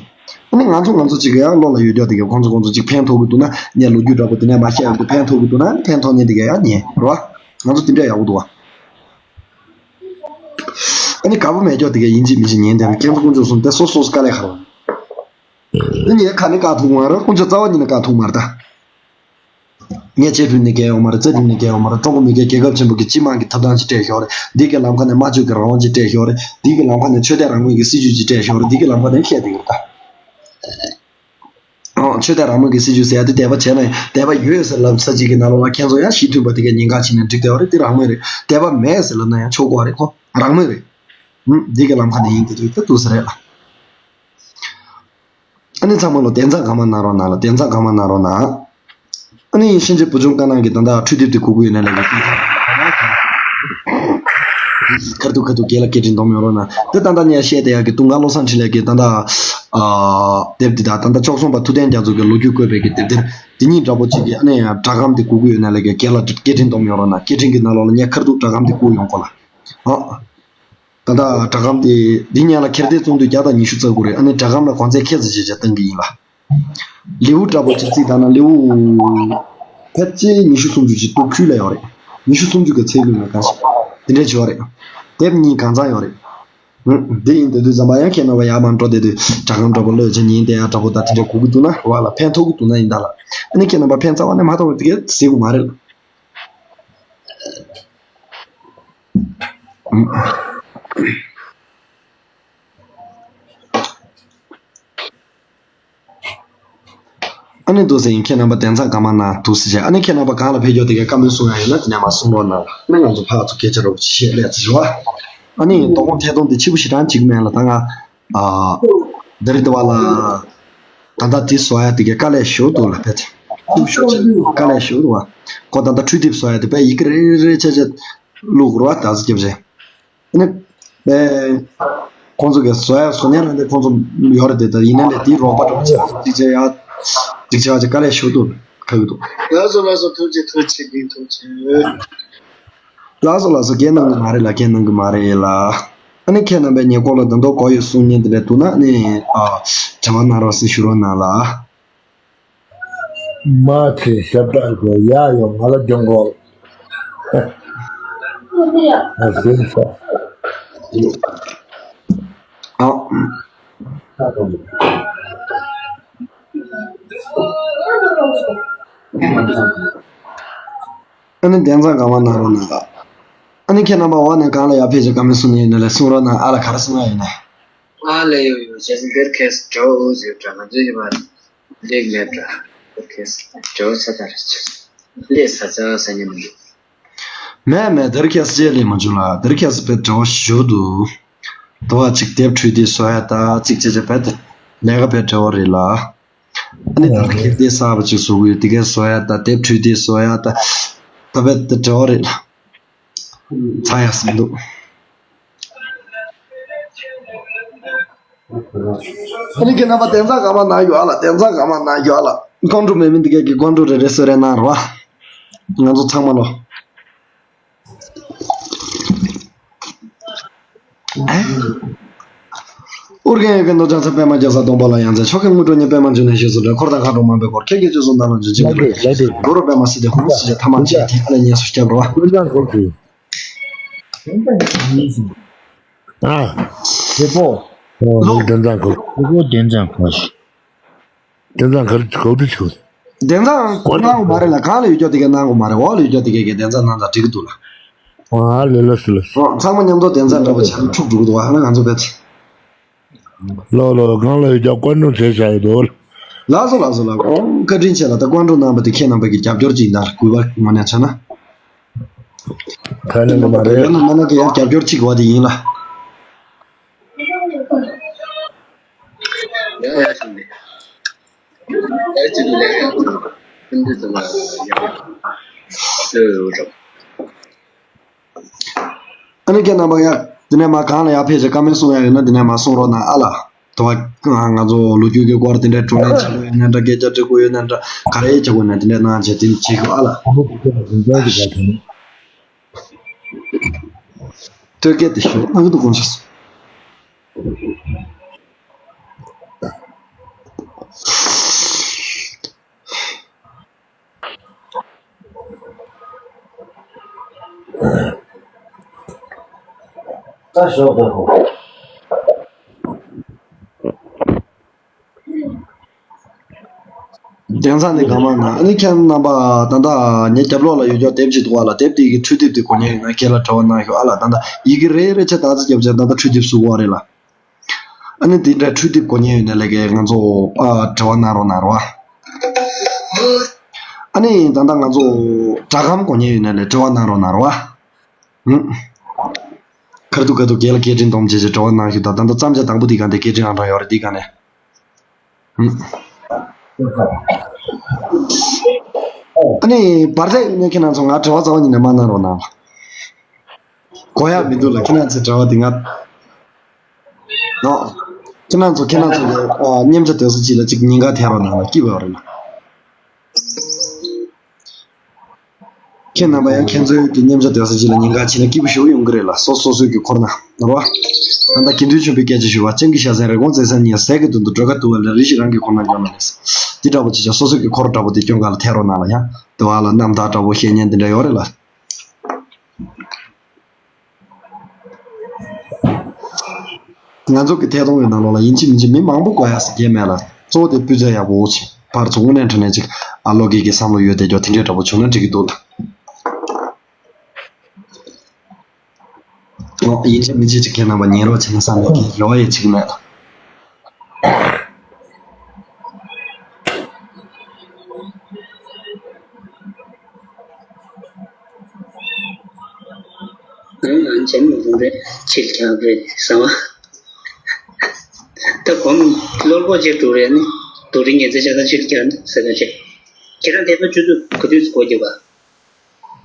ཨ་ནི་ང་ཚོ་ང་ཚོ་ཅིག་གི་ཡང་བློ་ལ་ཡོད་ཀྱོག་དེ་གའི་ཁོང་ཚོ་ཁོང་ཚོ་ཅིག་ཕན་ཐོགས་གི་འདུག་ན་ངས་ལོ་རྒྱུས་འདྲ་པོ་དེ་ནས་མ་བཤད་ཡ་འདུག་ཕན་ཐོགས་གི་འདུག་ན་ཕན་ཐོགས་མཁན་དེ་གའི་ཡང་ཉན་རོ། ང་ཚོ་དེ་འདྲ་ཡག་པོ་འདུག་བ། ཨ་ནི་དགའ་པོ་མེད་ཀྱོག་དེ་གའི་ཡིན་གཅིག་མིན་གཅིག་ཉན་དེ་ཁྱེད་ཚོ་དཀོན་མཆོག་གསུམ་དེ་སོ་སོ་སོ་དཀའ་ལས་ཁག་རེད། ཨ་ནི་ངས་ཁ་ནས་བཀག་ཐུབ་མ་རེད། དཀོན་མཆོག་རྩ་བ་ཉིད་ནས་བཀག་ཐུབ་མ་རེད་ད། ངས་ཆེ་འབྲིང་ནས་བརྒལ་ཡོང་མ་རེད། རྩ་འབྲིང་ནས་བརྒལ་ཡོང་མ་རེད། ཀྲུང་གོ་མི་སྒེར་རྒྱལ་ཁབ་ཆེན་པོ་གི་སྤྱི་དམངས་ཀྱི་ཐོབ་ཐང་ཅིག་སྤྲད་ཞོར་རེད། འདི་གི་ལམ་ཁ་ནས་སྨྲ་བརྗོད་ཀྱི་རང་དབང་ཅིག་སྤྲད་ཞོར་རེད། འདི་གི་ལམ་ཁ་ནས་ཆོས་དད་རང་མོས་ཀྱི་སྲིད་ཇུས་ཅིག་སྤྲད་ཞོར་རེད། འདི་གི་ལམ་ཁ་ནས་བཤད་བསྡད་ཡོད་ད། ཆོས་དད་རང་མོས་ཀྱི་སྲིད་བྱུས་ཟེར་ཡ་དེ་དད་པ་བྱས་ན་ཡང་དད་པ་ཡོད་ཟེར་ལབ་ས་ཅིག་གི་ནང་ལོགས་ལ་ཁྱེད་ཚོ་ཡང་གཞི་མཐུན་པ་དེ་གའི་ཉེན་ཁ་ཕྱིན་ནས་འགྲིག་བསྡད་པ་རེད། དེ་རང་མོས་རེད། དད་པ་མེད་ཟེར་ལབ་ན་ཡང་ཆོག་གི་རེད། ཁོ་རང་མོས་རེད། ཧུམ། འདི་གི་ལམ་ཁ་ནས་ཡིན་དེ་དུས་ད་འདུག་ས་རེད་ལ། ཨ་ནི་ཚང་མ་ལོ་བདེན་རྫོང་གང་མ་གནང་རོགས་གནང་ལ། བདེན་རྫོང་གང་མ་གནང་རོགས་གནང་། ཨ་ནི་ཤན་ཆེ་བུ་ཆུང་དཀར་ནག་གི་ད་ལྟ་འཕྲུལ་དེབ་དེ་སྒུག་གི་ཡོད་ན་ལས་ཀྱི་ཁར་ཐུག་ཁ་ཐུག་རྒྱལ་ལ་སྐད་འཕྲིན་གཏོང་མི་རོགས་གནང་། དེ་ད་ལྟ་ངས་བཤད་བསྡད་ཡག་གི་དུང་དཀར་བློ་བཟང་འཕྲིན་ལས་ཀྱི་ད་ལྟ་ཨ་དེབ་འདི་དང་ད་ལྟ་བཅུ་གསུམ་པ་ཐུབ་བསྟན་རྒྱ་མཚོ་གི་ལོ་རྒྱུས་བཀོད་པའི་གི་དེབ་དེར་དེ་གཉིས་འདྲ་པོ་གཅིག་གི་ཨ་ནི་སྒྲ་སྒམ་དེ་སྒུག་གི་ཡོད་ན་ལས་ཀྱི་རྒྱལ་ལ་སྐད་འཕྲིན་གཏོང་མི་རོགས་གནང་། སྐད་འཕྲིན་གྱི་ནང་ལོགས་ལ་ངས་ཁར་ཐུག་སྒྲ་སྒམ་དེ་བསྐུར་ཡོང་གོ་ལ། ཨ། ད་ལྟ་སྒྲ་སྒམ་དེ་འདི་སྔོན་ལ་འཁྱེར་འདེད་གཏོང་དུས་བརྒྱ་དང་ཉི་ཤུ་རྩ་དགུ་རེད། ཨ་ནི་སྒྲ་སྒམ་ལ་གོང་ཚད་ཁྱད་ཙམ་ཅིག་ཅིག་བཏང་གི་ཡིན་ལ། ལེའུ་འདྲ་པོ་ཅིག་བརྩིས་བཏང་ན་ལེའུ་ཕལ་ཆེར་ཉི་ཤུ་སུམ་ཅུ་ཅིག་ཏུ་ཁུལ་ལ་ཡོད་རེད། ཉི་ཤུ་སུམ་ཅུ་གི་ཚད་ལུས་ན་གང་ཞིག་དེ་འདྲས་བྱེད་པ་རེད། དེབ་གཉིས་གང་ཚང་ཡོད་རེད། ཧུམ། འདི་ཡིན་དེ་དུས་ཙམ་པ་ཡང་ཁྱེད་རྣམ་པ་ཡར་མར་འགྲོ་བསྡད་དུས་སྒྲ་སྒམ་འདྲ་པོ་བློས་བྱས་ཉན་བསྡད་ཡག་འདྲ་པོ་དང་དེ་འདྲས་དགོས་ཀྱི་འདུག་ན་རོགས་ལ་ཕན་ཐོགས་ཀྱི་འདུག་ན་ཡིན་ད་ལ། ཨ་ནི་ཁྱེད་རྣམ་པ་ཕན་ཚ་བ་ནས་མ་ཐོགས་པ་དེ་གས་ཟེར་དགོས་མ་རེད། ཨ་ནི་འདུག་ཟེར་ཡིན། ཁྱེད་རྣམ་པ་བདེན་རྫོང་གང་མ་གནང་འདུག་ཟེར་བྱས། ཨ་ནི་ཁྱེད་རྣམ་པ་གང་ལ་ཕེབས་རྒྱུ་དེ་གའི་བཀའ་མོལ་གསུང་ཡ་ཡོད་ན་དེ་ནས་མར་གསུང་རོགས་གནང་ལ། ཨ་ནི་ང་ཚོ་ཕར་ཚུར་སྐད་ཆ་འདྲ་པོ་ཅིག་བཤད་སླེབས་ཚེ་ཞུ་བ། ཨ་ནི་དོ་དགོང་ཐད་གཏོང་དེ་ཕྱི་པོ་ཞེ་དྲག་བྱེད་ཀྱི་མེད་ལ། ད་ང་ཨ་འདི་རེད་དེ་བ་ལ། ད་ལྟ་དེ་བཟོ་ཡ་དེ་གའི་དཀའ་ལས་ཞེ་པོ་འདུག་ལ། ཕེབས་ཚེ་ཕྱི་པོ་ཞེ་པོ་བྱེད་དཀའ་ལས་ཞེ་པོ་འདུག་བ། ཁོ་ད་ལྟ་འཕྲུལ་དེབ་བཟོ་ཡ་དེ་དཔེ་ཡི་གེ་རེ་རེ་ཆ་ཆ་བླུག་རོགས་བ། ད་ཚོ་རྒྱབ་བྱས། ཨ་ནི། པའི། ཁོང་ཚོ་གི་བཟོ་ཡ་བཟོ་མཁན་རང་དེ་ཁོང་ཚོ་ཡོད་རེད་དེ། ད་ཡིན་ན་ལས་དེའི་རོགས་པ་འདྲ་བོ་ཅིག་ཅིག་བྱས་ཡ། ཅིག་བྱས་ཡ་ཅིག་དཀའ་ལས་ཞེ་པོ་འདུག་ཁག་གི་འདུག་ལགས་སོ་ལགས་སོ། ཐུགས་རྗེ་ཐུགས་རྗེ། ཐུགས་རྗེ་ཆེ། ལགས་སོ་ལགས་སོ། འགན་གནང་གི་མ་རེད་ལ། འགན་གནང་གི་མ་རེད་ལ། ཨ་ནི་ཁྱེད་རྣམ་པས་ཉེ་འཁོར་ལ་ད་དུང་གོ་ཡོད་གསུང་མཁན་དེ་འདྲ་འདུག་ན་ཨ་ནི་ཨ་དྲི་བ་གནང་རོགས་ཟེར་ཞུ་རོགས་གནང་ལ། མ་ཚེ་ཞབས་བྲག་གོ་ཡ་ཡོང་ང་ལ་ལྗོངས་གོ། ཨ་ཟེར་ས། ཨ། ཨ་ནི་བདེན་རྫོང་གང་མ་གནང་རོགས་གནང་ལ། ཨ་ནི་ཁྱེད་རྣམ་པ་འོག་ནས་གང་ལ་ཡར་ཕེབས་ཀྱི་བཀའ་མོལ་གསུང་མཁན་ཡོད་ན་ལ་གསུང་རོགས་གནང་ཨ་ལ། ག་རེ་གསུང་ཡ་ཡོད་ན། ཨ་ལས་ཡོད་ཡོད། བྱས་ཙང་འདིར་ཁེས་དྲི་བ་འོ་ཟེར་དྲ་ང་ཚོའི་ཡོད་མ་རེད། ལེགས་མེད་དྲ། འདིར་ཁེས་དྲི་བ་ཚ་ཐག་རེད། ལས་ས་ཚ་ས་ཉམས་མི་འདུག་མེད་མེད། འདིར་ཁེས་ཅེས་ལས་མ་བྱུང་ལ། འདིར་ཁེས་པའི་དྲི་བ་ཞུ་འདུག་དུ་བ་ཅིག་དེབ་འཕྲུལ་དེབ་བཟོ་ཡ་ད་ཅིག་ཅེས་ཅེས་པས་དེ་ལས་ཀ་པའི་དྲི་བ་རེད་ལ། ཨ་ནི་ད་ཁེ་དེ་གསར་པ་ཅིག་བཟོ་གི་ཡོད། དེ་གའི་བཟོ་ཡ་ད་དེབ་འཕྲུལ་དེ་བཟོ་ཡ་ད་ད་བས་དེ་བྲེལ་བ་རེད་ལ། ཚ་ཡ་ཟིན་འདུག་ཨ་ནི་ཁྱེད་རྣམ་པ་བདེན་རྫོང་གང་མ་གནང་རྒྱུ་ཨ་ལ། བདེན་རྫོང་གང་མ་གནང་རྒྱུ་ཨ་ལ། ཀོང་ཀྲུ་མེད་མིན་དེ་གའི་གི་ཀོང་ཀྲུ་རེ་རེ་གསོལ་རས་གནང་རོགས། ང་ཚོ་ཚང་མ་ལོ། ཨོ་རྒྱན་ཡོད་མཁན་རྡོ་རྗེ་འཆང་། པདྨ་རྒྱལ་ས་སྟོང་པ་ལ་ཡང་རྩེ། ཆོས་ཀྱི་དངོས་གྲུབ་བརྙེས། པདྨ་འབྱུང་གནས་རྗེས་སུ་འབྲང་། འཁོར་དང་མཁའ་འགྲོ་མང་པོས་བསྐོར། ཁྱེད་ཀྱི་སྤྱོད་གསུམ་དག་ལ་འཇུག་ཅིང་བསྐུལ། ལེགས་འགྲོ་རོ་པདྨ་སིདྡྷི་ཧཱུྃ་ཟེར་བྱས་ཐ་མ་བྱས་ཏེ་ཨ་ལས་ངལ་གསོ་སྐྱབས་རོ། ཨ། དེ་པོ། ལོ། བདེན་རྫོང་གོ། དེ་པོ་བདེན་རྫོང་གོ། བདེན་རྫོང་ག་རེ་གོ་དུ་ཆུ། བདེན་རྫོང་གནང་དགོས་མ་རེད་ལ། གང་ལ་ཡོད་ཀྱོག་དེ་གས་གནང་དགོས་མ་རེད། འོག་ལ་ཡོད་ཀྱོག་དེ་གས་གས་བདེན་རྫོང་གནང་དང་འགྲིག་གི་འདུག་ལ། ཨ་ལེ་ལ་སི་ལ་སི། ཨོ་ཚང་མ་མཉམ་དུ་བདེན་རྫོང་འདྲ་པོ་བྱས་ན་འཁྲུག་འགྲོ་གི་འདུག་ཨ་ང་ང་ཚོ་བས། ལོ་ལོ་གང་ལ་ཡོད་ཀྱོག་ཀོན་ཀྲུང་བྱས་བྱ་ཡོད་དོ། ལགས་སོ་ལགས་སོ་ལགས། ཨོ་བཀའ་དྲིན་ཆེ་ལ། ད་ཀོན་ཀྲུང་གནང་བ་དེ་ཁྱེད་རྣམ་པ་གི་རྒྱབ་སྐྱོར་ཅིག་ཡིན་ད་ལ། གུས་པ་ངོ་ནས་བྱས་ན། ཁ་ནས་མ་རེད། ཡང་ན་མ་ན་གི་ཡང་རྒྱབ་སྐྱོར་ཅིག་བ་དེ་ཡིན་ལ། ཡ་ཡ་ཞིག་ནས། ཡ་ཅི་དུ་ལས་ཡ་ཅི་ཀུན་དུ་ཙམ་ལ་ཡ་སུ་རོ། ཨ་ནི་ཁྱེད་རྣམ་པ་ཡ་དེ་ནས་མ་གང་ལ་ཡར་ཕེབས་ཀྱི་བཀའ་མོལ་གསུང་ཡ་ཡོད་ན་དེ་ནས་མ་གསུང་རོགས་གནང་ཨ་ལ། དུ་བ་ང་ཚོ་ལོ་རྒྱུས་ཀྱི་སྐོར་དེ་འདྲའི་བགྲོ་གླེང་བྱ་དགོས་ཡོད་ན་འདྲ། སྐད་ཆ་དྲི་དགོས་ཡོད་ན་འདྲ། ག་རེ་བྱ་དགོས་ན་དེ་འདྲའི་གནང་བྱས་དེ་བྱེད་ཤོག་ཨ་ལ། ཐོད་སྐད་དེ་ཞོག་ཨ་གི་འདུག་དགོངས་ཞུ། ད་ཞོག་ད་ཧོ། བདེན་རྫོང་ནས་གང་མང་ན་ཨ་ནི་ཁྱེད་རྣམ་པ་ད་ལྟ་ངའི་རྒྱབ་ལོགས་ལ་ཡོད་ཀྱོག་དེབ་ཅིག་འདུག་བ་ལ། དེབ་དེ་གི་འཕྲུལ་དེབ་དེ་གོ་མཁན་ཡོད་ན་ཁྱེད་ལ་དྲི་བ་གནང་ཤོག་ཨ་ལ། ད་ལྟ་ཡི་གེ་རེ་རེ་ཆ་ད་ཚོད་རྒྱབ་བྱས་ད་ལྟ་འཕྲུལ་དེབ་བཟོ་དགོས་རེད་ལ། ཨ་ནི་དེ་འདྲ་འཕྲུལ་དེབ་གོ་མཁན་ཡོད་ན་ལས་ཀའི་ང་ཚོ་ཨ་དྲི་བ་གནང་རོགས་གནང་རོགས། ཨ་ནི་ད་ལྟ་ང་ཚོ་སྦྲག་སྒམ་གོ་མཁན་ཡོད་ན་ལས་དྲི་བ་གནང་རོགས་གནང་རོགས་ཨ། ཁར་ཐུག་ཁར་ཐུག་རྒན་ལགས་སྐད་འཕྲིན་སྡོམ་བྱས་བྱས་དྲི་བ་གནང་ཞུ་དང་། ད་ལྟ་མཚམས་ཆ་དང་པོ་འདི་ག་འདི་སྐད་འཕྲིན་ཨང་གྲངས་ཡོད་རེད། འདི་ག་ནས། ཨ་ནི་བར་ཆད་ཡོད་ན་ཁྱེད་རང་ཚོ་ང་དྲི་བ་རྩ་བ་ཉིད་ནས་མ་གནང་རོགས་གནང་། གོ་ཡག་མི་འདུག་ལ། ཁྱེད་རང་ཚོའི་དྲི་བ་འདི་ང་། ཨོ། ཁྱེད་རང་ཚོ་ཁྱེད་རང་ཚོ་ལ་ཨ་མཉམ་ཆ་དོད་ས་ཅིག་ལ་ཅིག་ཉེན་ཁ་ཐེབས་རོགས་གནང་ལ། སྐྱིད་པ་རེད་ལ། ཁྱེད་རྣམ་པ་ཡང་ཁྱེད་ཚོའི་གི་མཉམ་ཆ་དོད་ས་ཅིག་ལ་ཉེན་ཁ་ཕྱིན་ན་སྐྱིད་པོ་ཞེ་པོ་ཡོང་གི་རེད་ལ། སོ་སོ་སོའི་གི་འཁོར་ན་རོ། ད་ལྟ་དགེ་འདུན་ཆོས་འཕེལ་སྐད་ཆ་ཞུ་བ། སྤྱང་ཀི་ཤ་ཟན་རེ་སྐོང་བཙན་ས་གཉིས་ཟས་ཀྱི་དོན་དུ་སྒྲོལ་དཀར་འདུལ་བ་ལས་རི་ཞིག་རང་གི་འཁོར་ན་འགྱོ་ན་ལས། འདི་འདྲ་པོ་ཅིག་བྱ། སོ་སོའི་གི་འཁོར་འདྲ་པོ་དེ་སྐྱོན་ག་ལ་ཐེ་རོགས་གནང་ལ་ཡ། དེ་བ་ལ་རྣམ་ཐར་འདྲ་པོ་བཤད་ཉན་དེ་འདྲ་ཡོད་རེད་ལ། ང་ཚོ་གི་ཐད་གཏོང་གི་ནང་ལོགས་ལ་ཡིན་གཅིག་མིན་གཅིག་མི་མང་པོ་དགོས་ཡ་ཟེར་གྱི་མེད་ལ། གཙོ་བོ་དེ་སྤུས་ཚད་ཡག་པོ་ཅིག་ཕར་ཚུར་དངོས་གནས་དྲང་གནས་ཅིག་ཨ་བློ་འགེལ་གྱི་བསམ་བློ་ཡོད་བསྡད་རྒྱུ་དེ་འདྲའི་འདྲ་པོ་བྱུང་ན་འགྲིག་གི་འདུག་ལ། ཨོ་ཡིན་གཅིག་མིན་གཅིག་ཅིག་ཁྱེད་རྣམ་པ་ཉན་རོགས་བྱེད་ན་བསམ་པའི་གི་རེ་བ་ཡོད་ཅིག་མེད་ལ། ང་ང་བྱེད་མི་རུང་རེད། ཕྱིར་རྒྱག་རེད་ཟེར་བ། ད་གོང་གློ་ལྐོག་ཅིག་འགྲོ་རེད་ནི། རྡོ་རིང་ངན་ཚད་ཆགས་ད་ཕྱིར་རྒྱག་ཟེར་བ་བྱེད། ཁྱེད་རང་དེ་ཕ་ཆུ་ཚོད་ག་དུས་སུ་སྒོ་རྒྱབ་པ།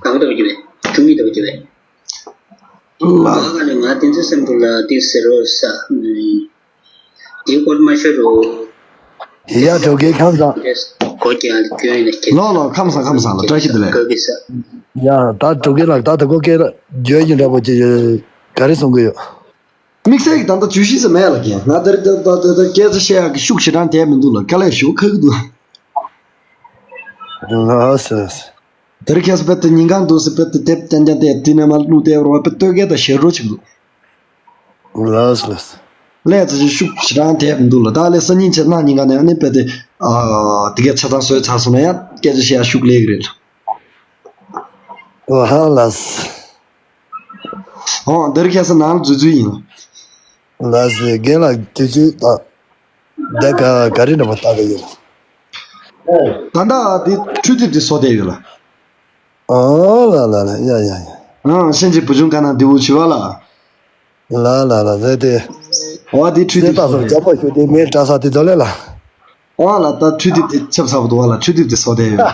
གང་ལྟ་བུ་རྒྱབ་པས། ཆུ་མིག་ལྟ་བུ་རྒྱབ་པས། ལ། ང་ལ་ང་དེ་ཚོའི་སེམས་ཁུར་ལ་དེ་ཟེར་རོ་ས། དེའི་སྐོར་མ་ཤོད་རོགས། ཡ་གྲོགས་རྒན་ཁམས་བཟང་། གོ་རྒྱལ་སྐྱོན་ནས་ཁྱེད། ལོ་ལོ་ཁམས་བཟང་ཁམས་བཟང་ལ་བཀྲ་ཤིས་བདེ་ལེགས། ཀ་གི་ས། ཡ་ད་གྲོགས་རྒན་ལགས་ད་ད་གོ་སྐད་བརྗོད་ཀྱི་འདྲ་པོ་ཅིག་ག་རེ་གསུང་གི་ཡོད། དམིགས་བསལ་གྱི་ད་ལྟ་བརྗོད་གཞི་ཟེར་མེད་ལ་རྒན། ང་དེར་ད་ད་ད་ད་སྐད་ཆ་བཤད་ཡག་གི་ཤུགས་ཞེ་དྲག་དེ་མི་འདུག་ལ། དཀའ་ལས་ཞུ་ཁ་གི་འདུག་ལགས་སོ། དེར་ཁྱེད་ཚོ་དཔེ་དེ་ཉིན་གང་འདུག་ཟེར་དཔེ་དེ་དེབ་ཏན་ཏན་དེ་དེ་ནས་མ་བླུགས་དེ་རོ་དཔེ་ལྟོས་གས་དང་ཞེ་རོ་ཆེ་གི་འདུག་ལགས་ལགས། ལས་ཚ་ཞིག་ཤུགས་ཞེ་དྲག་དེ་མི་འདུག་ལ། ད་ལས་སང་ཉིན་ཆེ་གནངས་ཉིན་ག་ནས་ཨ་ནི་དཔེ་དེ་ཨ་དེ་གས་ཆ་ཚང་བཟོས་ཚར་སོང་ན་ཡང་སྐད་ཆ་བཤད་ཡ་ཤུགས་ལེགས་རེད། ལགས་ལགས། ཨོ་འདིར་ཁྱེད་ཚོ་ནང་ལ་འཛུལ་འཛུལ་ཡིན། ལགས་སེ་རྒན་ལགས་དུས་ཚོད་ད་ད་ག་ག་རེ་འདྲ་པོ་ལྟ་གི་ཡོད། ད་ལྟ་འདི་འཕྲུལ་དེབ་དེ་བཟོ་བསྡད་ཡོད་ལ། ཨོ་ལ་ལ་ལ་ཡ་ཡ་ཡ། ཨང་ཤན་ཅིག་བུ་ཆུང་དཀར་ནག་འདི་འུ་བྱི་བ་ལ། ལ་ལ་ལ་རེད་དེ། འོ་འདི་འཕྲུལ་དེབ་ད་སོ་བཟོ་རྒྱ་པོ་ཞུ་དེ་མེད་དྲ་ས་དེ་ཚོ་ལས་ལ། འོ་ལ་ད་འཕྲུལ་དེབ་དེ་ཆབ་ཚ་པོ་འདུག་བ་ལ། འཕྲུལ་དེབ་དེ་བཟོ་བསྡད་ཡོད།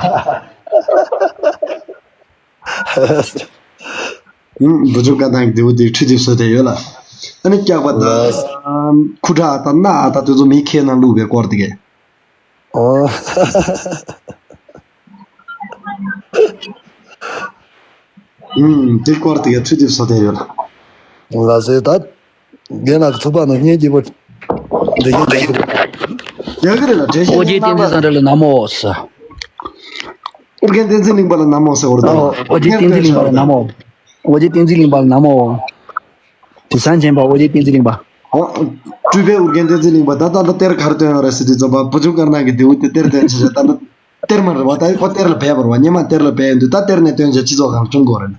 ཨུམ་བུ་ཆུང་དཀར་ནག་འདི་འུ་འདི་འཕྲུལ་དེབ་བཟོ་བསྡད་ཡོད་ལ། ཨ་ནི་སྐྱག་པ་དང་ཁུ་ཁྲག་དང་རྣག་དང་དེ་ཚོ་མི་ཁའི་ནང་བླུགས་པའི་སྐོར་དེ་གས། ཨོ། ཨུམ། དེ་སྐོར་དེ་ག་འཕྲུལ་དེབ་བཟོ་བསྡད་ཡོད་ལ། ལགས་སེ་ད། རྒན་ལགས་ཚོགས་པ་ནང་བརྙན་སྐྱིད་པོ། འདི་ག་རྒྱག་གི་རེད་ལ་འགྲེལ་བཤད་ཨོ་རྒྱན་བསྟན་འཛིན་བཟང་འདྲ་ལ་ན་མོ་ཟེར། ཨོ་རྒྱན་བསྟན་འཛིན་གླིང་པ་ལ་ན་མོ་ཟེར་བ་རེད་ད། ཨོ་རྒྱན་བསྟན་འཛིན་གླིང་པ་ལ་ན་མོ། ཨོ་རྒྱན་བསྟན་འཛིན་གླིང་པ་ལ་ན་མོ། དེ་སང་ཆེན་པ་ཨོ་རྒྱན་བསྟན་འཛིན་གླིང་པ། ཨོ། སྤྲུལ་པའི་ཨོ་རྒྱན་བསྟན་འཛིན་གླིང་པ་ད་ལྟ་ད་གཏེར་ག་རེ་བཏོན་ཡོད་རེད་ཟེར་དུས་ཙམ་པ་བུ་ཆུང་དཀར་ནག་གི་རྡེའུ་དེ་གཏེར་བཏོན་བྱས་བྱས་ད་ལྟ་གཏེར་མ་རེད་བ། ད་ཁོ་གཏེར་ལ་སྦས་པ་རེད་བ། སྔོན་མ་གཏེར་ལ་སྦས་ཡོང་དུས་ད་གཏེར་ནས་བཏོན་བྱས་སྤྱི་ཚོགས་ཁང་སྐྱོང་དགོས་རེད།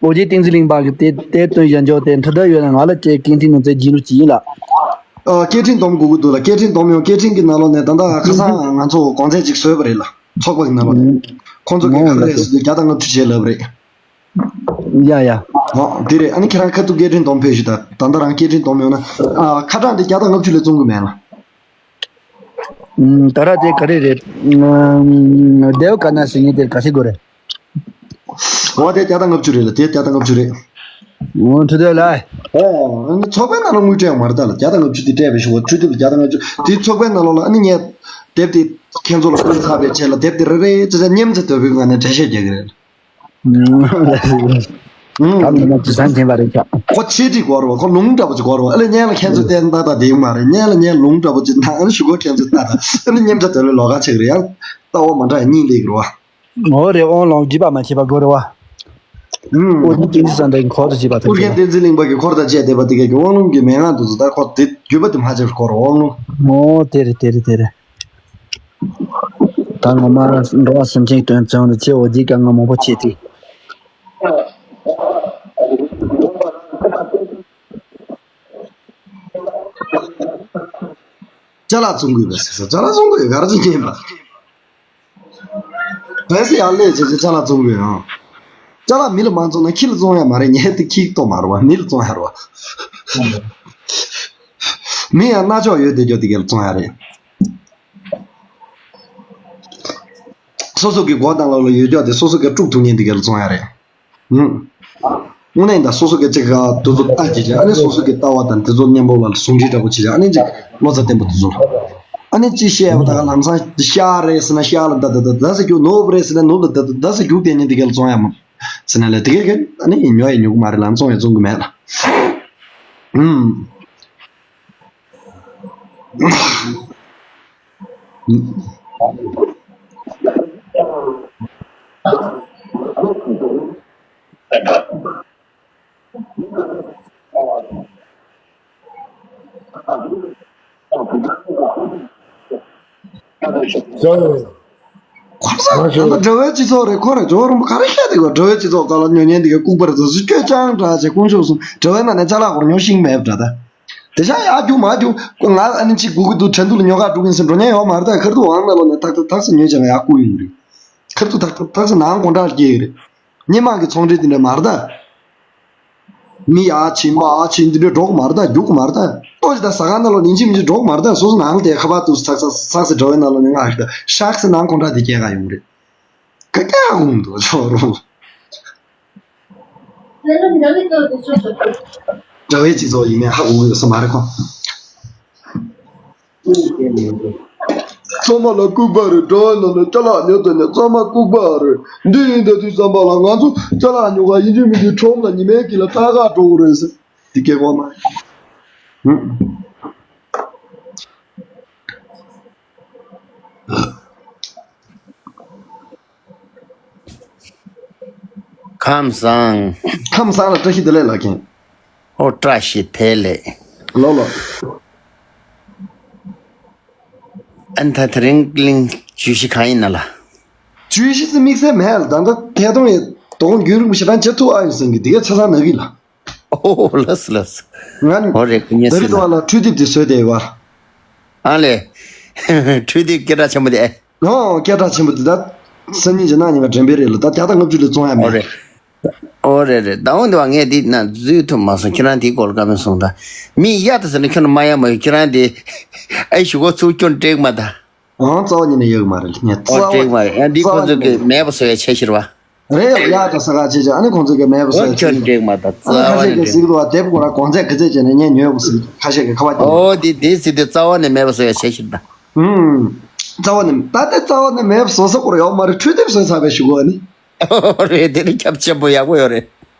ཨོ་རྒྱན་བསྟན་འཛིན་གླིང་པ་གི་དེ་གཏེར་བཏོན་བཞག་འཇོག་དེ་འཕྲུལ་དར་ཡོད་ན་ང་ལ་ཅེས་ཀེན་ཐིན་ནང་ཚེ་རྒྱུན་རུ་ཅིག་ཡིན་ལ། ཨ་སྐད་འཕྲིན་སྡོམ་དགོས་ཀྱི་འདུག་ལ། སྐད་འཕྲིན་སྡོམ་ཡོང་། སྐད་འཕྲིན་གྱི་ནང་ལོགས་ནས་ད་ལྟ་ཁ་སང་ང་ཚོ་གོང་ཚད་ཅིག་བཟོས་པ་རེད་ལ། ཚོགས་པ་གི་ནང་ལོགས་ནས། ཁོང་ཚོ་གིས་ག་རེ་རེད་ཟེར་དུས་བརྒྱ་དང་ལྔ་བཅུ་བྱས་ལབ་རེད། ཡ་ཡ། ཨོ་དེ་རེད། ཨ་ནི་ཁྱེད་རང་ཁ་ཐུག་སྐད་འཕྲིན་སྡོམ་ཕེབས་ཤིག་ད་ད་ལྟ་རང་སྐད་འཕྲིན་སྡོམ་ཡོང་ན། ཨ་ཁ་གྲངས་དེ་བརྒྱ་དང་ལྔ་བཅུ་ལས་བཙོང་གི་མེད་ལ། ཨུམ། ད་ར་དེ་ག་རེ་རེད། ཨུམ། སྡེ་བ་དཀར་ནག་ཟེར་མཁན་དེར་ག་ཚོད་དགོས་རེད། འོ་དེ་བརྒྱ་དང་ལྔ་བཅུ་རེད་ལ། དེ་བརྒྱ་དང་ལྔ་བཅུ་རེད། འོ་འཕྲོད་དོད་ལ། ཨོ་ཨ་ནི་ཚོགས་པའི་ནང་ལ་དངུལ་སྤྲད་ཡོད་མ་རེད་ད་ལ། བརྒྱ་དང་ལྔ་བཅུ་དེ་སྤྲད་པའི་གཞུག་གུ་འཕྲོད་དོད་ལ་བརྒྱ་དང་ལྔ་བཅུ་དེ་ཚོགས་པའི་ནང་ལོགས་ལ། ཨ་ནི་ངས་དེབ་དེ་ཁྱེད་ཚོ་ལ་བསྐུར་ཚར་བའི་རྗེས་ལ་དེབ་དེ་རེ་རེ་བྱས་བྱས་མཉམ་བྱས་དོད་པའི་ངང་ནས་འགྲེལ་བཤད་རྒྱག་གི་རེད། ད་མི་མ་དེ་སང་ཐེན་པ་རེད་ཤག་ཁོ་ཆེད་ཁྲིད་དགོས་རེད་བ། ཁོ་ལུང་འདྲ་པོ་ཅིག་དགོས་རེད་བ། ཨ་ལས་སྔོན་ལ་ཁྱེད་ཚོས་བལྟས་ན་ཏག་ཏག་བསྡད་ཡོད་མ་རེད། སྔོན་ལ་ངས་ལུང་འདྲ་པོ་ཅིག་ད་ཨ་ནི་གཞུག་གུ་ཁྱེད་ཚོས་ལྟ་ད་ཨ་ནི་མཉམ་དུ་དེ་ལས་ལོགས་ཀ་ཆགས་ཀྱི་རེད་ཡ། ལྟ་བ་མ་འདྲ་ཡ་གཉིས་སླེབས་ཀྱི་རེད་བ། འོ་རེད། དབང་ལུང་རྒྱུད་པ་མ་ཆད་པ་དགོས་རེད་བ། ཨུམ། ཨོ་རྒྱན་བསྟན་འཛིན་བཟང་འདྲ་གི་འཁོར་དུ་བྱེད་པ་དང་ཨོ་རྒྱན་བཅས། བསྟན་འཛིན་གླིང་པ་གི་འཁོར་དང་བཅས་བསྡད་པ་དེ་ག་གི་དབང་ལུང་གི་མན་ངག་དེ་ཚོ་ད་ཁོ་དེ་བརྒྱུད་པ་དེ་མ་ཆད་པར་འཁོར་དབང་ལུང་། ཨོ་དེ་རེད་དེ་རེད་དེ་རེད། ད་ངོ་མ་འགྲོ་བ་སེམས་ཅན་དོན་བྱུང་དུ་ཆེ་འོ་ཇི་དཀའ་ངལ་མང་པོ་ཆེ་དེ། ཅ་ལག་བཙོང་གི་ཡོད་པ་ཟེར་ས། ཅ་ལག་བཙོང་གི་ཡོད་ག་རེ་བྱེད་ཀྱི་ཡིན་པ། བས་སི་ཡར་ལས་བྱེད་ཅེས་ཅ་ལག་བཙོང་དགོས་ཨང་། ཅ་ལག་མི་ལ་མ་བཙོང་ན་ཁྱི་ལ་བཙོང་ཡ་མ་རེད། ངས་དེ་ཁྱི་གཏོང་མ་རེད་བ། མི་ལ་བཙོང་ཡ་རེད་བ། མི་ཡང་རྣ་ཅོག་ཡོད་དེ་ཅོག་དེ་ག་ལ་བཙོང་ཡ་རེད། སོ་སོ་གི་མགོ་དང་ལག་ལ་ཡོད་ཅོག་དེ་སོ་སོ་གི་དཀྲུག་ཐུབ་མཁན་དེ་ག་ལ་བཙོང་ཡ་རེད། ཧུམ། དངོས་གནས་ད་སོ་སོ་གི་ཅིག་ག་དེ་ཚོ་ལྟ་བྱེད་ཅིག་ཨ་ནི་སོ་སོ་གི་ལྟ་བ་དང་དེ་ཚོ་མཉམ་པོ་བ་ལ་ཟུང་འབྲེལ་འདྲ་པོ་བྱེད་ཅིག་ཨ་ནི་ཅིག་བློ་རྩ་བརྟན་པོ་དེ་ཚོ་ལ། ཨ་ནི་ཅི་བཤད་པ་ད་ག་ལམ་སང་ཤ་རེད་ཟེར་ན་ཤ་ལ་ད་ད་ད་ད་ཟེར་རྒྱུ། ནོར་བུ་རེད་ཟེར་ན་ནོར་ལ་ད་ད་ད་ཟེར་རྒྱུ། དེ་ནི་དེ་ག་ལ་བཙོང་ཡ་མ་ཟེར་ན་ལས་དེ་ག་ག་ཨ་ནི་ཉོ་ཡ་ཉོ་གི་མ་རེད་ལ་བཙོང་ཡ་བཙོང་གི་མེད་ལ། ཧུམ། ཁོ་ཚོ་ང་ཚོ་དགྲ་བོའི་སྤྱི་ཚོགས་རེད། ཁོ་རེ་ཇོ་རིན་པོ་ག་རེ་བཤད་དེ་གོ། དགྲ་བོའི་སྤྱི་ཚོགས་སྐབས་ལ་ཉོ་ཉན་དེ་ག་ལྐུགས་པ་རེད། ཟ་ཟི་ཁྱོད་ཅང་འདྲ་བྱས་དཀོན་མཆོག་གསུམ་དགྲ་བོའི་ནང་ནས་ཅ་ལག་སྐོར་ཉོ་ཤེས་མེད་འདྲ་ད། དེ་ཤ་ཡག་རྒྱུ་མ་རྒྱུ་ཁོ་ང་ཨ་ནི་གཅིག་སྒུག་གི་འདུག་ཁྲེན་ཏུའུ་ལ་ཉོ་ག་འགྲོ་གིན་ཟེར་འགྲོ་ཉན་ཡོད་མ་རེད། ད་ཁར་ཏུ་ཝང་ནང་ལོགས་ནས་ཐག་ཐག་ཐག་སེ་ཉོས་བྱས་ང་ཡག་སྐུ་ཡོང་གི་རེད། ཁར་ཏུ་ཐག་ཐག་ཐག་སེ་ནང་དགོང་དག་སྐྱེ་གི་རེད། སྔོན་མ་གི་ཚོང་འབྲེལ་དེ་འདྲ་མ་རེད་ད། མི་ཡར་ཕྱིན་མར་ཕྱིན་དེ་འདྲ་འགྲོ་གི་མ་རེད་ད། རྒྱུག་གི་མ་རེད་ད། ལྟོ་ཞིག་ད་ཟ་ཁང་ནང་ལོགས་ཉིན་གཅིག་མིན་གཅིག་འགྲོ་གི་མ་རེད་ད། སོ་སོ་ནང་ལ་དེ་ཁ་པར་དུ་ཚག་ཚག་ཚག་སེ་འགྲོ་བའི་ནང་ལོགས་ནས་ང་ཤི་ད་ཤག་སེ་ནང་དགོང་དག་དེ་སྐྱེ་ག་ཡོང་གི་རེད། ཀ་ཀ་ཧ་གོ་མི་འདུག་ཚོ་རུ། དགྲ་བོའི་སྤྱི་ཚོགས་ཡིན་ནའི་ཧ་གོ་གི་ཡོད་ས་མ་རེད་ཁོ། གཙང་མ་ལ་ལྐུགས་པ་རེད། དགྲ་བོའི་ནང་ནས་ཅ་ལག་ཉོ་ཐུབ་ནས་གཙང་མ་ལྐུགས་པ་རེད། འདི་ཡིན་ད་དུས་ཙམ་པ་ལ་ང་ཚོ་ཅ་ལག་ཉོ་ག་ཡིན་གཅིག་མིན་གཅིག་ཁྲོམ་ལ་ཉི་མའི་དཀྱིལ་ལ་ཐག་ག་འགྲོ་གི་རེད་ཟེར། འདི་སྐད་གོ་མ། ཁམས་བཟང་། ཁམས་བཟང་ལ་བཀྲ་ཤིས་བདེ་ལེགས་ལགས་མཁན། ཨོ་བཀྲ་ཤིས་བདེ་ལེགས། ལོ་ལོ། ཨན་ད་དེ་རིང་གླིང་བརྗོད་གཞི་གང་ཡིན་ན་ལ། བརྗོད་གཞི་ཟེར་དམིགས་བསལ་མེད་ལ། ད་ལྟ་ཐད་གཏོང་ཡི་དོ་དགོང་རྒྱུན་རིང་པོ་ཞེ་དྲག་བྱེད་ཐུབ་ཨ་ཡོང་སེང་གི་དེ་གས་ཆ་ཚང་ན་གི་ལ། ཨོ་ལགས་སོ་ལགས་སོ། ང་ཨོ་རེད་ཁུ་ཉེ་ད་རི་སི་ལ། དོ་ལ་འཕྲུལ་དེབ་དེ་བཟོས་ཏེ་ཡོད་པ། ཨ་ལས། འཕྲུལ་དེབ་སྐད་གྲགས་ཆེན་པོ་དེ། ཨོ་སྐད་གྲགས་ཆེན་པོ་དེ་ད། སང་ཉིན་གྱི་གནངས་ཉིན་མ་དྲན་པའི་རེད་ལ་ད་བརྒྱ་དང་ལྔ་བཅུ་ལས་བཙོང་ཡ་ཨོ་མེད། རེད། ཨོ་རེད་རེད། ད་འོང་དེ་བ་ངས་འདི་ན་འཛུལ་ཐུབ་མ་སོང་། ཁྱེད་རང་དེའི་སྐོར་ལ་བཀའ་མོལ་སོང་ད། མི་གཡའ་ད་ཟེར་ན་ཁྱོད་རང་མ་གཡའ་མ་ཡོད། ཁྱེད་རང་དེ་ཨེ་ཞུ་གོ་ཚུགས་ཁྱོད་འགྲིག་མ་ད། ཨང་རྩ་བ་ཉིད་ནས་ཡོད་གི་མ་རེད། ངས་རྩ་ཨོ་བ་འགྲིག་མ་རེད། ཡང་འདི་ཁོ་ཚོ་གི་མེད་པ་བཟོ་ཡ་ཆེ་ཤེར་བ། རེད་ཡ། ཡག་ད་ས་ག་ཆེ་ཆེ་ཨ་ནི་ཁོང་ཚོ་གི་མེད་པ་བཟོ་ཨོ་ཡ་ཆེ་ཁྱོད་ཤེར། འགྲིག་མ་ད་རྩ་ཨ་ནི་བ་ཁ་ཤས་ནས་ཀྱི་འགྲིག་གཟིགས་འདུག་བ། དེབ་ཁོ་ར་གོང་ཚད་ག་ཚད་བྱས་ནས་ངས་ཉོས་པ་ཟིག་ཁ་ཤས་ཀྱི་ཁ་བ་ཀྱི། ཨོ་འདི་འདི་ཟིག་དེ་རྩ་བ་ནས་མེད་པ་བཟོ་ཡ་ཆེ་ཤེར་ད། ཧུམ། རྩ་བ་ནས་ད་ལྟ་རྩ་བ་ནས་མེད་པ་བཟོ་ས་སྐོར་ཡོག་མ་རེད། འཕྲུལ་དེབ་བཟོས་ཚར་བའི་ཞུ་གོ་ཨ་ནི། ཨོ་རེད། དེ་ནི་ཁྱབ་ཆེན་པོ་ཡག་པོ་ཡོད་རེད།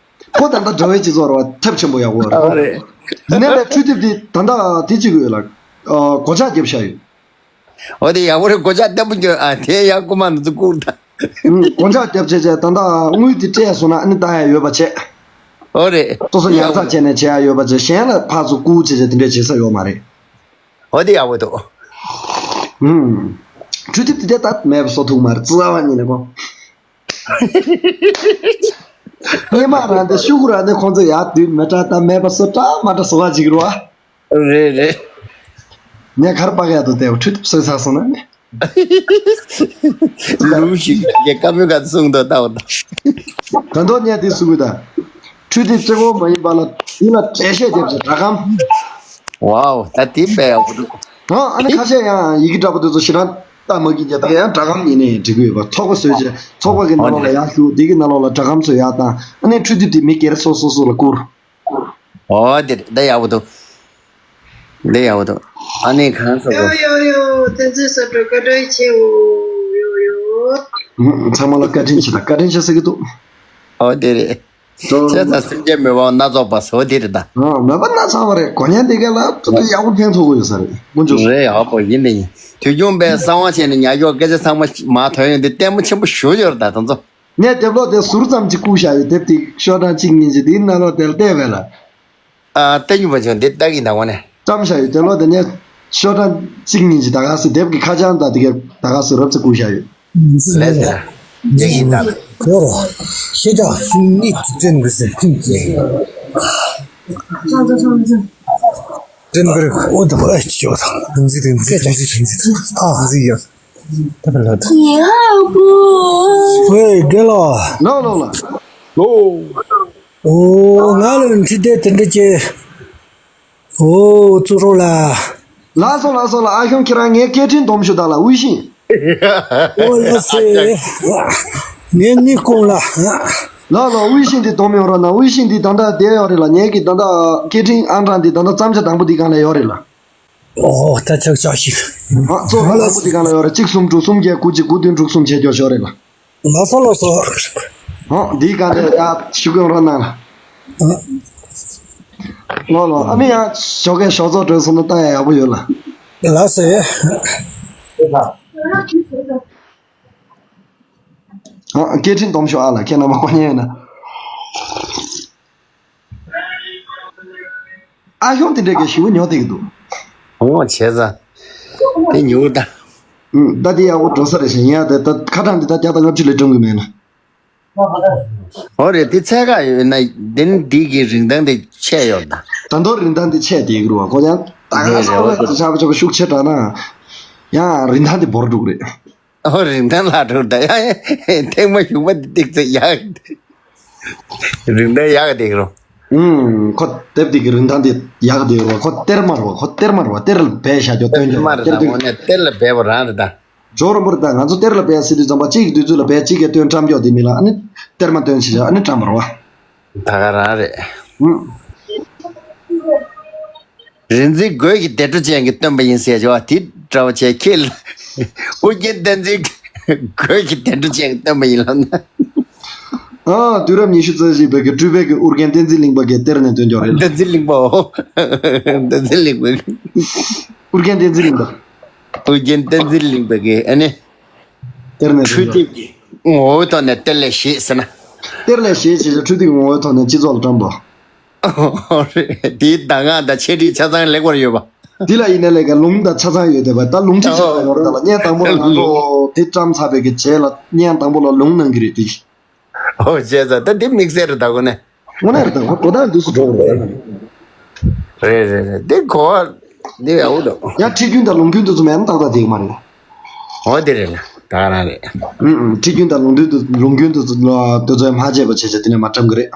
ཁོ་ད་ལྟ་དགྲ་བོའི་སྤྱི་ཚོགས་རེད་བ། ཁྱབ་ཆེན་པོ་ཡག་པོ་ཡོད་རེད། ཨོ་རེད། ཡིན་ནའི་ལས་འཕྲུལ་དེབ་དེ་ད་ལྟ་དེ་གཅིག་ཡོད་ལ། ཨ་སྒོ་ལྕགས་བརྒྱབ་བཞག་ཡོད། འོ་དེ་ཡག་པོ་རེད། སྒོ་ལྕགས་བརྟན་པོ་འགྱོ། ཨ་དེ་ཡག་རྐུ་མ་ནི་ཚོ་བཀུག་ད། ཨུམ། སྒོ་ལྕགས་བརྒྱབ་བྱས་བྱས་ད་ལྟ་དངུལ་དེ་སྤྲད་སོང་ན་ཨ་ནི་ད་ཡ་ཡོད་པ་བྱས། འོ་རེད། སོ་སོ་ཉར་ཚགས་བྱས་ནས་བྱེད་ཡ་ཡོད་པ་བྱས། གཞན་ལ་ཕར་ཚུར་བརྐུ་བྱས་བྱས་དེ་འདྲས་བྱེད་ས་ཡོད་མ་རེད། འོ་དེ་ཡག་པོ་འདུག་ཨུམ། འཕྲུལ་དེབ་དེ་འདྲས་ད་མེད་པ་བཟོ་ཐུབ་མ་རེད། རྩ་བ་ཉིད་ནས་གོ། སྔས་མ་རང་དེ་ཤུ་གུ་རང་དེ་ཁོང་ཚོ་ཡར་དུས་མི་དྲག་ད་མེད་པ་བཟོ་དྲག་མ་དྲག་བཟོ་བ་ཅིག་རེད་བ། རེད་རེད། ངས་གར་པགས་ཡག་ཏུ་བལྟས་པ་འཕྲུལ་དེབ་བཟོས་ཚར་སོང་ན་ནི། ལུགས་ཤིག་གི་བཀའ་མོལ་ག་ཚོད་གསུངས་འདུག་ལྟ་བ་དང་། ད་མདོ་ཉལ་དེ་གསུང་གི་ད། འཕྲུལ་དེབ་གཅིག་པོ་མ་ཡིན་པ་ལ་དེ་ལ་འགྲེལ་བཤད་རྒྱབ་ཅིག་སྒྲ་སྒམ། ཝའོ་ད་དེ་དཔེ་ཡག་པོ་འདུག་ཨ་ཨ་ནི་ཁ་ཤས་ཡང་ཡི་གེ་འདྲ་པོ་དེ་ཚོ་ཞེ་དྲག་ལྟ་མ་གི་རྒྱ་ད་ཡང་སྒྲ་སྒམ་ཡིན་ནའི་འགྲིག་གི་ཡོད་པ། ཚོགས་པ་བཟོས་རྗེས་ཚོགས་པ་གི་ནང་ལོགས་ལ་ཡར་ཞུགས། དེ་གི་ནང་ལོགས་ལ་སྒྲ་སྒམ་ཚོ་ཡར་བཏང་། ཨ་ནི་འཕྲུལ་དེབ་དེ་མི་སྒེར་སོ་སོ་སོ་ལ་བསྐུར། ཨོ་དེ་རེད། འདི་ཡག་པོ་འདུག་འདི་ཡག་པོ་འདུག་ཨ་ནི་གང་ཟེར་གོ། ཡོ་ཡོ་ཡོ། བསྟན་འཛིན་བཟོ་སྒྲོན་བཀའ་དྲིན་ཆེའོ། ཡོ་ཡོ། ཚང་མ་ལ་བཀའ་དྲིན་ཆེ་དང་བཀའ་དྲིན་ཆེ་ཟེར་གི་འདུག་ཨོ་དེ་རེད། ཅོ། བྱས་ཙང་སེམས་ཅན་མི་དབང་སྣ་ཚོགས་པ་ཟེར་བ་དེ་རེད་ད། ཨ་མོས་པ་སྣ་ཚོགས་པ་རེད། གོ་ཉན་དེ་ག་ལ་ཏུ་ཏུ་ཡག་པོ་ཕན་ཐོགས་གི་ཡོད་ས་རེད། དཀོན་མཆོག་གསུམ། རེད། ཡག་པོ་ཡིན་དེ་ཡིན། དུས་རྒྱུན་པས་གསང་བ་བྱས་ནས་ཉར་ཡོད་སྐད་ཆ་ཚང་མ་མར་ཐོན་ཡོང་དུས་ལྟད་མོ་ཆེན་པོ་ཞེ་པོ་ཡོད་རེད་ད་དེ་ཚོ། ངས་དེབ་ཀློག་དེ་ཟུར་ཙམ་ཅིག་བསྐུར་བཞག་ཡོད། དེབ་དེ་ཤོག་གྲངས་གཅིག་གཉིས་ཅིག་དེའི་ནང་ལོགས་དེར་བལྟས་པས་ལ། ཨ་ལྟ་ཉུང་བ་བྱུང་། འདི་ལྟ་གི་འདུག་གོ་ནས། བཀྲམ་བཞག་ཡོད། དེ་ལོ་དེ་ནས་ཤོག་གྲངས་གཅིག་གཉིས་ཀྱི་ད་ག་སེ་དེབ་ཀྱི་ཁ་བྱང་དང་དེ་གའི་ད་ག་སེ་རབ་ཙམ་བསྐུར་བཞག་ཡོད། ལས་དེ་ལ་རྒྱ་ཡིག་ལྟ་ལ། ཁྱོད་ཤེས་བྱ་ཤིང་ནི་དུས་དྲན་གི་ཟེར་ཁུངས་ཀྱི། དྲན་གི་རེད། འོ་དེ་ཨ་ཅོ་དང་། དུང་ཟི་དུང་ཟི་དུང་ཟི་དུང་ཟི་ཨ་ཟི་ཡ། ད་ལ་ད། ཉི་ཧ་པོ། ཝེ་རྒན་ལགས། ལོ་ལོ་ལ། ལོ། ཨོ་ང་ལ་འཕྲི་དེ་དེ་འདྲ་ཅེ། ཨོ་ཙུ་རོ་ལ། ལགས་སོ་ལགས་སོ་ལ། ཨ་ཞང་ཁྱེད་རང་ངའི་སྐད་འཕྲིན་སྡོམ་ཞུ་ད་ལ་དབུལ་ཞིང་། ཨོ་ལགས་སེ། ངའི་མིག་ཀོང་ལ། ལགས་ལགས། དབུལ་ཞིང་འདི་སྡོམ་ཡོང་རོགས་གནང་། དབུལ་ཞིང་འདི་ད་ལྟ་བསྡད་ཡོད་རེད་ལ། ངའི་གི་ད་ལྟ་སྐད་འཕྲིན་ཨང་གྲངས་འདི་ད་ལྟ་བརྩམ་བྱ་དང་པོ་འདི་སྒང་ལ་ཡོད་རེད་ལ། ཨོ་ད་ཆག་ཆག་ཞིག་ཨ་གཙོ་བོ་དང་པོ་འདི་སྒང་ལ་ཡོད་རེད། གཅིག་གསུམ་དྲུག་གསུམ་བརྒྱད་དགུ་གཅིག་དགུ་བདུན་དྲུག་གསུམ་བྱས་སྐྱོར་ཤོར་རེད་ལ། ལགས་སོ་ལགས་སོ། ཨོ་འདིའི་སྒང་ལ་ཡ་ཞུ་གི་ཡོང་རོགས་གནང་ལ། ལོ་ལོ། ཨ་ནི་ཡང་ཞོགས་ཀས་ཞོགས་ཚོགས་གྲོལ་སོང་ན་ལྟ་ཡ་ཡག་པོ་ཡོད་ལ། ལགས་སེ། ཨ་སྐད་འཕྲིན་སྡོམ་ཤོག་ཨ་ལ། ཁྱེད་རྣམ་པ་གོ་ཉན་ཡོད་ན། ཨ་ཞང་དེ་འདྲས་ཀྱི་ཞི་བོ་ཉོ་བསྡད་ཀྱི་འདུག་ཨོ་བྱས་ཙང་། དེ་ཉོ་ད། ཨུམ། ད་དེ་ཡག་པོ་འགྲོ་ས་རེད་ཤག་ཡིན་ཡ་དེ་ད་ཁ་གྲངས་དེ་ད་བརྒྱ་དང་ལྔ་བཅུ་ལས་གྲུང་གི་མེད་ན། ཨོ་རེད། དེ་ཚད་བཀག་ཡོད་ན་དེ་ནི་འདི་གི་རིན་ཐང་དེ་ཆད་ཡོད་ད། ད་མདོ་རིན་ཐང་དེ་ཆད་དེ་གི་རུ་བ་ཁོ་ཡང་ད་ག་རེད་རེད། ཨོ་ས་དེ་ཆ་བ་ཆ་བ་ཤུགས་ཆེ་དྲགས་ན་ཡང་རིན་ཐང་དེ་བོར་འགྲོ་གི་རེད། ཨོ་རིན་ཐང་ལྷག་འགྲོ་ད་ཡ། ཐེངས་མ་གཞུག་པ་འདི་ཏིག་ཙེ་ཡག་རིན་ཐང་ཡག་ག་དེ་རོ། ཨུམ། ཁོ་དེབ་འདི་གི་རིན་ཐང་འདི་ཡག་ག་དེ་རོ། ཁོ་གཏེར་མ་རོ། ཁོ་གཏེར་མ་རོ། གཏེར་ལ་སྦས་བཞག་རྒྱུ་སྟོན་རྒྱུ་མ་རེད་ད། གཏེར་དངོས་གནས་གཏེར་ལ་སྦས་པ་རང་རེད་ད། ཇོ་རོ་མོར་ད་ང་ཚོ་གཏེར་ལ་སྦས་ཟེར་དུས་ཙམ་པ་གཅིག་གི་དུས་ཚོད་ལ་སྦས་གཅིག་གི་སྟོན་བཀྲམ་རྒྱུ་དེ་མིན་ལ། ཨ་ནི་གཏེར་མ་སྟོན་བྱེད་ཡ་ཨ་ནི་བཀྲམ་པ་རོ། ད་ག་རང་རེད། ཨུམ། རིག་འཛིན་རྒོད་ཀྱི་བདེ་འགྲོ་ཅན་གྱིས་བཏོན་པ་ཡིན་ཟེར་བྱ་བ་དེ་འདྲ་བ་བྱས་ཁྱེད་ལ། ཨོ་རྒྱན་བསྟན་འཛིན་རྒོད་ཀྱི་བདེ་འགྲོ་ཅན་གྱིས་བཏོན་པ་ཡིན་ལབ་ན། ཨ་དུས་རབས་ཉི་ཤུ་རྩ་གཅིག་པའི་གི་སྤྲུལ་པའི་གི་ཨོ་རྒྱན་བསྟན་འཛིན་གླིང་པ་གི་གཏེར་ནས་བཏོན་ཀྱོག་རེད། བསྟན་འཛིན་གླིང་པའོ། བསྟན་འཛིན་གླིང་པ། ཨོ་རྒྱན་བསྟན་འཛིན་གླིང་པ། ཨོ་རྒྱན་བསྟན་འཛིན་གླིང་པ་གི་ཨ་ནི། གཏེར་ནས་འཕྲུལ་དེབ་ཀྱི་ངོ་བོའི་ཐོག་ནས་གཏེར་ལས་བཞེས་ཟེར་ན། གཏེར་ལས་བཞེས་བྱས་ཏེ་འཕྲུལ་དེབ་ཀྱི་ངོ་བོའི་ཐོག་ནས་སྤྱི་ཚོགས་ལ་བཀྲམ་པ། ཨོ་རེད། དེའི་གདམས་ངག་དང་འཆད་ཁྲིད་ཆ་ཚང་ལེགས་པར་ཡོད་པ། འདི་ལ་ཡིན་ན་ལས་ཀ་ལུང་དང་ཆ་ཚང་ཡོད་བསྡད་པ། ད་ལུང་ཁྲིད་ཆ་ཚང་ཡོད་རེད། ད་ལ་བརྙན་དང་པོ་ལ་ང་ཚོ་དེ་བཀྲམ་ཚར་བའི་གི་རྗེས་ལ་བརྙན་དང་པོ་ལ་ལུང་གནང་གི་རེད་དེ། ཨོ་བྱས་ཙང་ད་འདི་དམིགས་བསལ་རེད་ད་གོ་ནས། དངོས་གནས་རེད་ད། ང་གོ་ད་འདུག་སུ་འགྲོ་གི་རེད། རེད་རེད་རེད། འདི་གོ་བ་འདི་ཡག་པོ་འདུག་ཡང་ཁྲིད་རྒྱུན་དང་ལུང་རྒྱུན་དེ་ཚོ་མེད་ན་ཏག་ཏག་འགྲིག་གི་མ་རེད། འོ་དེ་རེད་ལ་ད་ག་རང་རེད། ཨུམ་ཨུམ། ཁྲིད་རྒྱུན་དང་ལུང་རྒྱུན་དེ་ལུང་རྒྱུན་དེ་ཚོ་ལ་དེ་ཚོ་ཡང་མ་བརྗེད་པ་བྱས་བྱས་དེ་ནས་མ་བཀྲམ་གི་རེད།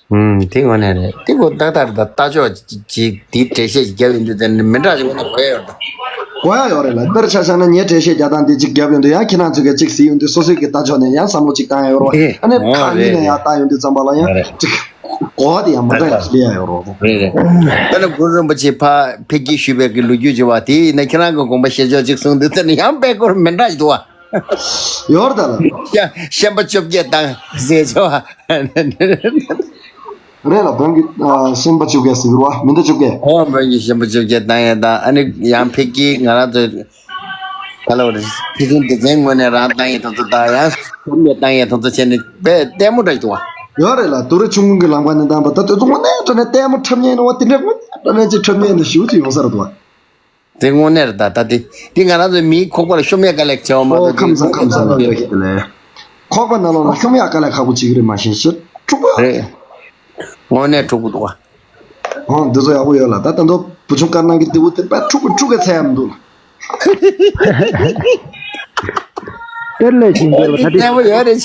ཨུམ། དེ་དངོས་གནས་རེད། དེ་གོ་ཏག་ཏག་རེད་ད། ལྟ་ཕྱོགས་ཅིག་དེའི་འགྲེལ་བཤད་ཅིག་བརྒྱབ་ཡོང་དུས་དེ་ནི་མི་འདྲ་ཞིག་དངོས་གནས་གོ་ཡ་ཡོད་ད། གོ་ཡ་ཡོད་རེད་ལ། དཔེར་ཆ་བཞག་ན་ངས་འགྲེལ་བཤད་རྒྱག་སྟངས་དེ་ཅིག་བརྒྱབ་ཡོང་དུས་ཡང་ཁྱེད་རང་ཚོས་ཀྱི་ཅིག་གཟིགས་ཡོང་དུས་སོ་སོའི་གི་ལྟ་ཕྱོགས་ནས་ཡང་བསམ་བློ་ཅིག་བཏང་ཡ་ཡོད་རེད་བ། ཨ་ནི་ཁག་གཉིས་ནས་ཡང་ལྟ་ཡོང་དུས་ཙམ་པ་ལ་ཡང་ཅིག་གོ་བ་དེ་ཡང་མ་འདྲ་ཡང་སླེབས་ཡ་ཡོད་རེད། རེད་རེད། དཔེར་ན་གུ་རུ་རིན་པོ་ཆེ་ཕར་ཕེབས་སྐྱེལ་ཞུས་པའི་གི་ལོ་རྒྱུས་བྱས་པ་དེ་ཡིན་ན་ཁྱེད་རང་གི་དགོངས་པ་བཞེས་ཕྱོགས་ཅིག་གསུངས་དུས་ཙམ་ནས་ཡང་དཔེ་སྐོར་མི་འདྲ་ཞིག་འདུག་བ། ཡོད་རེད་ད་ལ། ཤ་ཤན་པ་བཅོ་བརྒྱད་དང་ཟེར་ཆོག་བ། རེད་ལ། བོན་གྱི་ཨ་ཤན་པ་བཅོ་བརྒྱད་ཟེར་གི་རེད་བ། མི་འདི་བཅོ་བརྒྱད། ཨོ་བོན་གྱི་ཤན་པ་བཅོ་བརྒྱད་བཏང་ཡས་དང་། ཨ་ནི་ཡང་ཕེབས་སྐྱེལ་ང་རང་ཚོ་ག་ལ་བ་རེད། ཕུན་སུམ་སྡེ་ཚན་ངོས་ནས་རང་བཏང་ཡས་དེ་ཚོ་དང་། ཡང་བསམ་ཡས་བཏང་ཡས་དེ་ཚོ་བྱས་ནས་དཔེ་ལྟད་མོ་འདྲ་ཞིག་འདུག་བ། ཡོད་རེད་ལ། དུ་རུ་ཆུང་ངུ་གི་ལམ་ཁ་ནས་བཏང་བ་ད་དེ་ཚོ་དངོས་གནས་དྲང་གནས་ལྟད་མོ་འཁྲབ་མཁན་ནི་བ། དེ་འདྲ་དངོས་གནས་དྲང་གནས་ཅིག་འཁྲབ་མཁན་ནི་ཞེ་པོ་ཅིག་ཡོང་ས་རེད་འདུག་བ། དེ་དངོས་གནས་རེད་ད། ད་དེ་དེ་ང་རང་ཚོའི་མིའི་ཁོག་པ་ལ་ཤོམ་ཡས་དཀའ་ལས་བྱས་པ་མ་ཨོ་གཏོགས། ཁམས་བཟང་ཁམས་བཟང་། ལ་ཡོད་ཀྱི་དེ་ལས། ཁོག་པ་ནང་ལོགས་ལ་ཤོམ་ཡས་དཀའ་ལས་ཁག་པོ་བྱེད་ཀྱི་རེད། མ་གཞི་ཞེ་འཁྲུག་པོ་ཡོད། རེད། དངོས་གནས་འཁྲུག་པོ་འདུག་བ། ཨོ་འདི་ཚོ་ཡག་པོ་ཡོད་ལ། ད་ད་དུང་བུ་ཆུང་དཀར་ནག་གི་ལྟེ་བོ་དེ་དཔེ་འཁྲུག་པོ་འཁྲུག་གི་ཚད་ཡང་མི་འདུག་ལ། གཏེར་ལས་ཤིང་གཏེར་ལ་ད་དེ་ལྟད་མོ་ཡོད་རེད།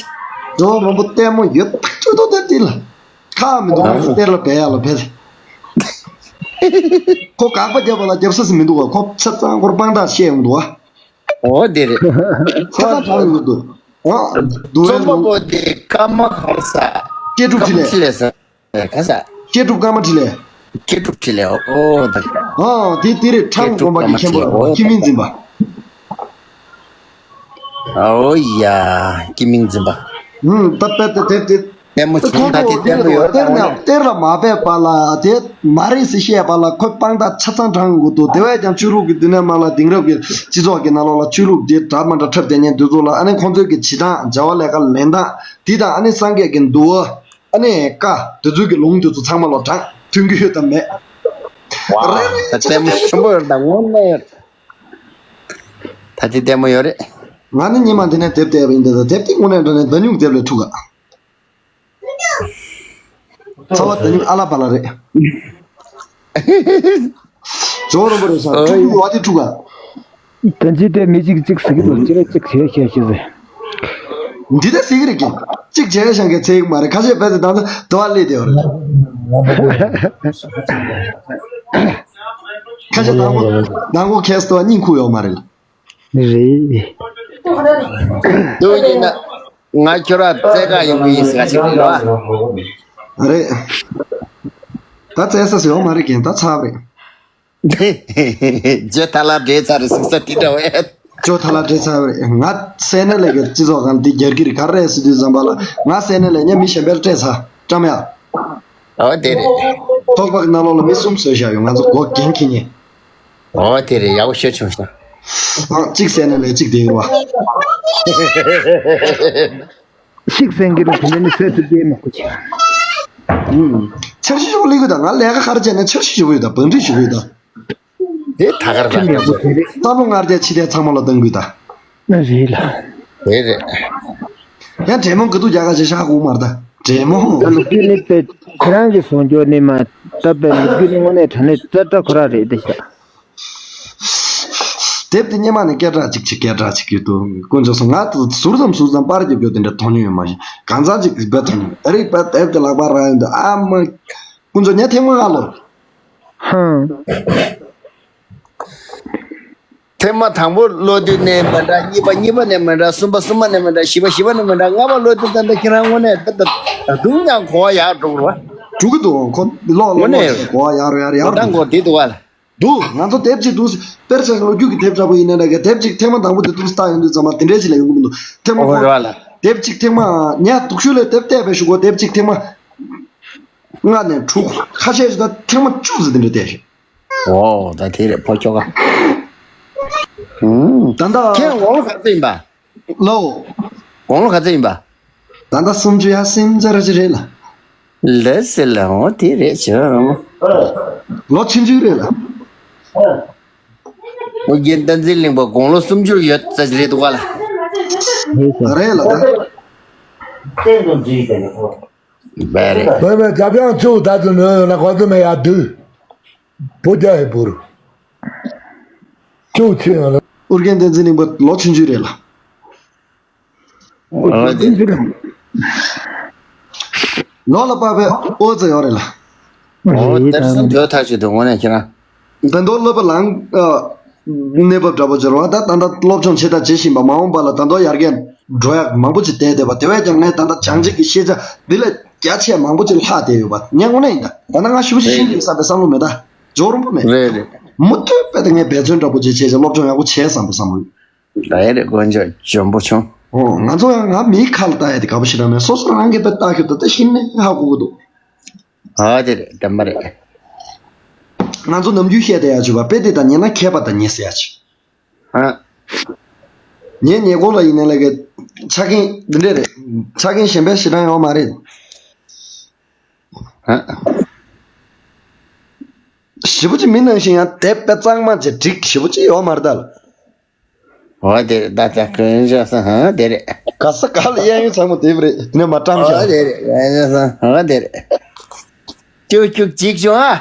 འགྲོ་བ་མང་པོ་ལྟད་མོ་ཡོད་ཐག་ཆོད་འདུག་ད་དེ་ལ། ཁག་མི་འདུག་ཨ་གཏེར་ལ་སྦས་ཡག་ལ་སྦས། ཁོ་དགག་པ་བརྒྱབ་པ་ལ་རྒྱབ་ས་ཟིག་མི་འདུག་ག་ཁོ་ཆ་ཚང་ཁོར་དཔང་རྟགས་བཤད་ཡོང་འདུག་ག་ཨོ་དེ་རེད། ཆ་ཚང་དྲང་ཡོང་འདུག་ཨོ། འདུག་རྩོམ་པ་པོ་དེ་ཀརྨ་ག་རེ་ཟེར། སྐྱེ་གྲུབ་འཕྲིན་ལས། འཕྲིན་ལས་ཟེར། ག་ཟེར། སྐྱེ་གྲུབ་ཀརྨ་འཕྲིན་ལས། སྐྱེ་གྲུབ་འཕྲིན་ལས། ཨོ་ད། ཨོ་དེ་དེ་རེད། སྐྱེ་ཁྲ་འགྲོ་གྲུབ་ཀརྨ་འཕྲིན་ལས། ཨོ་འཕྲིན་ལས་ཀྱི་མིང་འཛིན་པ། ཨོ་ཡ། ཀྱི་མིང་འཛིན་པ། ཨུམ། ད་དཔེ་དེ་དེབ་དེ། ལྟད་མོ་བྱུང་། ད་དེ་ལྟད་མོ་ཡོད་ད། གཏེར་ནས་གཏེར་ལ་མ་སྦས་པ་ལ་དེ་མ་རེད་ཟེར་བཤད་པ་ལ་ཁོས་དཔང་རྟགས་ཆ་ཚང་དྲང་དགོས་འདུག་དེ་བས་ཀྱང་ཆོས་ལུགས་ཀྱི་དུས་ནས་མ་ལ་དེང་རབས་ཀྱི་སྤྱི་ཚོགས་ཀྱི་ནང་ལོགས་ལ་ཆོས་ལུགས་དེ་འདྲ་མ་འདྲ་འཁྲབ་བསྡད་མཁན་དེ་ཚོ་ལ། ཨ་ནི་ཁོང་ཚོའི་གི་བྱེད་སྟངས། བྱ་བ་ལས་ཀ་ལེན་སྟངས་དེ་དང་། ཨ་ནི་སངས་རྒྱས་ཀྱི་འདུལ་བ། ཨ་ནི་བཀའ་དེ་ཚོའི་གི་ལུང་དེ་ཚོ་ཚང་མ་ལ་དྲངས་མཐུན་གྱི་ཡོད་དམ་མེད། ཝའོ། རེད་རེད། ད་ལྟད་མོ་ཆེན་པོ་ཡོད་རེད་ད། དངོས་གནས་ཡོད་རེད། ད་དེ་ལྟད་མོ་ཡོད་རེད། ང་ནི་སྔོན་མ་འདི་ནས་དེབ་བལྟས་པ་ཡིན། ད་ལྟ་དེབ་དེ་དངོས་གནས་དྲང་གནས་མདའ་སྨྱུག་དེབ་ལས་འཁྲུག་ག་ཚ་བ་མདའ་སྨྱུག་ཨ་ལ་པ་ལ་རེད། ཇོ་རོ་པོ་རེད་ཤག་འཁྲུག་རྒྱུ་ཡོད་དེ་འཁྲུག་ག་དོན་ཚིག་དེ་མི་གཅིག་གཅིག་ཟེར་གི་འདུག་ཅི་རེད་གཅིག་བྱས་བྱས་ཤེས་ཟེར། འདི་ད་ཟེར་གི་རེད་གི། གཅིག་བྱས་ཤང་གི་ཚེ་ཡིག་མ་རེད། ཁ་ཤས་དཔེ་དེ་དང་དུ་བ་ལས་དེ་བ་རེད། ཁ་ཤས་དང་པོ་དང་པོ་ཁས་དུ་བ་གཉིད་ཁུག་ཡོད་མ་རེད། རེད། དུ་ཡིན་ན་ང་ཁྱོད་ར་བཙལ་ག་ཡོང་གི་ཡིན་ཟེར་ག་ཞིག་རེད་བ། རེད། ད་བཙལ་ས་ཡོད་མ་རེད་གི། ད་ཚར་རེད། ཇོ་ཐ་ལ་འདྲེ་ཚ་རེ་སིག་ས་དེ་འདྲ་བས། ཇོ་ཐ་ལ་འདྲེ་ཚ་བས། ང་སེ་ནེ་ལེ་གི་སྤྱི་ཚོགས་ཁང་འདི་རྒྱལ་གྱི་རི་ཁར་རེ་སི་དུས་ཙམ་པ་ལ་ང་སེ་ནེ་ལེ་ཉ་མི་གཞན་པའི་སྤྲད་ཚ་བཀྲམ་ཡ། ཨོ་དེ་རེད། ཐོག་པ་གི་ནང་ལོགས་ལ་མི་གསུམ་བཟོས་བཞག་ཡོད། ང་ཚོ་སྒོ་རྒྱན་འཁྱེར་ཉེ། ཨོ་དེ་རེད། ཡག་པོ་ཤོད་བྱུང་ཤག་ཨ་གཅིག་སེ་ནེ་ལེ་གཅིག་དེ་ཡོད་བ། ཤིག་སེང་གེ་རུ་དེ་འདྲ་ནི་སོས་ཐུབ་ཀྱི་མི་ཁུ་ཆེ། ཨུམ། འཆར་གཞི་ཞུ་ལི་གུ་དང་ང་ལས་ཀ་ཁར་བྱས་ནས་འཆར་གཞི་ཞུ་གི་ཡོད་ད། བང་སྒྲིག་ཞུ་གི་ཡོད་ད། དེ་ད་གར་ཁྲིམས་ཡག་པོ་དེ་རེད། ས་ལོ་ལྔ་བརྒྱ་ཕྱི་དེ་ཚང་མ་ལ་གཏང་གི་ཡོད་ད། ན་རེད་ལ། དེ་རེད། ཡང་འབྲས་མོ་གི་དུ་རྒྱ་ག་ཅེ་ཤ་གུ་མར་ད། འབྲས་མོ། ད་ལུག་རྒྱུ་ནི་པེ་ཁྱེད་རང་གི་སྲུང་སྐྱོབ་ནི་མ་ད་པེ་ལུག་རྒྱུ་ནི་དངོས་གནས་དྲང་གནས་རྩ་བཀྲ་ཁོ་ར་རེད་དེ་ཤ། དེབ་དེ་སྙེ་མ་ནས་སྐད་གྲགས་གཅིག་ཆེ་སྐད་གྲགས་གཅིག་ཡོད་དུ་དཀོན་མཆོག་སོང་ང་ཟུར་ཙམ་ཟུར་ཙམ་པར་རྒྱབ་རྒྱབ་དེ་འདྲ་མཐོང་མྱོང་ཡོད་མ་ཤེས་གང་ཚང་གཅིག་བེད་མཐོང་མྱོང་ཨ་རིག་པ་དེབ་དེ་ལག་པར་རག་ཡོང་དུ་ཨ་མ་དཀོན་མཆོག་ཉ་ཐེངས་མ་ང་ལོ། ཧང་། ཐེངས་མ་དང་པོ་ཀློག་དུས་ནས་མི་འདྲ། གཉིས་པ་གཉིས་པ་ནས་མི་འདྲ། གསུམ་པ་གསུམ་པ་ནས་མི་འདྲ། བཞི་པ་བཞི་པ་ནས་མི་འདྲ། ལྔ་པ་ཀློག་དུས་ད་ལྟ་ཁྱེད་རང་དངོས་གནས་ད་ད་ད་དུང་ཡང་གོ་བ་ཡག་འགྲོ་གི་རེད་བ། འགྲོ་གི་འདུག་ཁོ་ཀློག་ཀློག་དངོས་གནས་ཀློག་བྱས་གོ་བ་ཡག་རེད་ཡག་རེད་ད་འགྲོ་གི་འགོ་འདུག་དེ་འདུག་བ་ལ། འདུག་ང་ཚོ་དེབ་ཅིག་འདུག་དཔེར་ཆ་ལོ་རྒྱུས་ཀྱི་དེབ་འདྲ་པོ་ཡིན་ན་འདྲ་གི་དེབ་ཅིག་ཐེངས་མ་དང་པོ་དེ་འདུག་ལྟ་ཡོང་དུས་ཙམ་པ་དེ་འདྲའི་ཅིག་ལ་ཡོང་གི་མི་འདུག་ཐེངས་མ་ཨོ་གོང་རེད་བ་ལ། དེབ་ཅིག་ཐེངས་མ་ཉ་དུག་ཤུལ་ལས་དེབ་བལྟས་པའི་ཞུ་གོ་དེབ་ཅིག་ཐེངས་མ་ལྔ་ནས་དྲུག་ཁ་ཤས་ཤིག་ད་ཐེངས་མ་བཅུ་ཙམ་དེ་འདྲ་བལྟས་ཤིག་ཨོ་ད་དེ་རེད་ཕོ་ཁྱོ་ག་ད་ལྟ་ཁྱེད་དགུང་ལོ་ག་ཚོད་ཡིན་པ། ལོ། དགུང་ལོ་ག་ཚོད་ཡིན་པ། ད་ལྟ་སུམ་ཅུ་ཡ་སེམས་ཅ་ར་ཅི་རེད་ལ། ལེ་སི་ལ་འོ་དེ་རེད་ཅི་ར་མོ། ལོ་ཆུང་ཆུང་རེད་ལ། ཨོ་རྒྱན་བསྟན་འཛིན་གླིང་པ་དགུང་ལོ་སུམ་ཅུ་ཡོད་ཙ་ཅི་རེད་འདུག་ག་ལ། རེད་ལ་ད། བསྟན་དུ་འཛིན་པའི་ཁོ། བས་རེད། བས་བས་རྒྱབ་ཡང་ཅུ་ད་ཚོ་ནོན་ཡོད་ན་གོ་ཚོད་མེད་ཡ་དུས། བུ་རྒྱ་ཧེ་བུར། ཅུ་ཆེ་ཡང་ལ། ཨོ་རྒྱན་བསྟན་འཛིན་གླིང་པ་ལོ་ཆུང་ཆུང་རེད་ལ། ཨོ་དེ་ལོ་ལ་དཔག་པའི་ཨོ་ཙི་ཡོད་རེད་ལ། ཨོ་རེད་དེབ་ད་སང་དོད་ཐག་ཆོད་དུ་དངོས་གནས་ཁྱེད་རང་། ད་དུང་སློབ་པ་ལང་། གནས་བབ་འདྲ་པོ་སྦྱོར་བ་ད་ད་ལྟ་སློབ་སྦྱོང་བྱེད་ད་བྱེད་བཞིན་པ་མ་འོངས་པ་ལ་ད་དུང་ཡར་རྒྱས་འགྲོ་ཡག་མང་པོ་ཅིག་བསྡད་བསྡད་པ་དེ་བས་ཀྱང་ངས་ད་ལྟ་བྱང་ཆིག་གི་ཤེས་བྱ་འདི་ལས་རྒྱ་ཆེ་མང་པོ་ཅིག་ལྷག་བསྡད་ཡོད་པ་ངས་དངོས་གནས་ཡིན་ད་ད་ལྟ་ང་ཞུ་ཞིག་ཤེས་ཀྱི་བསམ་པའི་བསམ་བློ་མེད་ད་འཇོག་རུང་པོ་མེད། རེད་རེད། མུ་མཐུད་དཔེ་ད་ངས་འབད་བརྩོན་འདྲ་པོ་ཅིག་བྱས་བྱས་སློབ་སྦྱོང་ཡག་པོ་བྱས་བསམ་པའི་བསམ་བློ་ཡོད། ད་ཡ་རེད་དཀོན་མཆོག་འཇོན་པོ་བྱུང་། ཨོ་ང་ཚོ་ཡང་ང་མིའི་ཁ་ལ་ལྟ་ཡ་དེ་དགའ་པོ་ཞིག་རང་མེད་སོ་སོ་རང་གིས་དཔེ་ལྟ་ཁྱོད་ད་ལྟ་ཤིན་ནས་ཧ་གོ་གི་འདུག་ཨ་དེ་རེད་དམ་པ་རེད། ང་ཚོ་ནམ་རྒྱུན་བཤད་བསྡད་ཡ་བྱུས་པ་དཔེ་དེ་དང་ཉེ་ན་མཁས་པ་དང་ཉེ་ཟེར་ཡ་ཆེ། ཨ། ངའི་ཉེ་འཁོར་ལ་ཡིན་ན་ལ་གི་ཆ་རྐྱེན་འདི་འདྲས་རེད། ཆ་རྐྱེན་གཞན་པའི་ཞེ་དྲག་ཡོད་མ་རེད། ཨ། ཞེ་པོ་ཅིག་མི་ནང་བཞིན་ཡང་དེབ་དཔེ་གཙང་མ་ཅིག་སྒྲིག་ཞེ་པོ་ཅིག་ཡོད་མ་རེད་ད་ལ། འོ་དེ་རེད་ད་ལྟ་དཀོན་མཆོག་སང་ཧང་དེ་རེད། ག་ས་ག་ལ་གཡས་གཡོན་ཚང་མ་དེབ་རེད་དེ་ནས་མ་བཀྲམ་འོ་ཤག་དེ་རེད་དཀོན་མཆོག་སང་ཧང་དེ་རེད། ཀྱུ་ཀྱུ་གཅིག་བྱུང་ཨ།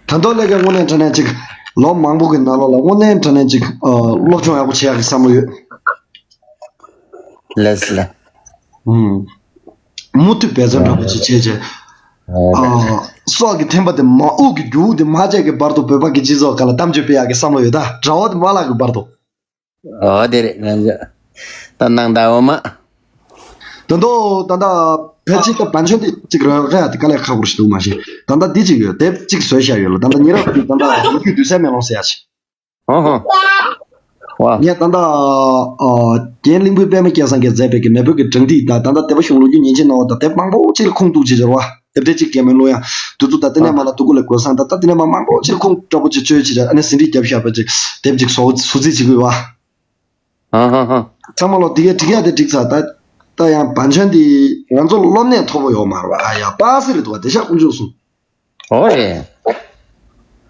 ད་མདོ་ལས་ཀའི་དངོས་གནས་དྲང་གནས་ཅིག་ལོ་མང་པོ་གི་ནང་ལོགས་ལ་དངོས་གནས་དྲང་གནས་ཅིག་སློབ་སྦྱོང་ཡག་པོ་བྱེད་ཡག་གི་བསམ་བློ་ཡོད། ལགས་ལགས། ཨུམ། མུ་མཐུད་འབད་བརྩོན་འདྲ་པོ་ཅིག་བྱས་རྗེས། ཨ། སྲོག་གི་ཐེམ་པ་དེ་མ་དབུགས་ཀྱི་རྒྱུ་དེ་མ་བཅད་ཀྱི་བར་དུ་བོད་པ་གི་སྤྱི་ཚོགས་སྒང་ལ་གཏམ་བརྗོད་སྤེལ་ཡག་གི་བསམ་བློ་ཡོད་ད་དགྲ་བོ་དེ་མ་བརླག་གི་བར་དུ། ཨོ་དེ་རེད་ང་ཚོ། ད་ནང་ད་འོ་མ། ད་དོ་ད་ད་ཕལ་ཆེར་ད་བན་ཆོན་དེ་གཅིག་རོལ་ཁ་ཡ་དེ་དཀའ་ལས་ཁག་པོ་ཞིག་འདུག་མ་གཞི་ད་ད་འདི་གཅིག་ཡོད་དེབ་གཅིག་བཟོས་བཞག་ཡོད་ལ་ད་ད་ཉེ་རབས་ཀྱི་ད་ད་ལོ་རྒྱུས་དུས་ཚོད་མེ་ལོང་ཟེར་ཡ་ཆེ། ཧོ་ཧོ། ཝ། ངས་ད་ལྟ་ཨ། རྒན་གླིང་བུའི་པད་མ་སྐལ་བཟང་གིས་མཛད་པའི་གི་མེས་པོ་གི་བྲང་ཏི་དང་ད་ལྟ་སྡེ་པ་གཞུང་ལོ་རྒྱུས་ཉིན་བྱེད་གནང་བ་དང་དེབ་མང་པོ་ཅིག་ལ་ཁུངས་གཏུགས་ཅིག་སྦྱར་བ་དེབ་དེ་གཅིག་རྒན་མོའི་ཀླུ་དབྱངས་དུས་ཚོད་ད་ལྟ་ནས་མ་ལ་དུ་ཀུ་ལ་གོས་བཟང་ད་ལྟ་དེ་ནས་མ་མང་པོ་ཅིག་ལ་ཁུངས་དྲག་པོ་ཅིག་བཅོལ་ཅིག་ར་ཨ་ནི་ཟིན་བྲིས་བརྒྱབ་བཞག་པ་ཅིག་དེབ་ཅིག་བཟོ་བཟོ་རྩིས་བྱེད་དགོས་བ། ཧ་ཧ་ཧ། ཚང་མ་ལོ་དེ་གས་དེ་གས་དེ་འགྲིག་ཚར་ད་ད་ཡང་བན་ཆོན་དེ་ང་ཚོ་སློབ་གནས་མཐོ་པོ་ཡོད་མ་རེད་བ་ཨ་ཡ་པ་སི་རེད་འདུག་བ་དེ་ཤ་དཀོན་མཆོག་གསུམ། ཨོ་རེད།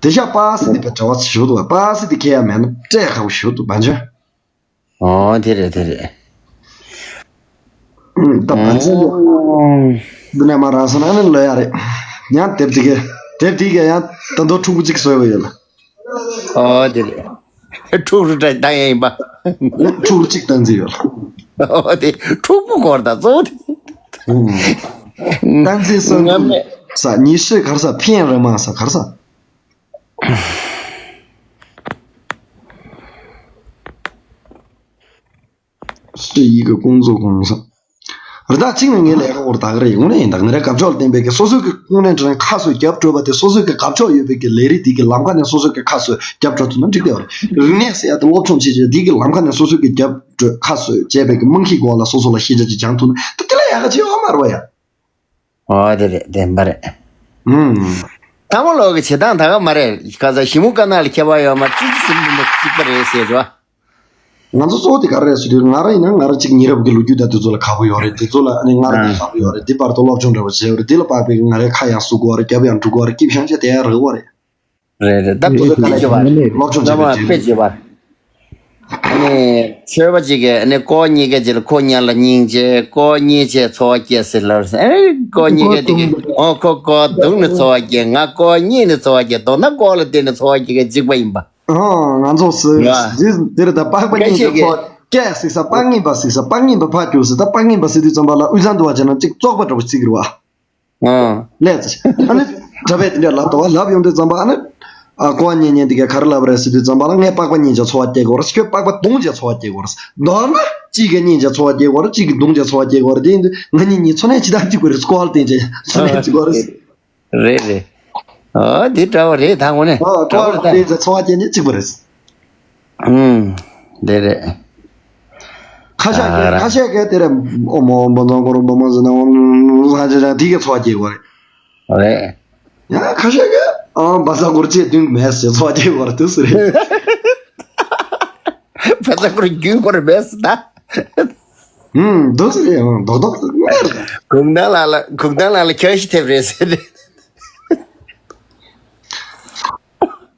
དེ་ཤ་པ་སི་དེ་བ་གྲྭ་བ་ཞུ་འདུག་པ་སི་དེ་ཁེ་ཡ་མེད་ན་སྤྲད་ཁ་བོ་ཞུ་འདུག་བ་འཇོན། ཨོ་དེ་རེད་དེ་རེད། ད་བ་འཇོན་འདི་ནས་མ་རག་སོང་ན་ནི་ལོས་ཡ་རེད། ཡང་དེབ་དེ་གས་དེབ་དེ་གས་ཡང་ད་དུང་ཕྲུ་གུ་གཅིག་བཟོས་པ་ཡོད་ལ། ཨོ་དེ་རེད། ཕྲུ་གུ་འདྲ་ད་ཡ་ཡིན་པ། ཕྲུ་གུ་གཅིག་བཏང་རྩིས་ཡོད་ལ། ཨོ་དེ་ཕྲུ་གུ་སྐོར་ད་གཙོ་བོ་དེ། བཏང་རྩིས་སོང་ང་མེད། ས་ཉི་ཤུ་གར་ས་ཕན་རེ་མ་ས་གར་ས། སྤྱི་ཡི་གི་ཀུང་ཙོ་གུང་ས། རི་དྭགས་གཅིག་ནས་ངའི་ལས་ཀ་སྐོར་ད་ག་རེ་ཡོང་ནས་ཡིན་ད་ང་རའི་དགའ་ཕྱོགས་ལ་བརྟེན་པའི་གི་སོ་སོའི་གི་ཀུང་ནས་དྲན་ཁ་སོས་རྒྱབ་སྤྲོད་པ་དེ་སོ་སོའི་གི་དགའ་ཕྱོགས་ཡོད་པའི་གི་ལས་རིགས་དེ་གི་ལམ་ཁ་ནས་སོ་སོའི་གི་ཁ་སོས་རྒྱབ་སྤྲོད་ཐུབ་ན་འགྲིག་བསྡད་པ་རེད། རིག་གནས་ཟེར་ཡ་དེ་སློབ་སྦྱོང་བྱེད་བྱེད་དེ་གི་ལམ་ཁ་ནས་སོ་སོའི་གི་རྒྱབ་སྤྲོད་ཁ་སོས་བྱས་པའི་གི་རྨང་གཞིའི་སྐོར་ལ་སོ་སོ་ལ་ཤེས་བྱ་ཅིག་སྦྱང་ཐུབ་ན་ད་དེ་ལ་ཡག་ག་ཅིག་ཡོད་མ་རེད་བ་ཡ། ཨོ་དེ་རེད་བདེན་པ་རེད། ཨུམ། ཐང་མོ་ལོག་གི་བྱེད་སྟངས་ད་ག་མ་རེད་ཁ་ས་ཞི་མོ་དཀར་ནག་ལ་ཁྱད་པར་ཡོད་མ་ཙི་ཙི་ཟིན་མི་འདུག་གཅིག་པ་རེད་ཟེར་བ། ང་ཚོ་གཙོ་བོ་དེ་ག་རེ་རེད་ཟེར་དུས་ང་རང་ཡིན་ན་ང་རང་གཅིག་ཉེ་རབས་ཀྱི་ལོ་རྒྱུས་དང་དེ་ཚོ་ལ་དགའ་པོ་ཡོད་རེད། དེ་ཚོ་ལ་ཨ་ནི་སྔར་དེ་དགའ་པོ་ཡོད་རེད། དེ་བར་དུ་སློབ་སྦྱོང་འདྲ་བ་བྱས་ཡོད་རེད། དེ་ལ་དཔག་པའི་ང་རའི་ཁ་ཡང་ཟུག་གི་ཡོད་རེད། རྒྱབ་ཡང་འགྲོ་གི་ཡོད་རེད། སྐྱིད་ཤང་ཆ་དེ་ཡང་རེད་བ་རེད། རེད་རེད་ད་དེ་ཚོ་དཔེ་བརྗོད་པ་རེད། སློབ་སྦྱོང་བྱས་ད་པའི་མ་རྗེས་དཔེ་ལ་བརྗོད་པ། ཨ་ནི་ཆོས་པ་གཅིག་གིས་ཨ་ནི་ཀོ་གཉིས་ཀ་གཅིག་ལ་ཁོ་གཉིས་ལ་སྙིང་རྗེ་ཀོ་གཉིས་བྱས་འཚོ་བ་སྐྱེལ་ཟེར་ལབ་ཨེ་ཀོ་གཉིས་ཀ་དེ་གིས་ཨོ་ཁོ་ཀོ་བརྡུངས་ནས་འཚོ་བ་སྐྱེལ་ང་ཀོ་གཉིས་ནས་འཚོ་བ་སྐྱེལ་མདོར་ན་ཀོ་ལ་བརྟེན་ནས་འཚོ་བ་སྐྱེལ་མཁན་གཅིག་པ་ཡིན་པ། ཨོ་ང་ཚོ་སི་ཡ། འདི་འདིར་ད་པགས་པ་སྐད་གཉིས་ཆེ་ཀྱི་གི་ཚོ་སྐད་སིག་ས་པགས་གཉིས་པ་སིག་ས་པགས་གཉིས་པ་ཕ་རྒྱུག་སི་ད་པགས་གཉིས་པ་སི་དུས་ཙམ་པ་ལ་དབུས་གཙང་དུ་བ་བྱས་ན་གཅིག་བཙོག་པ་འདྲ་པོ་སིག་རུ་བ། ཨང་། ལས་ཙི། ཨ་ནི་གྲྭ་པས་དེ་འདྲ་ལབ་དོ་བ་ལབ་ཡོང་དུས་ཙམ་པ་ཨ་ནི། ཨ་ཀོ་བ་གཉིས་གཉིས་འདི་གས་ག་རེ་ལབ་རེད་སི་དུས་ཙམ་པ་ལ་ངས་པགས་པ་གཉིས་ཀྱི་འཚོ་བ་སྐྱེལ་དགོས་རེད། ཁྱོད་པགས་པ་བརྡུངས་ཀྱི་འཚོ་བ་སྐྱེལ་དགོས་རེད། མདོར་ན་གཅིག་གིས་གཉིས་ཀྱི་འཚོ་བ་སྐྱེལ་དགོས་རེད། གཅིག་གིས་བརྡུངས་ཀྱི་འཚོ་བ་སྐྱེལ་དགོས་རེད། དེ་ཡིན་དུས་ང་གཉིས་གཉིས་འཚོ་གནས་ཅི་ལྟར་གཅིག་པ་རེད། ཀོ་བ་ལ་བརྟེན་བྱས་འཚོ་གནས་གཅིག་པ་རེད། རེད་རེད། ཨོ་འདི་འདྲ་བ་རེད་ད་དངོས་གནས་ཨ་ཀོ་བ་ལ་བརྟེན་བྱས་འཚོ་བ་སྐྱེལ་ནས་གཅིག་པ་རེད། ཨུམ། འདི་རེད། ཁ་ཤས་ཀྱིས་ཨ་ར། ཁ་ཤས་ཀྱིས་དེ་རེད། ཨོ་མོ་འབོ་ཛོང་ཀོ་རོ་འབོ་མོ་ཟེར་ན་ཨོ་ཧ་ཅང་ཅང་དེ་གའི་འཚོ་བ་སྐྱེལ་དགོས་རེད། རེད། ཡང་ཁ་ཤས་ཀྱིས་ཨ་བ་ས་གོར་ཅེས་བདུན་མེད་ཟེར་འཚོ་བ་སྐྱེལ་དགོས་རེད་དུས་སུ་རེད། བ་ས་གོར་རྒྱུན་སྐོར་མེད་ཟེར་ད། ཨུམ་དུས་སུ་རེད་ཨང་རྡོག་རྡོག་མེད་རེད། གུང་ཐང་ལགས་ལ་གུང་ཐང་ལགས་ལ་ཁྱོད་ཤི་ཐེབས་རེད་ཟེར།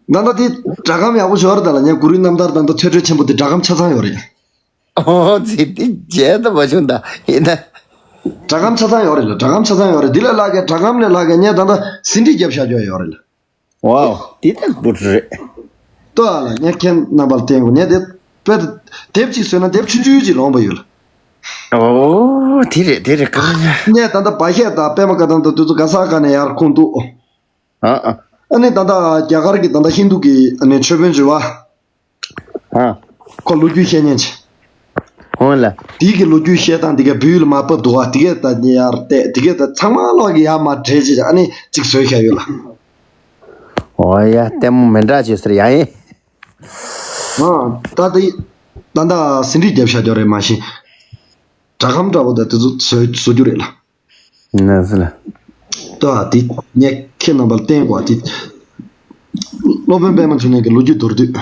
ད་ལྟ་དེ་སྒྲ་སྒམ་ཡག་པོ་ཞོར་ད་ལ་ངས་གུ་རུའི་རྣམ་ཐར་ད་ལྟ་ཐོས་གྲོལ་ཆེན་པོ་དེ་སྒྲ་སྒམ་ཆ་ཚང་ཡོད་རེད། ཨོ་ཙི་དེ་བརྗེད་ད་མ་བྱུང་ད་ཡིན་ན། སྒྲ་སྒམ་ཆ་ཚང་ཡོད་རེད་ལ་སྒྲ་སྒམ་ཆ་ཚང་ཡོད་རེད། འདི་ལས་ལྷག་གི་སྒྲ་སྒམ་ལས་ལྷག་གི་ངས་ད་ལྟ་ཟིན་བྲིས་རྒྱབ་བཞག་རྒྱུ་ཡོད་རེད་ལ། ཝའོ་དེ་ད་བུ་རེད། ལྟོས་ཨ་ལ་ངས་ཁྱེད་རྣམ་པར་བསྟན་དགོས་ངས་དེ་དཔེ་དེབ་ཅིག་བཟོས་ན་དེབ་ཆུང་ཆུང་ཅིག་ལོངས་པ་ཡོད་ལ། ཨོ་དེ་རེད་དེ་རེད་ག་ངས་ད་ལྟ་བ་ཤད་དང་པད་མ་བཀའ་ཐང་དང་དེ་ཚོ་ག་ས་ག་ནས་ཡར་ཁུངས་འདུག་ཨ་ཨ། ཨ་ནི་ད་ལྟ་རྒྱ་གར་གྱི་ད་ལྟ་ཧིན་དུ་གི་ཨ་ནི་ཆོས་དཔོན་ཅིག་ཡོད་པ། ཨ། ཁོ་ལོ་རྒྱུས་བཤད་མཁན་ཅིག་འོང་ལ། དེའི་གི་ལོ་རྒྱུས་བཤད་སྟངས་དེ་ག་བོད་ཡུལ་ལ་མར་ཕབ་འདུག་བ། དེ་གས་ད་ནི་ཡར་བལྟས་དེ་གས་ད་ཚང་མ་ལོག་གི་ཡར་མར་བྲིས་བྱས་ཨ་ནི་གཅིག་བཟོས་བཞག་ཡོད་ལ། འོ་ཡ་ལྟད་མོ་མི་འདྲ་བྱོས་ཟེར་ཡ་ཡིན། ཨ། ད་ལྟ་ཡི་ད་ལྟ་ཟིན་བྲིས་རྒྱབ་བཞག་རྒྱུ་རེད་མ་གཞི། སྒྲ་སྒམ་འདྲ་པོ་ད་དེ་ཚོ་བཟོ་བཟོ་རྒྱུ་རེད་ལ། ན་ཟི་ལ། ད་དེ་ངས་ཁྱེད་རྣམ་པར་བསྟན་དགོས་དེ། སློབ་དཔོན་པད་མ་འབྱུང་གནས་ཀྱི་ལོ་རྒྱུས་མདོར་བསྡུས།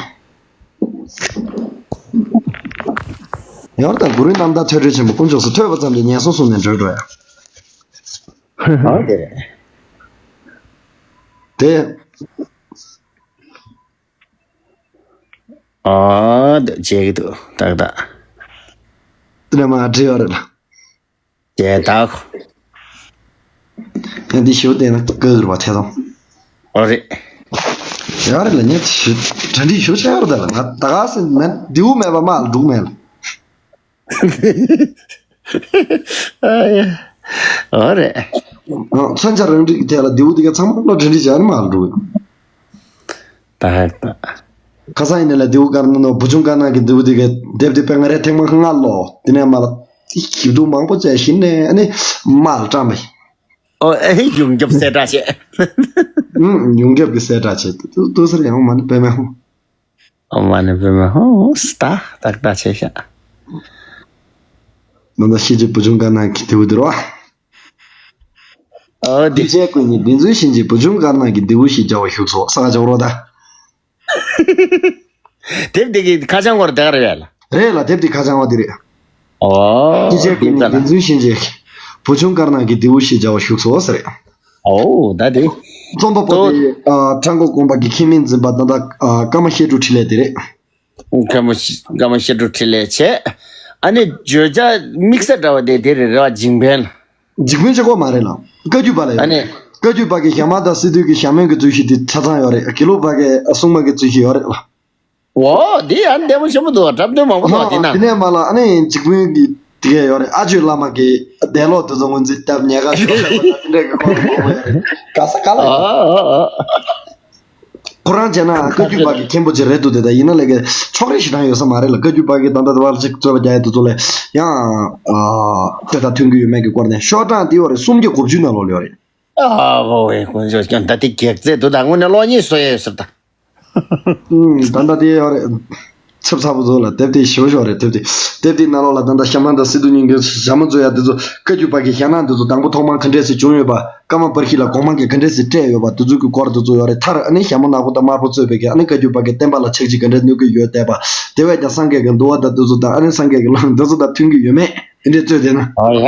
ཡང་ད་གུ་རུའི་རྣམ་ཐར་ཐོས་གྲོལ་ཆེན་པོ་དཀོན་མཆོག་གསུམ་ཐོས་པ་ཙམ་གྱིས་ངན་སོང་གསུམ་ནས་སྒྲོལ་འགྲོ་ཡ། ཨ་དེ་རེད། དེ། ཨ་དེ་བྱེད་ཀྱི་འདུག་ཏག་ཏག་དེ་ནས་མ་བྲིས་པ་རེད་ལ། དེ་དག་ཡང་འདི་ཞུ་བསྡད་ན་དགའ་གི་རེད་པ་ཐད་དང་། ཨོ་རེད། ཡ་རེད་ལ་ངས་ཞུ་གྲ་སྒྲིག་ཞུ་བྱ་ཡོད་རེད་ལ་ང་ད་ག་སེ་མེད་འདིའུ་མེད་པ་མ་ལ་འགྲུག་མེད་ལ། ཨ་ཡ། ཨོ་རེད། མཚོན་ཆ་རང་འགྲིག་གི་ཐད་ལ་འདིའུ་འདི་ག་ཚང་མ་ལ་གྲ་སྒྲིག་བྱ་ནི་མ་ལ་འགྲུག་ད་ཧེག་ད། ཁ་སང་ཡིན་ནའི་ལ་དེའུ་དཀར་ནག་ནོ་བུ་ཆུང་དཀར་ནག་གི་དེའུ་དེ་གའི་དེབ་དེ་དཔེ་ང་རའི་ཐེངས་མ་ལྔ་ལོ་དེ་ནས་མ་ལ་ཞིབ་འདུག་མང་པོ་བྱས་ཤིན་ནས་ཨ་ནི་མ་ལ་བཀྲམ་པས། ཨོ་ཨེ་ཡོངས་ཁྱབ་གསལ་བསྒྲགས་བྱས། ཨུམ་ཡོངས་ཁྱབ་ཀྱི་གསལ་བསྒྲགས་བྱས་དུ་དུ་སར་ཡང་མ་ནི་དཔེ་མེད་ཧོ། ཨོ་མ་ནི་དཔེ་མེད་ཧོ་སྟ་ཏག་ཏག་བྱས་ཤག་ནང་ད་ཤེས་ཀྱི་བུ་ཆུང་དཀར་ནག་གི་དེའུ་དེ་རོ། ཨོ་དེ། དེ་བྱས་ཀུན་ནི་བདེན་རྫུན་ཤིན་ཅི་བུ་ཆུང་དཀར་ནག་གི་དེའུ་ཞིག་རྒྱལ་བ་བཞུགས་སོ་ས་ག་ཇོག་རོ་ད། དེབ་དེ་གི་ཁ་བྱང་སྐོར་དེ་ག་རེ་རེད་ལ། རེད་ལ་དེབ་དེ་ཁ་བྱང་བ་དེ་རེད། ཨོ། དེ་བྱས་ཀུན་ནི་བདེན་རྫུན་ཤིན་ཅི། བུ་ཆུང་དཀར་ནག་གི་དེའུ་ཞིག་རྒྱལ་བ་བཞུགས་སོ་ཟེར་རེད། ཨོ་ད་དེ། རྩོམ་པ་པོ་དེ་ཨ་ཁྲ་མགོ་དགོན་པ་གི་ཁྱིམ་མི་འཛིན་པ་ད་ལྟ་ཨ་ཀརྨ་བཤད་སྒྲུབ་འཕྲིན་ལས་དེ་རེད། ཀརྨ་ཀརྨ་བཤད་སྒྲུབ་འཕྲིན་ལས་བྱས། ཨ་ནི་བརྗོད་བྱ་དམིགས་བསལ་འདྲ་བ་དེ་དེ་རེད་རེད་བ། འཇིགས་འཕེན། འཇིགས་འཕེན་གཅིག་པོ་མ་རེད་ལ། བཀའ་བརྒྱུད་པ་ལ་ཡོད་རེད། ཨ་ནི། བཀའ་བརྒྱུད་པ་གི་ཞྭ་དམར་དང་སི་ཏུ་གི་ཞྭ་མོ་གི་རྩོད་གཞི་དེ་ཆ་ཚང་ཡོད་རེད། དགེ་ལུགས་པ་གི་སྲུང་མ་གི་རྩོད་གཞི་ཡོད་རེད་ལ། འོ་དེ་ཡང་ལྡེ་མོ་ཆེན་པོ་འདུག་འཁྲབ་སྟོན་མང་པོ་འདུག་དེ་ན། དེ་ནས་མ་ལ་ཨ་ནི་འཇིགས་འཕེན་གི་དེ་ག་ཡོད་རེད། ཨ་ཇོའི་བླ་མ་གི་འདས་ལོག་དེ་ཚོ་ངོས་འཛིན་སྟབས་ཉེས་ཁ་ཤོར་བ་དེ་འདྲ་གི་སྐོར་མང་པོ་ཡོད་རེད། ག་ས་ག་ལ་ཡོད། ཨ་ཨ་ཨ། ཁོ་རང་བྱས་ན་བཀའ་བརྒྱུད་པ་གི་མཁན་པོ་ཅིག་རེད་འདུག་དེ་ད་ཡིན་ན་ལས་ཀའི་ཕྱོགས་རིས་ཞེ་དྲག་ཡོད་ས་མ་རེད་ལ། བཀའ་བརྒྱུད་པ་གི་ད་ལྟ་དེ་བར་ཅིག་རྩོད་པ་རྒྱག་ཡ་དེ་ཚོ་ལས་ཡང་ཨ་དེ་དང་མཐུན་གྱི་ཡོད་མེད་ཀྱི་སྐོར་ནས་ཤོག་གྲངས་དེ་ཡོད་རེད། སུམ་བརྒྱ་དགུ་བཅུ་ནང་ལོགས་ལ་ཡོད་རེད། ཨ་ཧོ་ཝེ་དཀོན་མཆོག་ཀྱང་ད་དེ་གེགས་རྩེད་དུ་ད་དངོས་གནས་གློག་བརྙན་བཟོ་ཡས་ཡོད་ཟེར་ད། ཨུམ་ད་ལྟ་དེ་ཡོད་རེད། ཚབ་ཚ་པོ་ཚོ་ལ་དེབ་དེ་ཞེ་པོ་ཞིག་རེད། དེབ་དེ་དེབ་དེའི་ནང་ལོགས་ལ་ད་ལྟ་ཞྭ་དམར་དང་སི་ཏུ་གཉིས་ཀྱི་ཞྭ་མོ་རྩོད་ཡ་དེ་ཚོ་བཀའ་བརྒྱུད་པ་གི་ཞྭ་ནག་དེ་ཚོ་དང་པོ་ཐོག་མར་ག་འདྲས་སེ་བྱུང་ཡོད་པ། ཀརྨ་པར་ཤི་ལ་གོང་མ་གིས་ག་འདྲས་སེ་སྤྲད་ཡོད་པ་དེ་ཚོ་གི་སྐོར་དེ་ཚོ་ཡོད་རེད། མཐར་ཨ་ནི་ཞྭ་མོ་ནག་པོ་དང་དམར་པོ་རྩོད་པའི་གི་ཨ་ནི་བཀའ་བརྒྱུད་པ་གི་བསྟན་པ་ལ་ཆག་འཇིག་ག་འདྲས་གནོད་ཀྱི་ཡོད་བསྡད་པ། དེ་བས་ཀྱང་སངས་རྒྱས་ཀྱི་འདུལ་བ་དང་དེ་ཚོ་དང་ཨ་ནི་སངས་རྒྱས་ཀྱི་ལམ་དེ་ཚོ་དང་མཐུན་གྱི་ཡོད་མེད་དེ་འདྲས་རྩོད་བསྡད་ན། ཨོ་ཡ།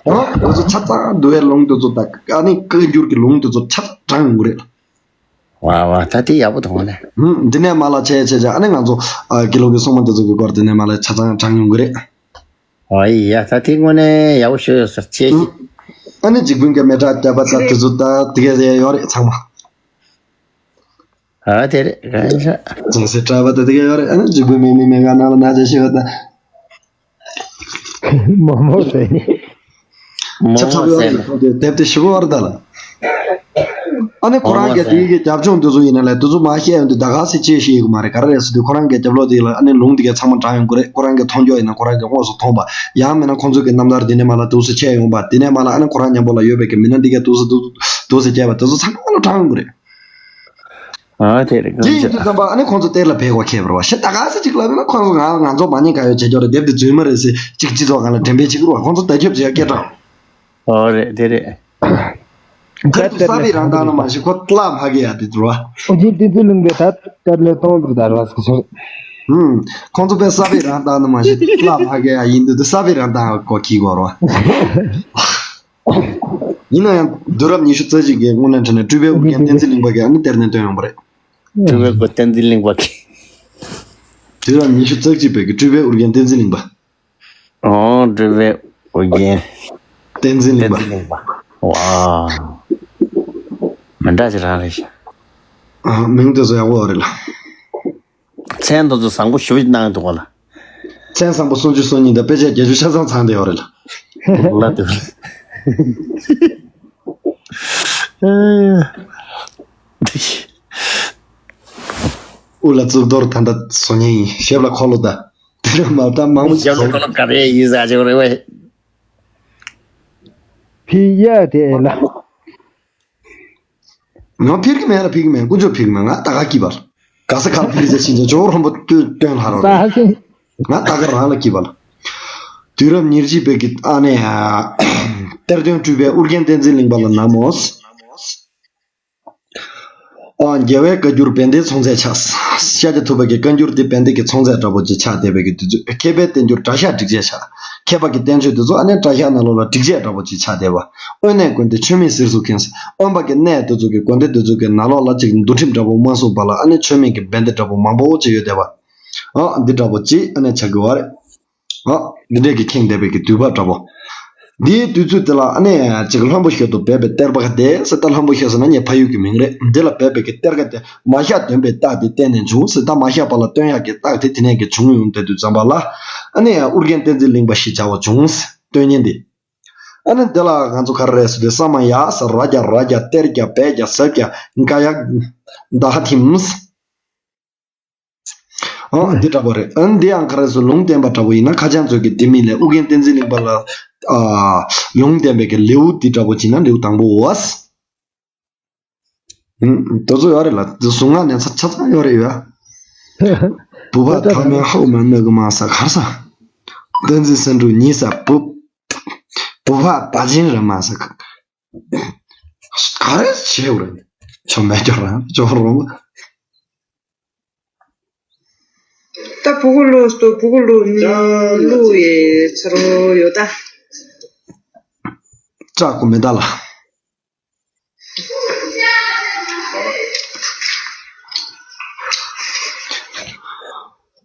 ཨོ་དེ་ཚོ་ཆ་ཚང་འདུལ་བའི་ལུང་དེ་ཚོ་དང་ཨ་ནི་བཀའ་འགྱུར་གྱི་ལུང་དེ་ཚོ་ཆ་ཚང་དྲངས་ཡོང་གི་རེད། ཝ་ཝ་ད་དེ་ཡག་པོ་འདུག་ནས། ཧུམ། འདི་ནས་མ་ལ་བྱས་བྱས་བྱས་ཨ་ནི་ང་ཚོ་ཨ་དགེ་ལུགས་ཀྱི་སྲུང་མ་དེ་ཚོ་གི་སྐོར་འདི་ནས་མ་ལ་ཆ་ཚང་དྲངས་ཡོང་གི་རེད། ཨོ་ཡ་ད་དེ་དངོས་གནས་ཡག་པོ་ཤོད་ཡོད་ཟེར་ཆེ་ཞིག་ཨ་ནི་འཇིགས་འཕེན་གྱི་མེ་སྲེག་བརྒྱབ་པ་ད་དེ་ཚོ་ད་དེ་ག་ཡོད་རེད་ཚང་མ། ཨ་དེ་རེད་ག་ཡིན་ཤག་ཅང་སེ་བཀྲ་བ་ད་དེ་ག་ཡོད་རེད། ཨ་ནི་འཇིགས་འཕེན་མེ་མེ་མེ་ག་ནང་ལ་ན་ཅེ་ཤི་བ་ད། མོ་མོ་ཟེར་ནི། མོ་ཆབ་ཆབ་མོ་ཡོད་ཟེར་རེད་ནི། ཁོང་དེ་དེབ་དེ་ཞུ་བར་ད་ལ། ཨ་ནི་ཁོ་རང་གི་དེའི་གི་རྒྱབ་ལྗོངས་དེ་ཚོ་ཡིན་ན་ལས་དེ་ཚོ་མ་བཤད་ཡོང་དུས་ད་ག་སེ་ཅེས་ཤེས་ཡོད་མ་རེད། ག་རེ་རེད་ཟེར་དུས་ཁོ་རང་གི་རྒྱབ་ལོགས་དེ་ལ་ཨ་ནི་ལུང་དེ་ག་ཚང་མ་དྲངས་ཡོང་གི་རེད། ཁོ་རང་གི་མཐོང་རྒྱུ་ཡིན་ན་ཁོ་རང་གི་དངོས་སུ་མཐོང་པ། ཡང་མིན་ན་ཁོང་ཚོ་གི་རྣམ་ཐར་དེ་ནས་མ་ལ་དུས་སུ་ཆད་ཡོང་པ། དེ་ནས་མ་ལ་ཨ་ནི་ཁོ་རང་མཉམ་པོ་ལ་ཡོད་པའི་གི་མི་སྣ་དེ་ག་དུས་སུ་དུས་སུ་སྐྱེས་པ་དེ་ཚོ་ཚང་མ་ལ་དྲངས་ཡོང་གི་རེད། ཨ་དེ་རེད་དེ་ཡིན་དུས་ཙམ་པ་ཨ་ནི་ཁོང་ཚོ་གཏེར་ལ་ཕེབས་དགོས་ཁེལ་བ་རེད་བ། ཤ་ད་ག་ཟེ་གཅིག་ལབ་ན་ཁོང་ཚོ་ང་ང་ཚོ་མ་ཉེས་ག་ཡོད་བྱེད་རྒྱུ་རེད། དེབ་དེ་རྫུན་མ་རེད་ཟེ་གཅིག་སྤྱི་ཚོགས་སྒང་ལ་འགྲེམས་སྤེལ་བྱེད་ཀྱི་རེད་བ། ཁོང་ཚོ་ད་ཁྱབ་བྱེད་སྐད་གྲགས། ཨོ་རེད་དེ་རེད། ཁ་ཐུག་གསར་པའི་རང་མདངས་ནི་མ་ཤེས་ཁོ་བརླག་མ་གི་ཡ་དེ་འདུག་བ། ཨོ་རྒྱན་བསྟན་འཛིན་གླིང་པས་ད་གཏེར་ལས་གཏོང་ལུགས་ད་ར་སོ་སོ། ཧུམ། ཁོང་ཚོ་པས་གསར་པའི་རང་མདངས་ནི་མ་ཤེས་བརླག་མ་གི་ཡ་ཡིན་དུས་དེ་གསར་པའི་རང་མདངས་གོ་གི་གོ་རེད་བ། ཡིན་ན་ཡང་དུས་རབས་ཉི་ཤུ་རྩ་གཅིག་གི་སྔོན་ལ་དྲན་ན་སྤྲུལ་པའི་ཨོ་རྒྱན་བསྟན་འཛིན་གླིང་པ་གིས་ཨ་ནི་གཏེར་ནས་བཏོན་ཡོང་བ་རེད། སྤྲུལ་པའི་སྐུ་བསྟན་འཛིན་གླིང་པ་གིས། དུས་རབས་ཉི་ཤུ་རྩ་གཅིག་པའི་གི་སྤྲུལ་པའི་ཨོ་རྒྱན་བསྟན་འཛིན་གླིང་པ། ཨོ་སྤྲུལ་པའི་ཨོ་རྒྱན། བསྟན་འཛིན་གླིང་པ། བསྟན་འཛིན་གླིང་པ། ཝ། མི་འདྲ་ཅིག་རང་རེད་ཤག་ཨ་མིང་དེ་ཚོ་ཡག་པོ་རེད་ལ། མཚན་དེ་ཚོ་བཟང་པོ་ཞེ་པོ་ཅིག་གནང་འདུག་ག་ལ། མཚན་བཟང་པོ་སུམ་ཅུ་སོ་གཉིས་དང་དཔེ་ཆ་བརྒྱད་ཅུ་ཆ་ཚང་ཚང་བསྡད་ཡོད་རེད་ལ། ལ་དེ། དབུ་ལ་གཙུག་ཏོར་ད་ལྟ་བཟོ་མཁན་ཡིན། ཞབས་ལ་འཁོར་ལོ་ད། དེ་ལ་མ་ད་མང་པོ་ཞབས་ལ་འཁོར་ལོ་ག་རེ་ཡིན་ཟེར་ཅིག་རེད་བས། ཕི་ཡ་དེ་ལ། ང་ཕིར་གི་མེད་ལ་ཕིར་གི་མེད། དཀོན་མཆོག་ཕིར་གི་མེད། ང་ད་ག་གི་བར། ག་ས་གར་ཕིར་ཟེར་ཕྱིན་ཆད་ཇོ་བོ་རིན་པོ་ཆེ་སྟོན་ལྷ་རོ་རེད། ས་ཧ་སེ། ང་ད་ག་རང་ལ་གི་བར། དུས་རབས་ཉེར་གཅིག་པའི་གི་ཨ་ནེ། གཏེར་སྟོན་སྤྲུལ་པའི་ཨོ་རྒྱན་བསྟན་འཛིན་གླིང་པ་ལ་ན་མོ། ཨ་རྒྱལ་བའི་བཀའ་འགྱུར་བན་དེའི་ཚོང་རྫས་ཆགས། ཤཱཀྱ་ཐུབ་པ་གི་བཀའ་འགྱུར་དེ་བན་དེ་གི་ཚོང་རྫས་འདྲ་པོ་ཅིག་ཆགས་བསྡད་པའི་གི་དུས་ཚོད། མཁས་པའི་བསྟན་འགྱུར་གྲྭ་ཤག་སྒྲིག་ཆས་ཆགས། མཁས་པ་གི་བསྟན་བཅོས་དེ་ཚོ་ཨ་ནེ་གྲྭ་ཤག་ནང་ལོགས་ལ་སྒྲིག་ཆས་འདྲ་པོ་ཅིག་ཆགས་བསྡད་པ། དབོན་གནས་དགོན་སྡེ་ཆོས་མེད་གཟེར་སུ་ཁེངས། དབོན་པ་གི་གནས་དེ་ཚོ་གི་དགོན་སྡེ་དེ་ཚོ་གི་ནང་ལོགས་ལ་ཅིག་འདུལ་ཁྲིམས་འདྲ་པོ་མ་སྲུང་པ་ལ་ཨ་ནེ་ཆོས་མེད་གི་བན་དེ་འདྲ་པོ་མང་པོ་ཅིག་ཡོད་བསྡད་པ། ཨ་འདི་འདྲ་པོ་ཅིག་ཨ་ནེ་ཆགས་ཀྱི་ཡོད་རེད། ཨ། འདི་འདྲས་ཀྱི་ཁེངས་བསྡད་པའི་གི་དུས་བབ་འདྲ་པོ། འདིའི་དུས་ཚོད་དེ་ལ་ཨ་ནེ་ཅིག་ལྷུན་པོ་ཞོལ་དུ་སྦས་པའི་གཏེར་པ་དེ་ཟེར། ད་ལྷུན་པོ་ཞོལ་ཟེར་ན་ངའི་ཕ་ཡུལ་གྱི་མིང་རེད། འདི་ལ་སྦས་པའི་གི་གཏེར་ཁ་དེ་མ་གཞག་འདོན་པའི་རྟགས་དེ་བསྟན་ནས་བྱུང་ཟེར། ད་མ་གཞག་པ་ལ་སྟོན་ཡག་གི་རྟགས་དེ་དེ་ནས་གི་བྱུང་ཡོང་བསྡད་དུས་ཙམ་པ་ལ། ཨ་ནེ་ཨོ་རྒྱན་བསྟན་འཛིན་གླིང་པ་ཞེས་བྱ་བ་བྱུང་ཟེར་སྟོན་ཉན་དེ། ཨ་ནེ་དེ་ལ་ང་ཚོ་ག་རེ་རེད་ཟེར་དུས་ས་མ་ཡ་ས་ར་རྒྱ་ར་རྒྱ་གཏེར་རྒྱ་བེ་རྒྱ་ཟབ་རྒྱ་ག་ཡ་ད་ཧ་ཐིམ་ཟེར། ཨ་འདི་འདྲ་པོ་རེད། ཨ་འདི་ཡང་ག་རེ་ཟེར་ལུང་བསྟན་པ་འདྲ་པོ་ཡིན་ན་ཁ་བྱང་ཚོ་གི་དེ་མིན་ལས་ཨོ་རྒྱན་བསྟན་འཛིན་གླིང་པ་ལ་ཨ་ལུང་བསྟན་པའི་གི་ལེའུ་འདི་འདྲ་པོ་བྱིན་ན་ལེའུ་དང་པོ་བ། ཨུམ་དེ་ཚོ་ཡོད་རེད་ལ། གཟུངས་སྔགས་ནས་ཚ་ཆ་ཚང་ཡོད་རེད་ཡ། བུ་ཕ་ཐ་མའི་ཧོ་མ་ནི་གི་མ་ས་གར་ས། བསྟན་འཛིན་སེང་འབྲུག་ཉིད་ས་བུ། བུ་ཕ་པ་ཅན་རེད་མ་ས། ག་རེ་བྱེད་འུ་རེད། ཆོ་མེད་ཀྱོ་རང་ཅོ་རོང་། ད་ཕྲུ་གུ་ལོ་སྟོ་ཕྲུ་གུ་ལོ་ནི་ལུ་ཡེ་ཚ་རོ་ཡོད་ད། ཅག་གོ་མེ་ད་ལ།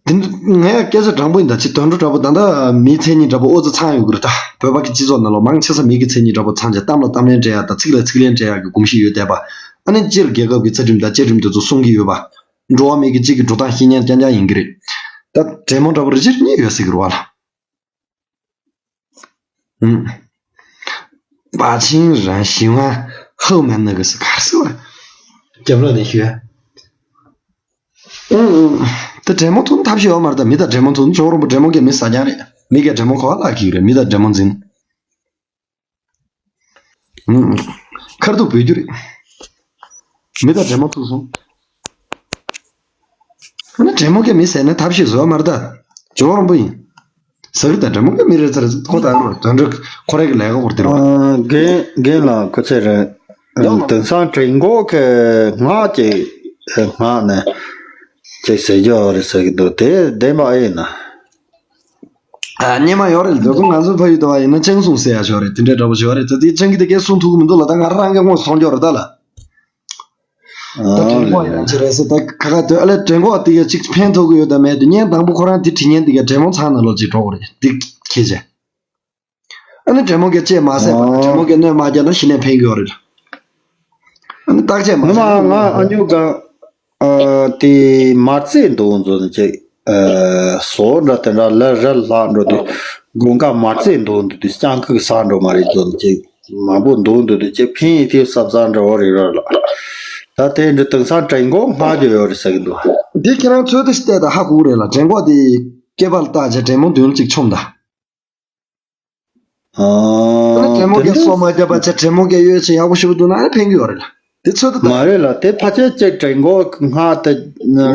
དེ་འདི་ངས་སྐད་ཆ་དྲང་པོ་ཡིན་ད། ཅི་དོན་འགྲོ་འདྲ་པོ་ད་ལྟ་མིའི་མཚན་ཉིད་འདྲ་པོ་ཨོ་ཙི་ཚང་ཡོད་གི་རེད་ད། བོད་པ་གི་སྤྱི་ཚོགས་ནང་ལོགས་མང་ཆེ་ས་མི་གི་མཚན་ཉིད་འདྲ་པོ་ཚང་བྱས་གཏམ་ལ་གཏམ་ལན་སྤྲད་ཡ་དང་ཚིག་ལ་ཚིག་ལན་སྤྲད་ཡ་གི་གོམས་གཤིས་ཡོད་བསྡད་པ། ཨ་ནི་སྤྱིར་རྒྱལ་ཁབ་ཀྱི་རྩ་ཁྲིམས་དང་བཅའ་ཁྲིམས་དེ་ཚོ་སྲུང་གི་ཡོད་པ། འགྲོ་བ་མི་གི་གཅིག་གི་འགྲོ་སྟངས་ཤེས་མཁན་རྐྱང་རྐྱང་ཡིན་གི་རེད། ད་དྲེད་མོང་འདྲ་པོ་རེ་ཅིག་རྙེད་ཡོད་སྲིད་གི་རེད་བ་ལ། ཨུམ། པ་ཆིང་རང་ཞི་བ་ཧུ་མན་ནི་གི་སི་གར་སི་བ། རྒྱབ་ལོག་ནས་ཞུ། ཨུམ། ད་དྲེད་མོང་ཐུག་ཐབས་ཤེས་ཡོད་མ་རེད་ད། མི་དང་དྲེད་མོང་ཐུག་ཇོ་རོང་པོ་དྲེད་མོང་གི་མི་ཟ་རྐྱང་རེད། མི་གས་དྲེད་མོང་ཁོ་བ་ལག་གི་རེད། མི་དང་དྲེད་མོང་འཛིན། ཨུམ། ཁར་ཐུག་བོད་རྒྱུ་རེད། མི་དང་དྲེད་མོང་ཐུག་སོང་། ཨ་ནི་དྲེད་མོང་གི་མི་ཟས་ན་ཐབས་ཤེས་བཟོ་བ་མ་རེད་ད། ཇོ་རོང་པོ་ཡིན། ཟ་གི་དང་དྲེད་མོང་གི་མི་རེད་ཚར་ཁོ་ད་རོ་དོན་འགྲུབ་ཁོ་རེ་གི་ལས་ཀ་བོར་ཏེ་རོ། རྒན་རྒན་ལགས་སྐུ་ཚེ་རིང་། ཡོང་ལ། དེང་སང་དྲེད་མོང་གི་སྔགས་ཀྱི་སྔགས་ནས་ཅིག་ཟེར་རྒྱུ་རེད་ཟེར་གི་འདུག་དེ་བདེན་པ་ཨེ་ཡིན་ན། ཨ་སྙན་མ་ཡོད་རེད། དེ་ཚོ་ང་ཚོ་ཕ་ཡུལ་དུ་བ་ཡིན་ན་ཅང་སུང་ཟེར་ཡ་ཞོ་རེད། དེ་འདྲའི་འདྲ་པོ་ཞོ་རེད། ད་དེ་ཅང་གི་དེ་སྐད་གསུང་ཐུབ་གི་མི་འདུག་ལ། ད་ང་རང་གི་དངོས་སུ་མཐོང་རྒྱུ་རེད་ད་ལ། ད་དྲན་གོ་ཡིན་ན་ཅི་རེད་ཟེར། ད་ཁ་ཁ་དོད་ཨ་ལས་དྲན་གོ་དེ་ག་ཅིག་ཕན་ཐོགས་གི་ཡོད་ད་མེད་དེ་ཉན་དང་པོ་ཁོ་རང་དེ་དྲི་ཉན་དེ་ག་དྲན་མོ་ཚང་ན་ལོ་ཅིག་གྲོགས་རེད་དེ་ཁྱེད་ཅེ། ཨ་ནི་དྲན་མོ་ག་ཅེས་མ་ཟད་པ་དྲན་མོ་ག་གནོད་མ་རྒྱག་ན་ཤི་ནས་ཕན་གི་ཡོད་རེད། ཨ་ནི་བརྟག་དཔྱད་མ་ངོ་མ་ང་ཨ་ཉུ་ག་ཨ་དེ་མ་རྩེ་འདུག་འཛོ་ནི་ཅིག་ཨ་སོ་འདྲ་དེ་འདྲ་ལ་ར་ལྷག་འགྲོ་དུས་དགུན་ཁ་མ་རྩེ་འདུག་འདུག་དུས་སྤྱང་ཀི་ས་འགྲོ་མ་རེད་འཛོ་ནི་ཅིག་མང་པོ་འདུག་འདུག་དུས་ཅིག་ཕན་ཡིན་དེ་སབ་ས་འདྲ་བོ་རེད་ར་ལ། ད་དེ་འདྲ་དེང་སང་དྲན་གོ་སྔགས་ཀྱི་ཡོད་རེད་ཟེར་གི་འདུག་འདི་ཁྱེད་རང་ཚོད་ལྟ་ཞིག་བལྟས་ད་ཧ་གོ་གི་རེད་ལ། དྲན་གོ་དེ་སྐེད་པ་ལ་བཏགས་བྱས་དྲན་མོ་མདུན་ལ་ཅིག་མཆོངས་ད། ཨ་ནི་དྲན་མོ་གས་སོ་མ་རྒྱབ་པ་བྱས་དྲན་མོ་གས་གཡོལ་བྱས་ཡག་པོ་ཞིག་འདུག་ན་ཨ་ནི་ཕན་གི་ཡོད་རེད་ལ། དེ་ཚོད་ལྟ་ད། མ་རེད་ལ། དེ་ཕལ་ཆེར་ཅིག་དྲན་གོ་སྔགས་དེ་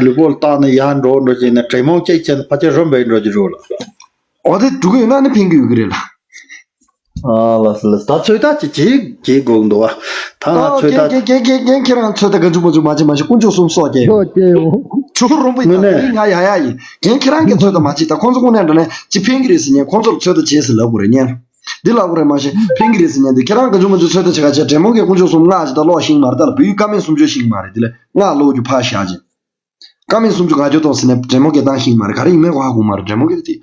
ལུས་པོ་ལ་བཏགས་ནས་ཡར་འགྲོ་འགྲོ་བྱས་ནས་དྲན་མོ་ཅིག་བྱས་ནས་ཕལ་ཆེར་རུམ་པའི་འགྲོ་རྒྱུ་རེད་ལ། འོ་དེ་འགྲོ་གི་ཡོད་ན་ཨ་ནི་ཕན་གི་ཡོད་གི་རེད་ལ། ཨ་ལ་ལ་ད་ཚོད་ལྟ་ཅིག་བྱེད་བྱེད་དགོས་འདུག་བ། ད་ང་ཨ་ཚོད་རྒན་ལྟ། རྒན་རྒན་རྒན་ཁྱེད་རང་ཚོད་ལྟ་ག་འཇུག་མ་འཇུག་མ་བྱེད་མ་བྱེད་དཀོན་མཆོག་གསུམ་སོགས་རྒྱལ་ཡོད། སོགས་རྒྱལ་ཡོད། ཇོ་རོང་པོ་ཡིན་ན་དངོས་གནས། ང་ཡ་ཡ་ཡིན། རྒན་ཁྱེད་རང་གི་ཚོད་ལྟ་མ་བྱེད་ད། ཁོང་ཚོ་དངོས་གནས་འདྲ་ནས་ཅིག་ཕན་གི་རེད་ཟེར་ཉན། ཁོང་ཚོར་ཚོད་ལྟ་བྱེད་ཟེར་ལབ་དགོས་རེད་ཉན། འདི་ལབ་དགོས་རེད་མ་གཞི་ཕན་གི་རེད་ཟེར་ཉན་དེ། ཁྱེད་རང་ག་འཇུག་མ་འཇུག་ཚོད་ལྟ་བྱེད་ག་བྱེད། དྲན་མོ་གི་དཀོན་མཆོག་གསུམ་སྔགས་ཅིག་ད་ཀློག་ཤེས་མ་རེད་ད་ལ། བུའི་ཀ་མད་སུམ་ཅུ་ཤེས་མ་རེད་དེ་ལས་སྔགས་ཀློག་རྒྱུ་ཕར་བཞག་ཅིག་ཀ་མད་སུམ་ཅུ་ང་ཚོ་གཏོང་ཟེར་ནས་དྲན་མོ་གི་བཏང་ཤེས་མ་རེད། ག་རེ་ཡིན་མིན་ཧ་གོ་མ་རེད་དྲན་མོ་གི་དེ།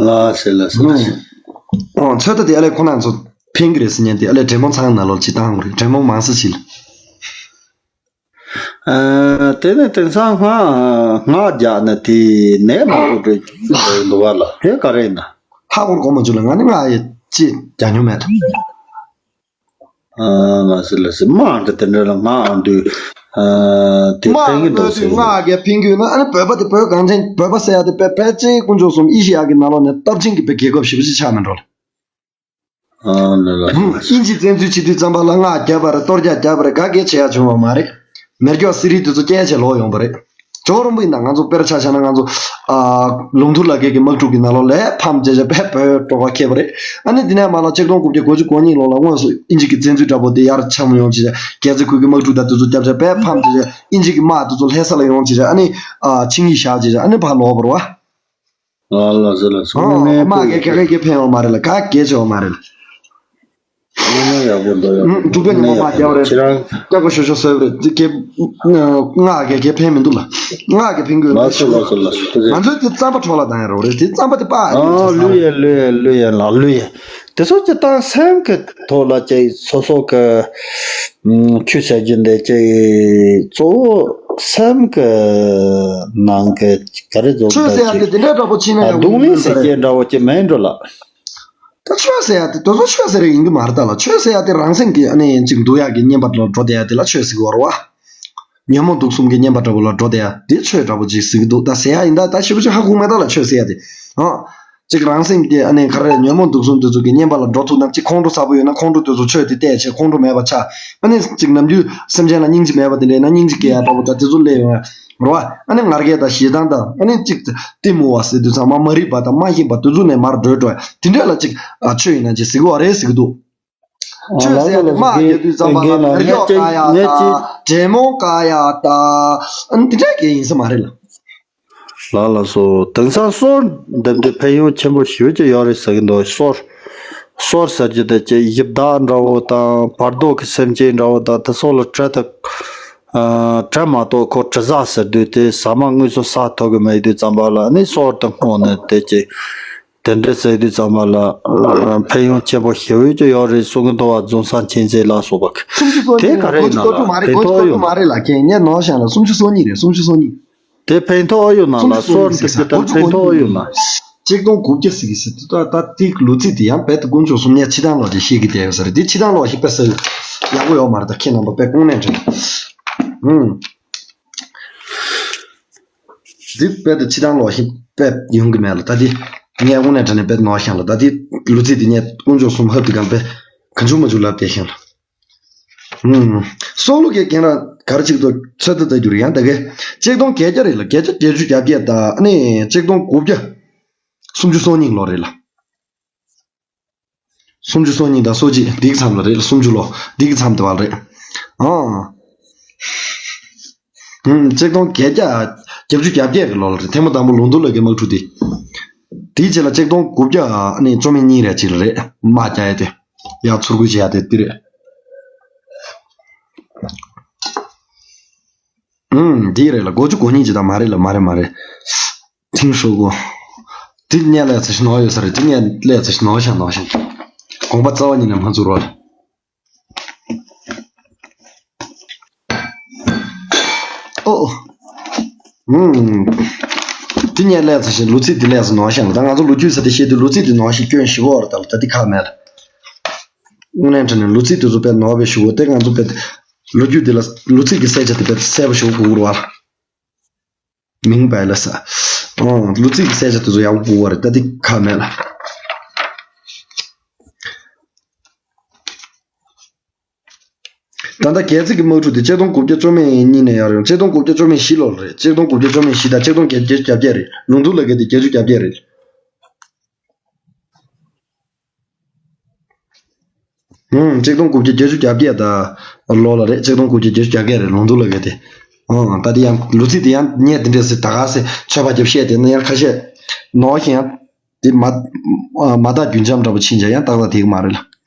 ལ་སེ་ལ་སེ་ལ་སེ། ཨོ་ཚོད་ལྟ་དེ་ཨ་ལས་ཁོ་ན་ཚོ་ཕན་གི་རེད་ཟེར་ཉན་དེ་ཨ་ལས་དྲན་མོ་ཚང་ན་ལོ་ཅི་བཏང་དགོས་རེད། དྲན་མོ་མང་ས་ཆེ་ལ། ཨ་དེ་ནས་དེང་སང་སྔགས་སྔགས་རྒྱག་ནས་དེ་ནད་མང་པོ་འགྲོ་འགྲོ་འདུག་བ་ལ། དེ་ག་རེ་ཡིན་ན། ཧ་གོ་གོ་མ་བྱུང་ལ། ང་ནི་སྔགས་ཡེ་ཅི་རྒྱག་མྱོང་མེད་ད། ཨ་ལ་སེ་ལ་སེ། དམག་འདྲ་དེ་འདྲ་ལ་སྔགས་འདུས། ཨ་དེ་ཕན་གི་འདུག་ཟེར། དམག་གི་ཕན་གི་ཡོད་ན་ཨ་ནི་བོད་པ་དེ་བོད་གངས་ཅན་བོད་པ་ཟེར་ཡ་དེ་དཔེ་ཕལ་ཆེར་དཀོན་མཆོག་གསུམ་ཨེ་ཤེ་ཡ་གི་ནང་ལོགས་ནས་སྟབས་ཆེན་གི་དཔེ་རྒྱལ་ཁབ་ཞེ་པོ་ཅིག་ཆགས་མེད་འགྲོ་ལ། ཨ་ལ་ལ་ལ། དབྱིན་ཇི་བཙན་འཛུལ་བྱེད་དུས་ཙམ་པ་ལ་སྔགས་བརྒྱབ་པ་རེད། གཏོར་རྒྱག་བརྒྱབ་པ་རེད། ག་གེ་བྱེད་ཡ་བྱུང་བ་མ་རེད། མེ་སྒྱོགས་སི་རི་དེ་ཚོ་རྐྱལ་བྱས་ལོག་ཡོང་བ་རེད། ཇོ་རོང་པོ་ཡིན་ན་ང་ཚོ་དཔེར་ཆ་བཞག་ན་ང་ཚོ་ཨ་ལུང་ཐུར་ལ་སྐད་ཀྱི་དམག་འཁྲུག་གི་ནང་ལོགས་ལ་ཕམ་བྱས་བྱས་དཔེ་བོད་སྤྲོ་བ་ཁེལ་བ་རེད། ཨ་ནི་དེ་ནས་མ་ལ་ཆིག་སྟོང་དགུ་བརྒྱ་དགུ་བཅུ་གོ་གཉིས་ལོ་ལ་དངོས་སུ་དབྱིན་ཇི་གི་བཙན་འཛུལ་འདྲ་པོ་དེ་ཡར་ཆེན་མོ་ཡོང་བྱས་བྱས་རྒྱལ་རྩེ་ཁུལ་གྱི་དམག་འཁྲུག་དང་དེ་ཚོ་བརྒྱབ་བྱས་དཔེ་ཕམ་བྱས་བྱས་དབྱིན་ཇི་གི་དམག་དེ་ཚོ་ལྷ་ས་ལ་ཡོང་བྱས་བྱས་ཨ་ནི་ཨ་ཆིངས་ཡིག་བཞག་བྱས་བྱས་ཨ་ནི་ཕར་ལོག་པ་རེད་བ། ཨ་ལ་ཟེར་ལ་ཟེར། ཨ་དངོས་གནས་དམག་གི་ག་གེ་གེ་ཕན་ཡོད་མ་རེད་ལ། ག་གེ་བྱེད་ཡོད་མ་རེད་ལ། དངོས་གནས་ཡག་པོ་འདུག་ཡག་པོ་འདུག་འབྲུག་པའི་ཉི་མ་དམག་རྒྱབ་རེད། ཁྱེད་རང་སྐྱབས་པ་ཞོ་ཞོ་ཟེར་བ་རེད། དེ་གེ་སྔགས་གེ་གེ་ཕན་མི་འདུག་ལ། སྔགས་གེ་ཕན་དགོས་ལ་ལ་སོ་ལ་སོ་ལ་སོ། ང་ཚོས་དེ་རྩམ་པ་འཕྲོ་བརླག་བཏང་ཡ་རོགས་རེད། དེ་རྩམ་པ་དེ་པ་ཨ་ལུས་ཡ་ལུས་ཡ་ལུས་ཡ་ལ་ལུས་ཡ། དེ་ཚོ་ཅི་ལྟར་སེམས་ཀྱི་ཐོག་ལ་ཅིག་སོ་སོ་གི་ཆོས་བྱ་རྒྱུ་འདི་ཅིག་གཙོ་བོ་སེམས་ཀྱི་ནང་གི་ག་རེ་བཟོ་ཆོས་ཟེར་ཡ་དེ་དེ་འདྲ་འདྲ་པོ་ཕྱིན་ན་ཡང་རྡུང་ལེན་ཟེར་གྱི་འདྲ་བོ་ཅིག་མེད་འགྲོ་ལ། ད་ཆོས་ཟེར་ཡ་དེ་དེ་ཚོ་ཆོས་ཟེར་ཡ་ཡིན་གྱི་མ་རེད་ད་ལ། ཆོས་ཟེར་ཡ་དེ་རང་སེམས་ཀྱི་ཨ་ནི་ཅིག་འདུལ་ཡ་གི་བསྙེན་པ་ལ་འགྲོ་བསྡད་ཡ་དེ་ལ་ཆོས་ཟེར་གི་ཡོད་རེད་བ། ཉོན་མོངས་དུག་གསུམ་གྱི་བསྙེན་པ་འདྲ་པོ་ལ་འགྲོ་བསྡད་ཡ་དེ་ཆོས་འདྲ་པོ་ཅིག་ཟེར་གི་འདུག་ད་ཟེར་ཡ་ཡིན་ད་ད་ཞེ་པོ་ཅིག་ཧ་གོ་མེད་ད་ལ་ཆོས་ཟེར་ཡ་དེ། ཨ་ཅིག་རང་སེམས་དེ་ཨ་ནི་ག་རེ་ཉོན་མོངས་དུག་གསུམ་དེ་ཚོ་གི་བསྙེན་པ་ལ་འགྲོ་ཐུབ་ན་ཅིག་ཁོང་ཁྲོ་ཚ་པོ་ཡོད་ན་ཁོང་ཁྲོ་དེ་ཚོ་ཆོས་དེ་བལྟས་བྱས་ཁོང་ཁྲོ་མེད་པ་ཆགས། ཨ་ནི་ཅིག་ནམ་རྒྱུན་སེམས་ཅན་ལ་སྙིང་རྗེ་མེད་པ་དེ་འདྲ་ཡིན་ན་སྙིང་རྗེ་སྐྱེ་ཡ་འདྲ་པོ་ད་དེ་ཚོ་སླེབས་ཡོང་ཡ་རེད་བ། ཨ་ནི་ང་རྒྱལ་དང་ཞེ་སྡང་དང་ཨ་ནི་ཅིག་གཏི་མུག་པ་ཟེར་དུས་ཚང་མ་མ་རིག་པ་དང་མ་ཤེས་པ་དེ་ཚོ་ནས་མར་བྲོས་འགྲོ་ཡ་དེ་འདྲ་ལ་ཅིག་ཨ་ཆོས་ཡིན་ན་ཅིག་ཟེར་གི་ཡོད་རེད་ཟེར་གི་འདུག་ཆོས་ཟེར་ཡ་དེ་དམག་རྒྱག་དུས་ཙམ་པ་ལ་མེ་སྒྱོགས་བཀག་ཡ་དང་དྲེད་མོང་བཀག་ཡ་དང་འདི་འདྲ་གི་ཡིན་ས་མ་རེད་ལ། ལགས་ལགས་སོ། དེང་སང་སོར་འདེབས་འདི་ཕན་ཡོན་ཆེན་པོ་ཞེ་པོ་ཅིག་ཡོད་རེད་ཟེར་གི་འདུག་སོར་སོར་ཟེར་རྒྱུ་དེ་ཅིག་ཡི་དྭགས་འདྲ་བོ་དང་བར་དོ་གི་སེམས་ཅན་འདྲ་བོ་དང་དེ་སོགས་ལ་བྲལ་ཏེ་ ཨ། དྲ་མ་གཏོགས་ཁོ་དྲི་ཟ་ཟེར་དུས་དེ་ཟ་མ་དངོས་སུ་ཟ་ཐུབ་གི་མེད་དུས་ཙམ་པ་ལ་ནི་སོར་དུ་སྔོག་ནས་དེ་ཅི་དེ་འདྲ་ཟེར་དུས་ཙམ་པ་ལ་ཨ་ཕན་ཡོན་ཆེན་པོ་ཞེ་པོ་ཅིག་ཡོད་རེད། གསུང་གི་འདུག་བ། རྫོང་སར་མཁྱེན་བརྩེ་ལ་སོགས་པ། སུམ་ཅུ་སོ་དེ་གཉིས་ག་རེད་ཡིན་ན་ལ་ཕན་ཐོགས་ཡོད་ན། མ་རེད་ལ་ཁྱེད་ངས་ནོར་བཞག་ལ། སུམ་ཅུ་སོ་གཉིས་རེད། སུམ་ཅུ་སོ་གཉིས། དེ་ཕན་ཐོགས་ཡོད་ན་ལ། སོར་འདི་ཟེར་ད་ཕན་ཐོགས་ཡོད་ན། ཆིག་སྟོང་དགུ་བརྒྱ་ཟེར་གི་ཟེར་དུས་ད་ལྟ་དེ་ལོ་ཚིགས་དེ་ཡང་རྦད་དེ་དཀོན་མཆོག་གསུམ་ནས་ཕྱི་ཐང་ལོག་ཅིག་བཤད་ཀྱི་བསྡད་ཡོད་ས་རེད། དེ་ཕྱི་ཐང་ལོག་ཞིག་དཔེ་ཟེར་ཡག་པོ་ཡོད་མ་རེད། ད་ཁྱེད་རྣམ་པ་དཔེ་དཀོན་གནད་འདྲ། ཧུམ། འདི་རྦད་དེ་ཕྱི་ཐང་ལོག་ཞིག་དཔེ་ཡོང་གི་མེད་ལ། ད་དེ་ངས་དངོས་གནས་དྲང་གནས་རྦད་ནོར་ཤག་ལ། ད་དེ་ལོ་ཚིགས་དེ་ངས་དཀོན་མཆོག་གསུམ་ཧབ་དེ་གང་དཔེ་གང་བྱུང་མ་བྱུང་ལབ་བསྡད་ཤག་ལ། ཧུམ། སྲོག་བླུ་གི་རྒན་ར་ག་རེ་ཅིག་ཏུ་ཚོད་ལྟ་ལྟ་རྒྱུ་རེད། ཡང་ད་གེ་ཆིག་སྟོང་བརྒྱད་བརྒྱ་རེད་ལ། བརྒྱད་བརྒྱ་བརྒྱད་ཅུ་གྱ་བརྒྱད་ད་ཨ་ནི་ཆིག་སྟོང་དགུ་བརྒྱ་སུམ་ཅུ་སོ་གཉིས་ལོ་རེད་ལ། སུམ་ཅུ་སོ་གཉིས་དང་སོ་གཅིག་འདི་གི་མཚམས་ལ་རེད་ལ། སུམ་ཅུ་ལོ་འདི་གི་མཚམས་དེ་བ་རེད། ཨང་། ཧུམ། ཆིག་སྟོང་བརྒྱད་བརྒྱ་བརྒྱད་ཅུ་གྱ་བརྒྱད་ཀྱི་ལོ་ལ་རེད། ཐེངས་མ་དང་པོ་ལུང་རྟོགས་ལ་གེ་དམག་འཁྲུག་དེ། དེའི་རྗེས་ལ་ཆིག་སྟོང་དགུ་བརྒྱ་ཨ་ནི་བཅུ་མེད་གཉིས་རེ་ཅིག་ལ་རེད། དམག་རྒྱག་ཡ་དེ། ཡ་ཚུར་རྒོལ་བྱེད་ཡ་དེ་དེ་རེད། ཨུམ། འདི་རེད་ལ། དགུ་བཅུ་གོ་གཉིས་ཅིག་དང་མ་རེད་ལ། མ་རེད་མ་རེད། ཐེངས་ཧྲོ་གོ། འདི་སྔོན་ལ་ཡ་ཚ་ཞིག་ནོར་ཡོད་ས་རེད། འདི་སྔོན་ལ་ཡ་ཚ་ཞིག་ནོར་ཤག་ནོར་ཤག་དགོངས་པ་རྩ་བ་ཉིད་ནས་མ་ཚོམ་རོགས། ཨོ། ཨུམ། འདི་སྔོན་ལ་ཡ་ཚ་ཞིག་ལོ་ཚིགས་འདི་ལ་ཡ་ཚ་ནོར་ཤག་ལ། ད་ང་ཚོ་ལོ་རྒྱུས་ཟེར་དེ་བཤད་དུས་ལོ་ཚིགས་འདི་ནོར་ཤག་སྐྱོན་ཞེ་པོ་རེད། ད་ལ་ད་འདི་ཁག་མེད་ལ། དངོས་གནས་དྲང་གནས་ལོ་ཚིགས་དེ་ཚོ་དཔེ་ནོར་བའི་ཞུ་བོ་དེ། ང་ཚོ་དཔེ་ལོ་རྒྱུས་འདི་ལ་ལོ་ཚིགས་ཀྱི་གསལ་ཆ་དེ་དཔེ་གསལ་པོ་ཞུ་དགོས་རེད་བ། མིང་བལ་ལ་ས། ཨོ། ལོ་ཚིགས་ཀྱི་གསལ་ཆ་དེ་ཚོ་ཡག་པོ་དགོས་རེད། ད་འདི་ཁག་མེད་ལ། ད་ལྟ་རྒྱལ་རྩེ་གི་དམག་འཁྲུག་དེ་ཆིག་སྟོང་དགུ་བརྒྱ་བཅུ་མེད་གཉིས་ནས་ཡར་ཡོང་། ཆིག་སྟོང་དགུ་བརྒྱ་བཅུ་མེད་བཞི་ལོ་ལ་རེད། ཆིག་སྟོང་དགུ་བརྒྱ་བཅུ་མེད་བཞི་དང་ཆིག་སྟོང་བརྒྱད་བརྒྱད་ཅུ་གྱ་བརྒྱད་རེད། ལུང་རྟོགས་ལ་གེ་དེ་བརྒྱད་ཅུ་གྱ་བརྒྱད་རེད། ཧུམ། ཆིག་སྟོང་དགུ་བརྒྱ་བརྒྱད་ཅུ་གྱ་བརྒྱད་ད་ལོ་ལ་རེད། ཆིག་སྟོང་དགུ་བརྒྱ་བརྒྱད་ཅུ་གྱ་བརྒྱད་རེད། ལུང་རྟོགས་ལ་གེ་དེ། ཨང་། ད་དེ་ཡང་ལོ་ཚིགས་དེ་ཡང་ངས་དེ་འདྲས་སེ་ད་ག་སེ་ཚོད་དཔག་རྒྱབ་བཤད་དེ་ན་ཡང་ཁ་ཤས་ནོར་ཞིག་ཡང་དེ་མ་མ་དག་རྒྱུན་འབྱམས་འདྲ་པོ་ཕྱིན་བྱས་ཡང་ཏག་ཏག་དེ་གི་མ་རེད་ལ།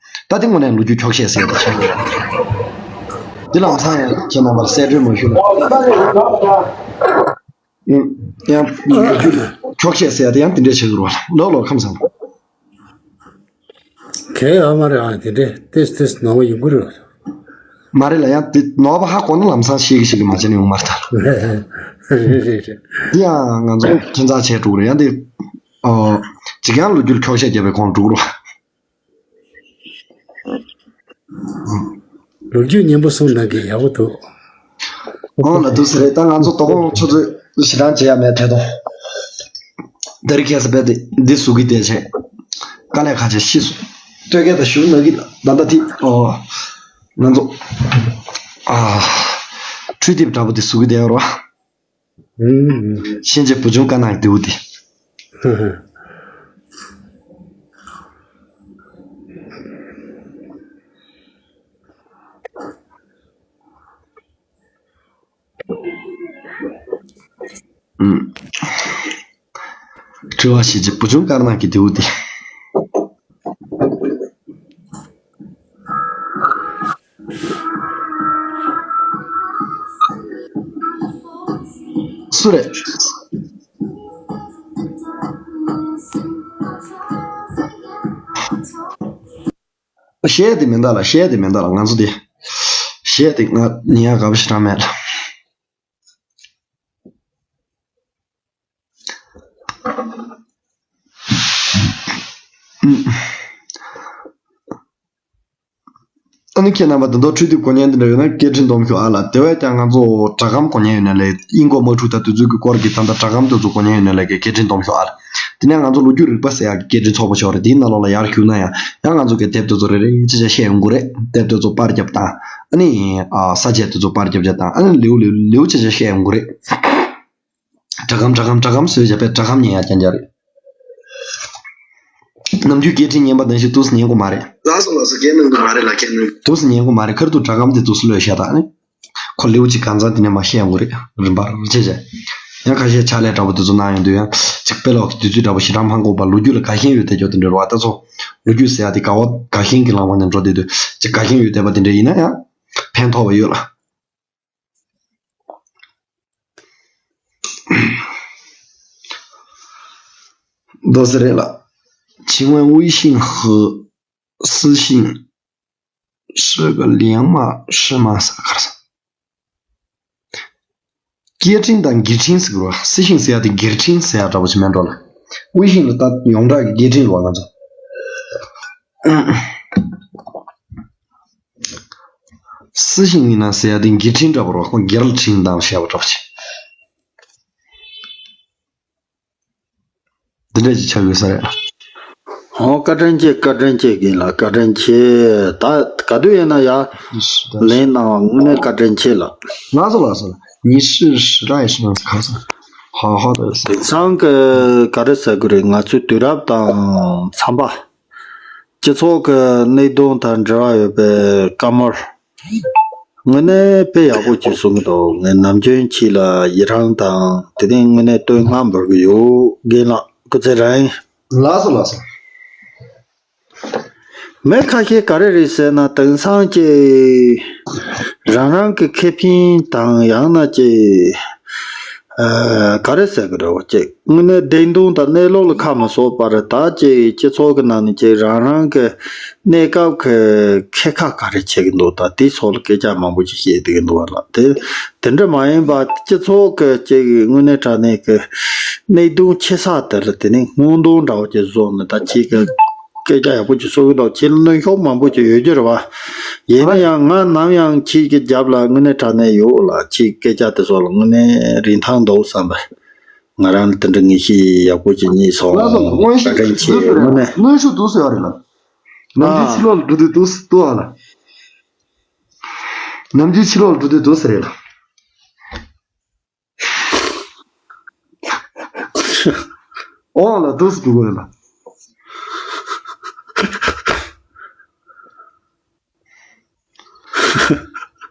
ད་དེ་དངོས་གནས་ལོ་རྒྱུས་འཁྱོག་བཤད་ཟེར་ཡ་དེ་ཆགས་ཡོད། དེ་ལམ་སང་ཡང་ཁྱེད་རྣམ་པར་གསལ་སྒྲོན་མ་ཞུ་ལ། ཡང་ལོ་རྒྱུས་འཁྱོག་བཤད་ཟེར་ཡ་དེ་ཡང་དེ་འདྲས་བྱེད་དགོས་རེད་བ། ལོ་ལོ་ཁམས་བཟང་། གལ་ཡོད་མ་རེད་ཨ། དེ་འདྲས་ཏེས་ཏེས་ནོར་བ་ཡོང་གི་རེད། མ་རེད་ལ། ཡང་དེ་ནོར་བ་ཧ་གོ་ན་ལམ་སང་ཤེས་ཀྱི་ཤེས་ཀྱི་མ་བྱས་ན་ཡོང་མ་རེད་ད། རེད་རེད་རེད། འདི་ཡང་ང་ཚོ་ཁྱད་མཚར་ཆེ་འགྲོ་གི་རེད། ཡང་དེ་ཨོ་ཅིག་ཡང་ལོ་རྒྱུས་འཁྱོག་བཤད་བརྒྱབ་པའི་ཁོང་འགྲོ་གི་རེད། ལོ་རྒྱུས་སྙན་པོ་གསུངས་གནང་གི་ཡག་པོ་འདུག་ཨོ་ལ་འདུག་ཟེར་རེད། ད་ང་ཚོ་དོ་དགོང་ཆུ་ཚོད་ཞེ་གྲངས་བྱེད་ཡ་མེད་དེ་དོ། འདིར་ཁྱེད་ས་པས་འདི་འདི་ཟུག་གི་བསྡད་བྱས། དཀའ་ལས་ཁག་ཆེ་ཤི་སོང་། ལྟོས་ཀྱད་ད་ཞུ་ན་གི་ད་ལྟ་དེ་ཨོ། ང་ཚོ་ཨ་འཕྲུལ་དེབ་འདྲ་པོ་དེ་ཟུག་གི་བསྡད་ཡོད་རོ། ཤན་ཆེ་བུ་ཆུང་དཀར་ནག་རྡེའུ་དེ། དྲི་བ་ཞིག་ཅིག་བུ་ཆུང་དཀར་ནག་གི་རྡེའུ་དེ། སུ་རེད། གཞས་དེ་མེད་ད་ལ། གཞས་དེ་མེད་ད་ལ། ང་ཚོ་དེ་གཞས་དེ་ང་ཉན་ཡག་ག་པ་ཞིག་རང་མེད་ལ། ཨ་ནི་ཁྱེད་རྣམ་པ་ད་དུང་འཕྲུལ་དེབ་གོ་མཁན་དེ་འདྲ་ཡོད་ན་སྐད་འཕྲིན་སྡོམ་ཤོག་ཨ་ལ། དེ་བས་ཀྱང་ང་ཚོ་སྒྲ་སྒམ་གོ་མཁན་ཡོད་ན་ལས། དབྱིན་གོག་དམག་འཁྲུག་དང་དེ་ཚོའི་གི་སྐོར་གྱི་ད་ལྟ་སྒྲ་སྒམ་དེ་ཚོ་གོ་མཁན་ཡོད་ན་ལས་ཀྱི་སྐད་འཕྲིན་སྡོམ་ཤོག་ཨ་ལ། དེ་ནས་ང་ཚོ་ལོ་རྒྱུས་རིག་པ་ཟེར་ཡག་གི་སྐད་འཕྲིན་ཚོགས་པ་ཤོག་རེད། དེའི་ནང་ལོགས་ལ་ཡར་ཞུགས་ན་ཡང་ཡང་ང་ཚོ་གི་དེབ་དེ་ཚོ་རེ་རེ་ཅི་བྱ་བཤད་ཡོང་གི་རེད། དེབ་དེ་ཚོ་པར་རྒྱབ་དང་། ཨ་ནི་ཨ་ས་བཅད་དེ་ཚོ་པར་རྒྱབ་བྱ་དང་། ཨ་ནི་ལེའུ་ལེའུ་ལེའུ་ཅི་བྱ་བཤད་ཡོང་གི་རེད། སྒྲ་སྒམ་སྒྲ་སྒམ་སྒྲ་སྒམ་བཟོས་བྱས་པའི་སྒྲ་སྒམ་ཉན་ཡག་རྐྱང་རྐྱང་རེད། ནམ་རྒྱུན་སྐད་འཕྲིན་ཉན་པ་ནང་བཞིན་འདུག་སེ་ཉན་དགོས་མ་རེད། ལགས་སོ་ལགས་སོ། སྐད་གནང་དགོས་མ་རེད་ལ། སྐད་གནང་། འདུག་སེ་ཉན་དགོས་མ་རེད། ཁར་དུ་སྒྲ་སྒམ་དེ་འདུག་སེ་ལོས་བཤད་དང་ནི། ཁོ་ལེའུ་གཅིག་གང་ཚང་དེ་ནས་མ་བཤད་དགོས་རེད། རིམ་པར་བྱས་བྱས། ཡང་ཁ་ཤས་ཕྱག་ལས་འདྲ་པོ་དེ་ཚོ་གནང་ཡོང་དུས་ཡང་གཅིག་དཔེ་ཀློག་གི་དུས་ཚོད་འདྲ་པོ་ཞེ་དྲག་མ་འགོར་བར་ལོ་རྒྱུས་ལ་དགའ་ཞེན་ཡོད་བསྡད་ཀྱོག་དེ་འདྲ་རེད་བ། ད་ཚོ་ལོ་རྒྱུས་ཟེར་ཡག་དེ་དགའ་བ་དགའ་ཞེན་གྱི་ལམ་བར་ནས་འགྲོ་བསྡད་དུས་གཅིག་དགའ་ཞེན་ཡོད་བསྡད་པ་དེ་འདྲ་ཡིན་ན་ཡང་ཕན་ཐོགས་པ་ཡོད་ལ། འདུག་སེ་རེད་ལ། 请问微信和私信是个两码事吗？ཟེར་ག་རེ་ཟེར། སྐད་འཕྲིན་དང་སྒེར་འཕྲིན་ཟེར་གི་རེད་བ། 私信ཟེར་ཡ་དེ་སྒེར་འཕྲིན་ཟེར་ཡ་འདྲ་པོ་ཅིག་མེད་འགྲོ་ལ། 微信ལ་ད་ཡོངས་གྲགས་ཀྱི་སྐད་འཕྲིན་རེད་བ་ང་ཚོ། 私信ཡིན་ན་ཟེར་ཡ་དེ་སྒེར་འཕྲིན་འདྲ་པོ་རེད་བ། ཁོ་སྒེར་ལ་འཕྲིན་བཏང་བཤད་པ་འདྲ་པོ་ཅིག་འདི་འདྲ་ཅིག་ཆགས་ཡོད་ས་རེད། ཨོ། བཀའ་དྲིན་ཆེ། བཀའ་དྲིན་ཆེ། རྒན་ལགས་བཀའ་དྲིན་ཆེ། ད་ག་དུས་ཡིན་ན་ཡ་ལན་གནང་བ་དངོས་གནས་བཀའ་དྲིན་ཆེ་ལགས། ལགས་སོ་ལགས་སོ། 你是时代是吗？ ག་ས། 好好的。 དེང་སང་གི་ག་རེ་ཟེར་དགོས་རེད། ང་ཚོའི་དུས་རབས་དང་འཚམས་པ། སྤྱི་ཚོགས་ཀྱི་གནད་དོན་དང་འབྲེལ་བ་ཡོད་པའི་བཀའ་མོལ། དངོས་གནས་དཔེ་ཡག་པོ་ཅིག་གསུང་གི་འདུག་ངས་ནམ་རྒྱུན་ཁྱེད་ལ་ཡི་རངས་དང་དེ་རིང་དངོས་གནས་བསྟོད་བསྔགས་འབུལ་གྱི་ཡོད། རྒན་ལགས་སྐུ་ཚེ་རིང་། ལགས་སོ་ལགས་སོ། མི་ཁ་ཤས་ག་རེ་རེད་ཟེར་ན། དེང་སང་ཅིག་རང་རང་གི་ཁེ་ཕན་དང་ཡང་ན་ཅིག་ཨ། ག་རེ་ཟེར་གི་རེད་བ། ཅིག་དངོས་གནས་བདེན་དོན་དང་གནས་ལུགས་ལ་ཁ་མ་གསོ་བར། ད་ཅིག་སྤྱི་ཚོགས་ཀྱི་ནང་ནས་ཅིག་རང་རང་གི་གནས་སྐབས་ཀྱི་ཁེ་ཁ་ག་རེ་ཆེ་གི་འདུག་ད་དེའི་སོགས་ལ་སྐད་ཆ་མང་པོ་ཅིག་བཤད་བསྡད་ཀྱི་འདུག་བ་ལགས། དེ་དེ་འདྲ་མ་ཡིན་པ། སྤྱི་ཚོགས་ཀྱི་ཅིག་དངོས་གནས་དྲང་གནས་ཀྱི་གནད་དོན་ཆེ་ས་དེ་ལ་དེ་ནས་སྔོན་འདོན་འདྲ་བོ་ཅིག་བཟོས་ནས། ད་ཁྱེད་ཀྱི་སྐད་ཆ་ཡག་པོ་ཅིག་གསུང་གི་འདུག་ཁྱེད་ལ་གནོན་ཤུགས་མང་པོ་ཅིག་ཡོད་རྒྱུ་རེད་བ། ཡིན་ན་ཡང་ང་ནམ་ཡང་ཁྱེད་ཀྱི་རྒྱབ་ལ་དངོས་གནས་དྲང་གནས་ཡོད་ལགས། ཁྱེད་སྐད་ཆ་དེ་ཚོ་ལ་དངོས་གནས་རིན་ཐང་འདུག་བསམ་པ། ང་རང་ལ་དེ་འདྲ་ངེས་ཤེས་ཡག་པོ་ཅིག་རྙེད་སོང་། ལགས་སོ། མངོན་ཤེས་བཀའ་དྲིན་ཆེ། འདུག་སེ་རེད། དངོས་གནས། མངོན་ཤེས་འདུག་སེ་ཡོད་རེད་ལགས། ནམ་རྒྱུན། ཨ། ཕྱི་ལོགས་ལ་འགྲོ་དུས་འདུག་སེ་འདུག་ཨ་ལགས། ནམ་རྒྱུན་ཕྱི་ལོགས་ལ་འགྲོ་དུས་འདུག་སེ་རེད་ལགས། ཨོ་ལགས། འདུག་སེ་འགྲོ་གི་ཡོད་ལགས།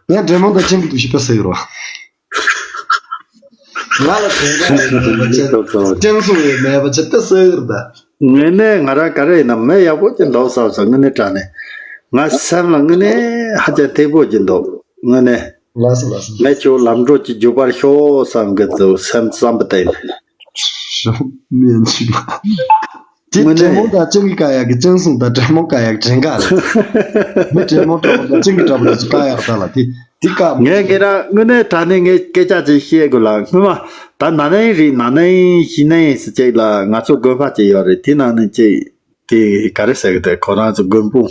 ངས་དྲེད་མོང་དང་སྤྱང་ཀི་འདུག་སེ་དཔེ་ཟེར་གི་རེད་བ། ང་ལ་དྲན་ག་ཡོད་མེད་པ་བྱས། སྤྱང་གྲུང་ཡོད་མེད་པ་བྱས་དཔེ་ཟེར་གི་རེད་ད། དངོས་གནས་ང་རང་ག་རེ་ཡིན་ན་མི་ཡག་པོ་ཅིག་འདུག་བསམ་སོང་། དངོས་གནས་དྲང་གནས་ང་སེམས་ལ་དངོས་གནས་ཧ་ཅང་ཐད་པོ་ཅིག་འདུག་དངོས་གནས། ལགས་སོ་ལགས་སོ། མི་ཁྱོད་ལམ་འགྲོ་ཅིག་རྒྱུག་པར་ཤོག་བསམ་གི་འདུག་སེམས་བསམ་པ་བསྟན། ཞོག་མིན་ཅིག་ལ། དེ་དངོས་གནས། དྲེད་མོང་དང་སྤྱང་ཀི་བཀག་ཡག་གི། སྤྱང་གྲུང་དང་དྲེད་མོང་བཀག་ཡག་གི་གྲས་འགའ་རེད། མི་དྲེད་མོང་འདྲ་པོ་དང་སྤྱང་ཀི་འདྲ་པོ་དེ་ཚོ་བཀག་ཡག་ད་ལ་དེ་དེ་བཀག་མ། ངས་ངེད་རང་དངོས་གནས་དྲང་གནས་ངས་སྐད་ཆ་ཅིག་བཤད་དགོས་ལ། སྔོན་མ་ད་ན་ནིང་རེད། ན་ནིང་གཞེས་ནིང་ཟེར་ཅིག་ལ་ང་ཚོ་དགོན་པ་ཅིག་ཡོད་རེད། དེ་ནང་ནས་ཅིག་དེ་ག་རེ་ཟེར་གི་དེ། ཁོ་རང་ཚོ་མགོན་དཔུང་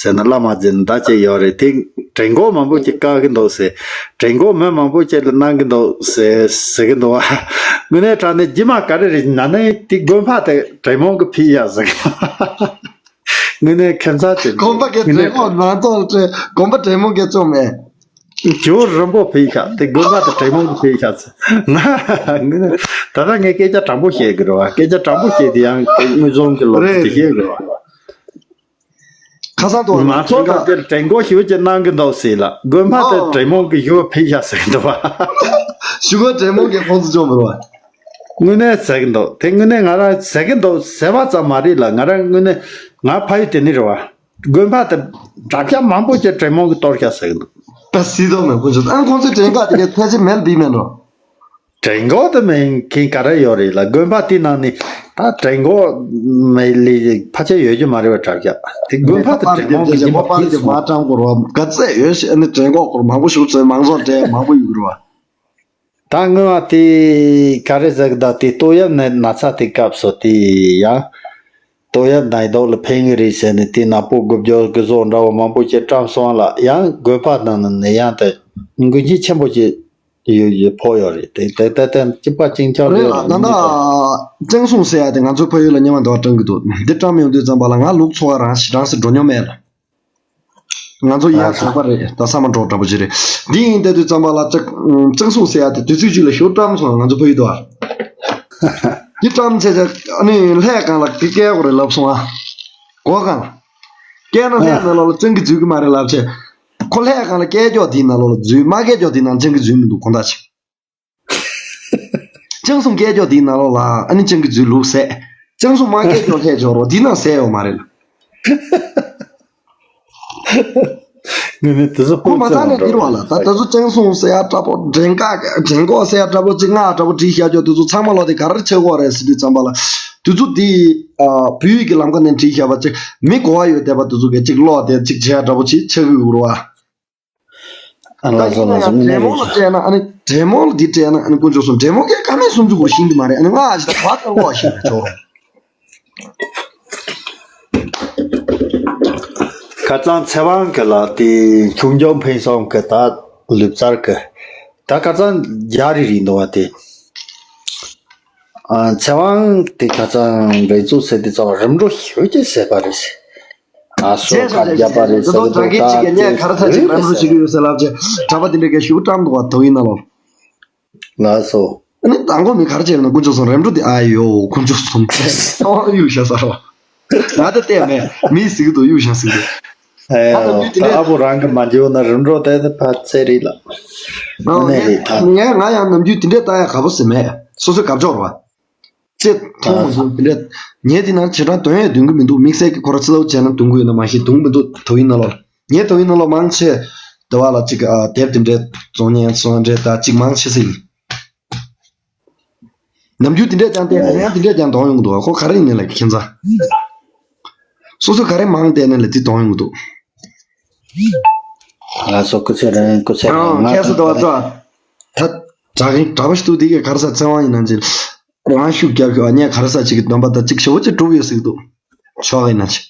ཟེར་ན་བླ་མ་འཛིན་བདག་ཅིག་ཡོད་རེད། དེ་དྲན་གོ་མང་པོ་ཅིག་བཀག་གི་འདུག་ཟེར། དྲན་གོ་མི་མང་པོ་ཅིག་ལ་གནང་གི་འདུག་ཟེར་ཟེར་གི་འདུག་བ། དངོས་གནས་དྲང་གནས་རྗེས་མ་ག་རེ་རེད། ན་ནིང་དེ་དགོན་པ་དེ་དྲེད་མོང་གིས་ཕུད་ཤག་ཟེར་གི་འདུག་དངོས་གནས་ཁྱད་མཚར་ཅིག་འདུག་དགོན་པ་གི་དྲེད་མོང་། ང་ཚོ་དྲེད། དགོན་པ་དྲེད་མོང་གིས་བཅོམ་མེད། ཇོ་རིན་པོ་ཕུད་ཤག་དེ་དགོན་པ་དེ་དྲེད་མོང་གིས་ཕུད་ཤག་ཟེར། ང་ད་ལྟ་ངས་སྐད་ཆ་དྲང་པོ་བཤད་གི་རེད་བ། སྐད་ཆ་དྲང་པོ་བཤད་དེ་ཡང་དངོས་བྱུང་གི་ལོ་རྒྱུས་དེ་བཤད་གི་རེད་བ། ཁ་སང་དུ་ང་ཚོ་དང་དེར་དྲན་གོ་ཞུ་ཅིག་གནང་གི་འདུག་ཟེར་ལ། དགོན་པ་དེ་ཨོ། དྲེད་མོང་གིས་ཞུ་ཕུད་ཤག་ཟེར་གི་འདུག་བ། ཞུ་གོ་དྲེད་མོང་གིས་ཁོང་ཚོ་བཅོམ་རེད་བ། དངོས་གནས་ཟེར་གི་འདུག་དེ་དངོས་གནས་ང་རང་ཟེར་གི་འདུག་ཟེར་བ་ཙམ་མ་རེད་ལ། ང་རང་དངོས་གནས་ང་ཕ་ཡུལ་དེ་ནས་རེད་བ། དགོན་པ་དེ་འདྲ་ཆགས་མང་པོ་ཅིག་དྲེད་མོང་གིས་གཏོར་ཤག་ཟེར་གི་འདུག་དཔེ་སྲིད་དོ་མེད་པོ་ཅིག་ཨ། ཁོང་ཚོའི་དྲན་ག་དེ་གའི་ཕལ་ཆེར་མེད་བསྡད་མེད་འགྲོ། དྲན་གོ་དེ་མེད་མཁན་ག་རེ་ཡོད་རེད་ལ། དགོན་པ་དེའི་ནང་ནས་ད་དྲན་གོ་མེད་ལས་ཕལ་ཆེར་ཡོད་རྒྱུ་མ་རེད་བ། དྲག་ཤག་དེ་དགོན་པ་དེ་དྲེད་མོང་གིས་ཡིན་པ་ཕུད་སོང་བ། མ་དྲང་གོ་ར་ག་ཚད་ཡོད་ཤེས་ཨ་ནི་དྲན་གོ་སྐོར་མང་པོ་ཞིག་ཚོས་མང་ཚོགས་འབྲེལ་མང་པོ་ཡོད་རེད་བ། ད་སྔོན་མ་དེ་ག་རེ་ཟེར་གི་ད། དེ་ཏོག་དབྱིབས་ནད་ན་ཚ་དེ་སྐབས་སུ་དེ་ཡང་ཏོག་དབྱིབས་ནད་དུག་ལ་ཕན་གི་རེད་ཟེར་ནས་དེ་ནག་པོ་དགུ་བརྒྱ་གི་བཟོ་འདྲ་བོ་མང་པོ་ཅིག་བཀྲམ་སོང་ལ། ཡང་དགོན་པ་ནང་ནས་ནད་ཡམས་དེ་འགོས་མཁན་ཆེན་པོ་ཅིག་ཡོད་ཡོད་ཕོག་ཡོད་རེད། དེ་དེ་དེ་དེ་གཅིག་པ་གཅིག་རྐྱང་རེད་རེད་ལ། ལ། ད་ལྟ་སྤྱང་གྲུང་ཟེར་ཡ་དེ་ང་ཚོའི་ཕ་ཡུལ་ལ་སྔོན་མ་འདི་བ་བཀྲམ་གི་འདུག་འདི་བཀྲམ་ཡོང་དུས་ཙམ་པ་ལ་ང་ལུག་འཚོ་བ་རང་ཞེ་དྲག་སེ་འགྲོ་མྱོང་མེད་ལ། ང་ཚོ་ཡར་ལགས་སོ། ཚོགས་པ་རེད། ད་ས་མ་འབྲོག་འདྲ་པོ་ཅིག་རེད། འདི་ཡིན་བསྡད་དུས་ཙམ་པ་ལ་ལྕགས་ལྕགས་སྲུང་ཟེར་ཡ་དེ་དུས་ཚོད་ཅིག་ལ་ཞོ་བཀྲམ་སོང་། ང་ཚོ་ཕ་ཡུལ་དུ་ཨ། འདི་བཀྲམ་བྱས་བྱས་ཨ་ནི་ལྷས་སྒང་ལ་དེ་བཀལ་དགོས་རེད་ལབ་སོང་ཨ། སྒོ་སྒང་ལ། བཀལ་ན་ལྷས་ནང་ལོགས་ལ་སྤྱང་ཀི་འཛུལ་གི་མ་རེད་ལབ་བྱས། ཁོ་ལྷས་སྒང་ལ་བཀལ་ཀྱོག་དེའི་ནང་ལོགས་ལ་འཛུལ། མ་བཀལ་ཀྱོག་དེའི་ནང་སྤྱང་ཀི་འཛུལ་མི་འདུག་དགོང་དག་ཅིག་སྤྱང་གྲུང་བཀལ་ཀྱོག་དེའི་ནང་ལོགས་ལ་ཨ་ནི་སྤྱང་ཀི་འཛུལ་ལུག་ཟས། སྤྱང་གྲུང་མ་བཀལ་ཀྱོག་ལྷས་ཀྱོག་རོ་དེའི་ནང་ཟས་ཡོད་མ་རེད་ལ། ངས་ནི་དེ་ཚོ་ཁོ་མ་ཚང་ནས་འདིར་བ་ལ་ད་དེ་ཚོ་བཅང་སོང་ཟེར་ཡ་འདྲ་པོ། འདྲེན་ཀ་འདྲེན་ཀོག་ཟེར་ཡ་འདྲ་པོ་གཅིག་ང་འདྲ་པོ་བྲིས་བཞག་ཆོག་དེ་ཚོ་ཚང་མ་ལོག་དེ་ག་རེ་ཆགས་ཀྱི་ཡོད་རེད་ཟེར་དུས་ཙམ་པ་ལ། དེ་ཚོ་དེ་ཨ་བོད་ཡིག་གི་ལམ་ཁ་ནས་བྲིས་བཞག་པ་གཅིག་མི་གོ་བ་ཡོད་བསྡད་པ་དེ་ཚོ་གི་གཅིག་ཀློག་དེ་གཅིག་བྱས་འདྲ་པོ་ཅིག་ཆགས་ཀྱི་ཡོད་རེད་བ། ཨ་ལགས་སོ་ལགས་སོ། དངོས་གནས་རེད། འདྲེ་མོ་ལ་སྤྲད་ན་ཨ་ནི་འདྲེ་མོ་ལ་འདི་སྤྲད་ན་ཨ་ནི་དཀོན་མཆོག་གསུམ། འདྲེ་མོ་སྐད་ཀ་མེད་སུམ་ཅུ་གོ་ཤེས་ཀྱི་མ་རེད། ཨ་ནི་ང་ཨ་ཅི་ད་བ་ལྟར་བ་ཤེས་ན་ཆོག་རོགས། ཁ་སང་ཚེ་དབང་གི་ལ་དེ་ཆུང་ཆུང་ཕེང་སོང་གི་ད་ལུས་རྩལ་གི་ད་ཁ་སང་རྒྱ་རི་རི་འདུག་བ་དེ། ཨ་ཚེ་དབང་དེ་ཁ་སང་འགྲན་ཚོགས་ཟེར་དེ་ཚོ་རིམ་གྲོ་ཞུ་རྒྱུ་ཟེར་བ་རེད། ཨ་སོ་ཁ་རྒྱབ་པ་རེད་ཟེར་གི་འདུག་ད་ཚེ་དྲ་རྒན་གཅིག་གིས་ངས་ག་རེ་ས་ཅིག་རིམ་གྲོ་བྱེད་ཀྱི་ཡོད་ཟེར་ལབ་ཅེ་གྲྭ་པ་དེ་འདྲ་གས་ཞུ་བཀྲམ་འདུག་བ་དོ་ཡིན་ན་ལོ། ལགས་སོ། ཨ་ནི་དང་པོ་མི་ག་རེ་བྱས་ན་དཀོན་མཆོག་གསུམ་རིམ་གྲོ་དེ་ཨ་ཡོ་དཀོན་མཆོག་གསུམ་ཚེ་གཡུག་བཞག་ས་རོ། ང་ད་བལྟས་མེད་མི་ཟིག་འདུག་གཡུག་བཞག་ཟིག་འདུག་ཨེ་ད་ནམ་རྒྱུན་དེ་ད་འདྲ། ཨ་བོ་རང་གི་མ་འཇིག་ན་རིམ་གྲོ་དེ་ཕ་ཚེ་རིག་ལ། ཨ་ཨ་ནི་རེད་ད། ངས་ང་ཡང་ནམ་རྒྱུན་དེ་འདྲས་ལྟ་ཡ་དགའ་པོ་ཟེར་མེད། སོ་སོའི་དགའ་ཕྱོགས་རེད་བ། ཅེས་མཐོང་མ་སོང་དེ་འདྲས། ངས་དེ་ན་བྱེད་སྟངས་དོན་ཡས་འདོན་གི་མི་འདུག་དམིགས་བསལ་གྱི་ཁོ་ར་ཚེ་ལོ་བྱས་ན་འདོན་གི་ཡོད་ན་མ་ཤེས་འདོན་གི་མི་འདུག་དོ་ཡིན་ན་ལོ། ངས་དོ་ཡིན་ན་ལོ་མང་ཆེ། དེ་བ་ལ་ཅིག་ཨ་དེབ་དེ་འདྲས་བཙོང་མཁན་བཙོང་འདྲས་ད་ཅིག་མང་ཆེ་ཟེར་ཡིན། ནམ་རྒྱུན་དེ་འདྲས་ཀྱང་བལྟས་ན་ཡང་དེ་འདྲས་ཀྱང་གཏོང་ཡོང་གི་འདུག་ཁོ་ག་རེ་ཡིན་ནའི་ལ་ཁྱེད་ཚ། སོ་སོ་ག་རེ་མང་བལྟས་ནའི་ལ་དེ་གཏོང་ཡོང་གི་འདུག་ང་ཚོ་སྐུ་ཚེ་རིང་སྐུ་ཚེ་རིང་ང་ཁྱེད་ཚོ་དེ་བ་ཚོ། ད་གྲྭ་གིན་གྲྭ་པ་ཞིག་འདུག་དེ་གས་ག་རེ་ས་ཚེ་དབང་ཡིན་ན་ཅིག་རང་ཤུགས་རྒྱབ་ཤོག་ཨ་ཉལ་ག་རེ་ས་ཅིག་གི་སྡོམ་པ་ད་ཅིག་ཞོ་ཅིག་གྲུབ་ཡོད་ཟེར་གི་འདུག་ཆོག་ཡིན་ན་ཅིག་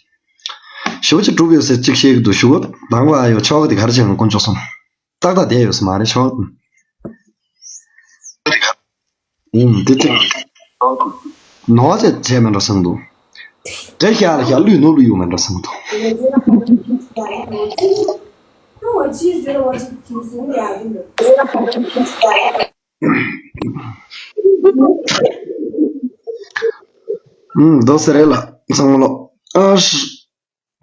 ཞོ་ཅིག་གྲུབ་ཡོད་ཟེར་ཅིག་བཤད་གི་འདུག་ཞུ་གོ་དང་བ་ཨ་ཡོ་ཆོག་གི་དེ་ག་རེ་བྱས་ན་དཀོན་མཆོག་གསུམ། ཏག་ཏག་བསྡད་ཡོད་ས་མ་རེད་ཤོག་ཨུམ་དེ་དེ། ནོར་བ་བྱས་བྱས་མེད་འགྲོ་སང་འདུག་དེ་ཤ་ལ་ཤ་བླུད་ནོར་བླུད་ཡོད་མེད་འགྲོ་སང་འདུག་ཨུམ་དོ་སེ་རེད་ལ་ཚང་མ་ལོ། ཨ་ཧྲི།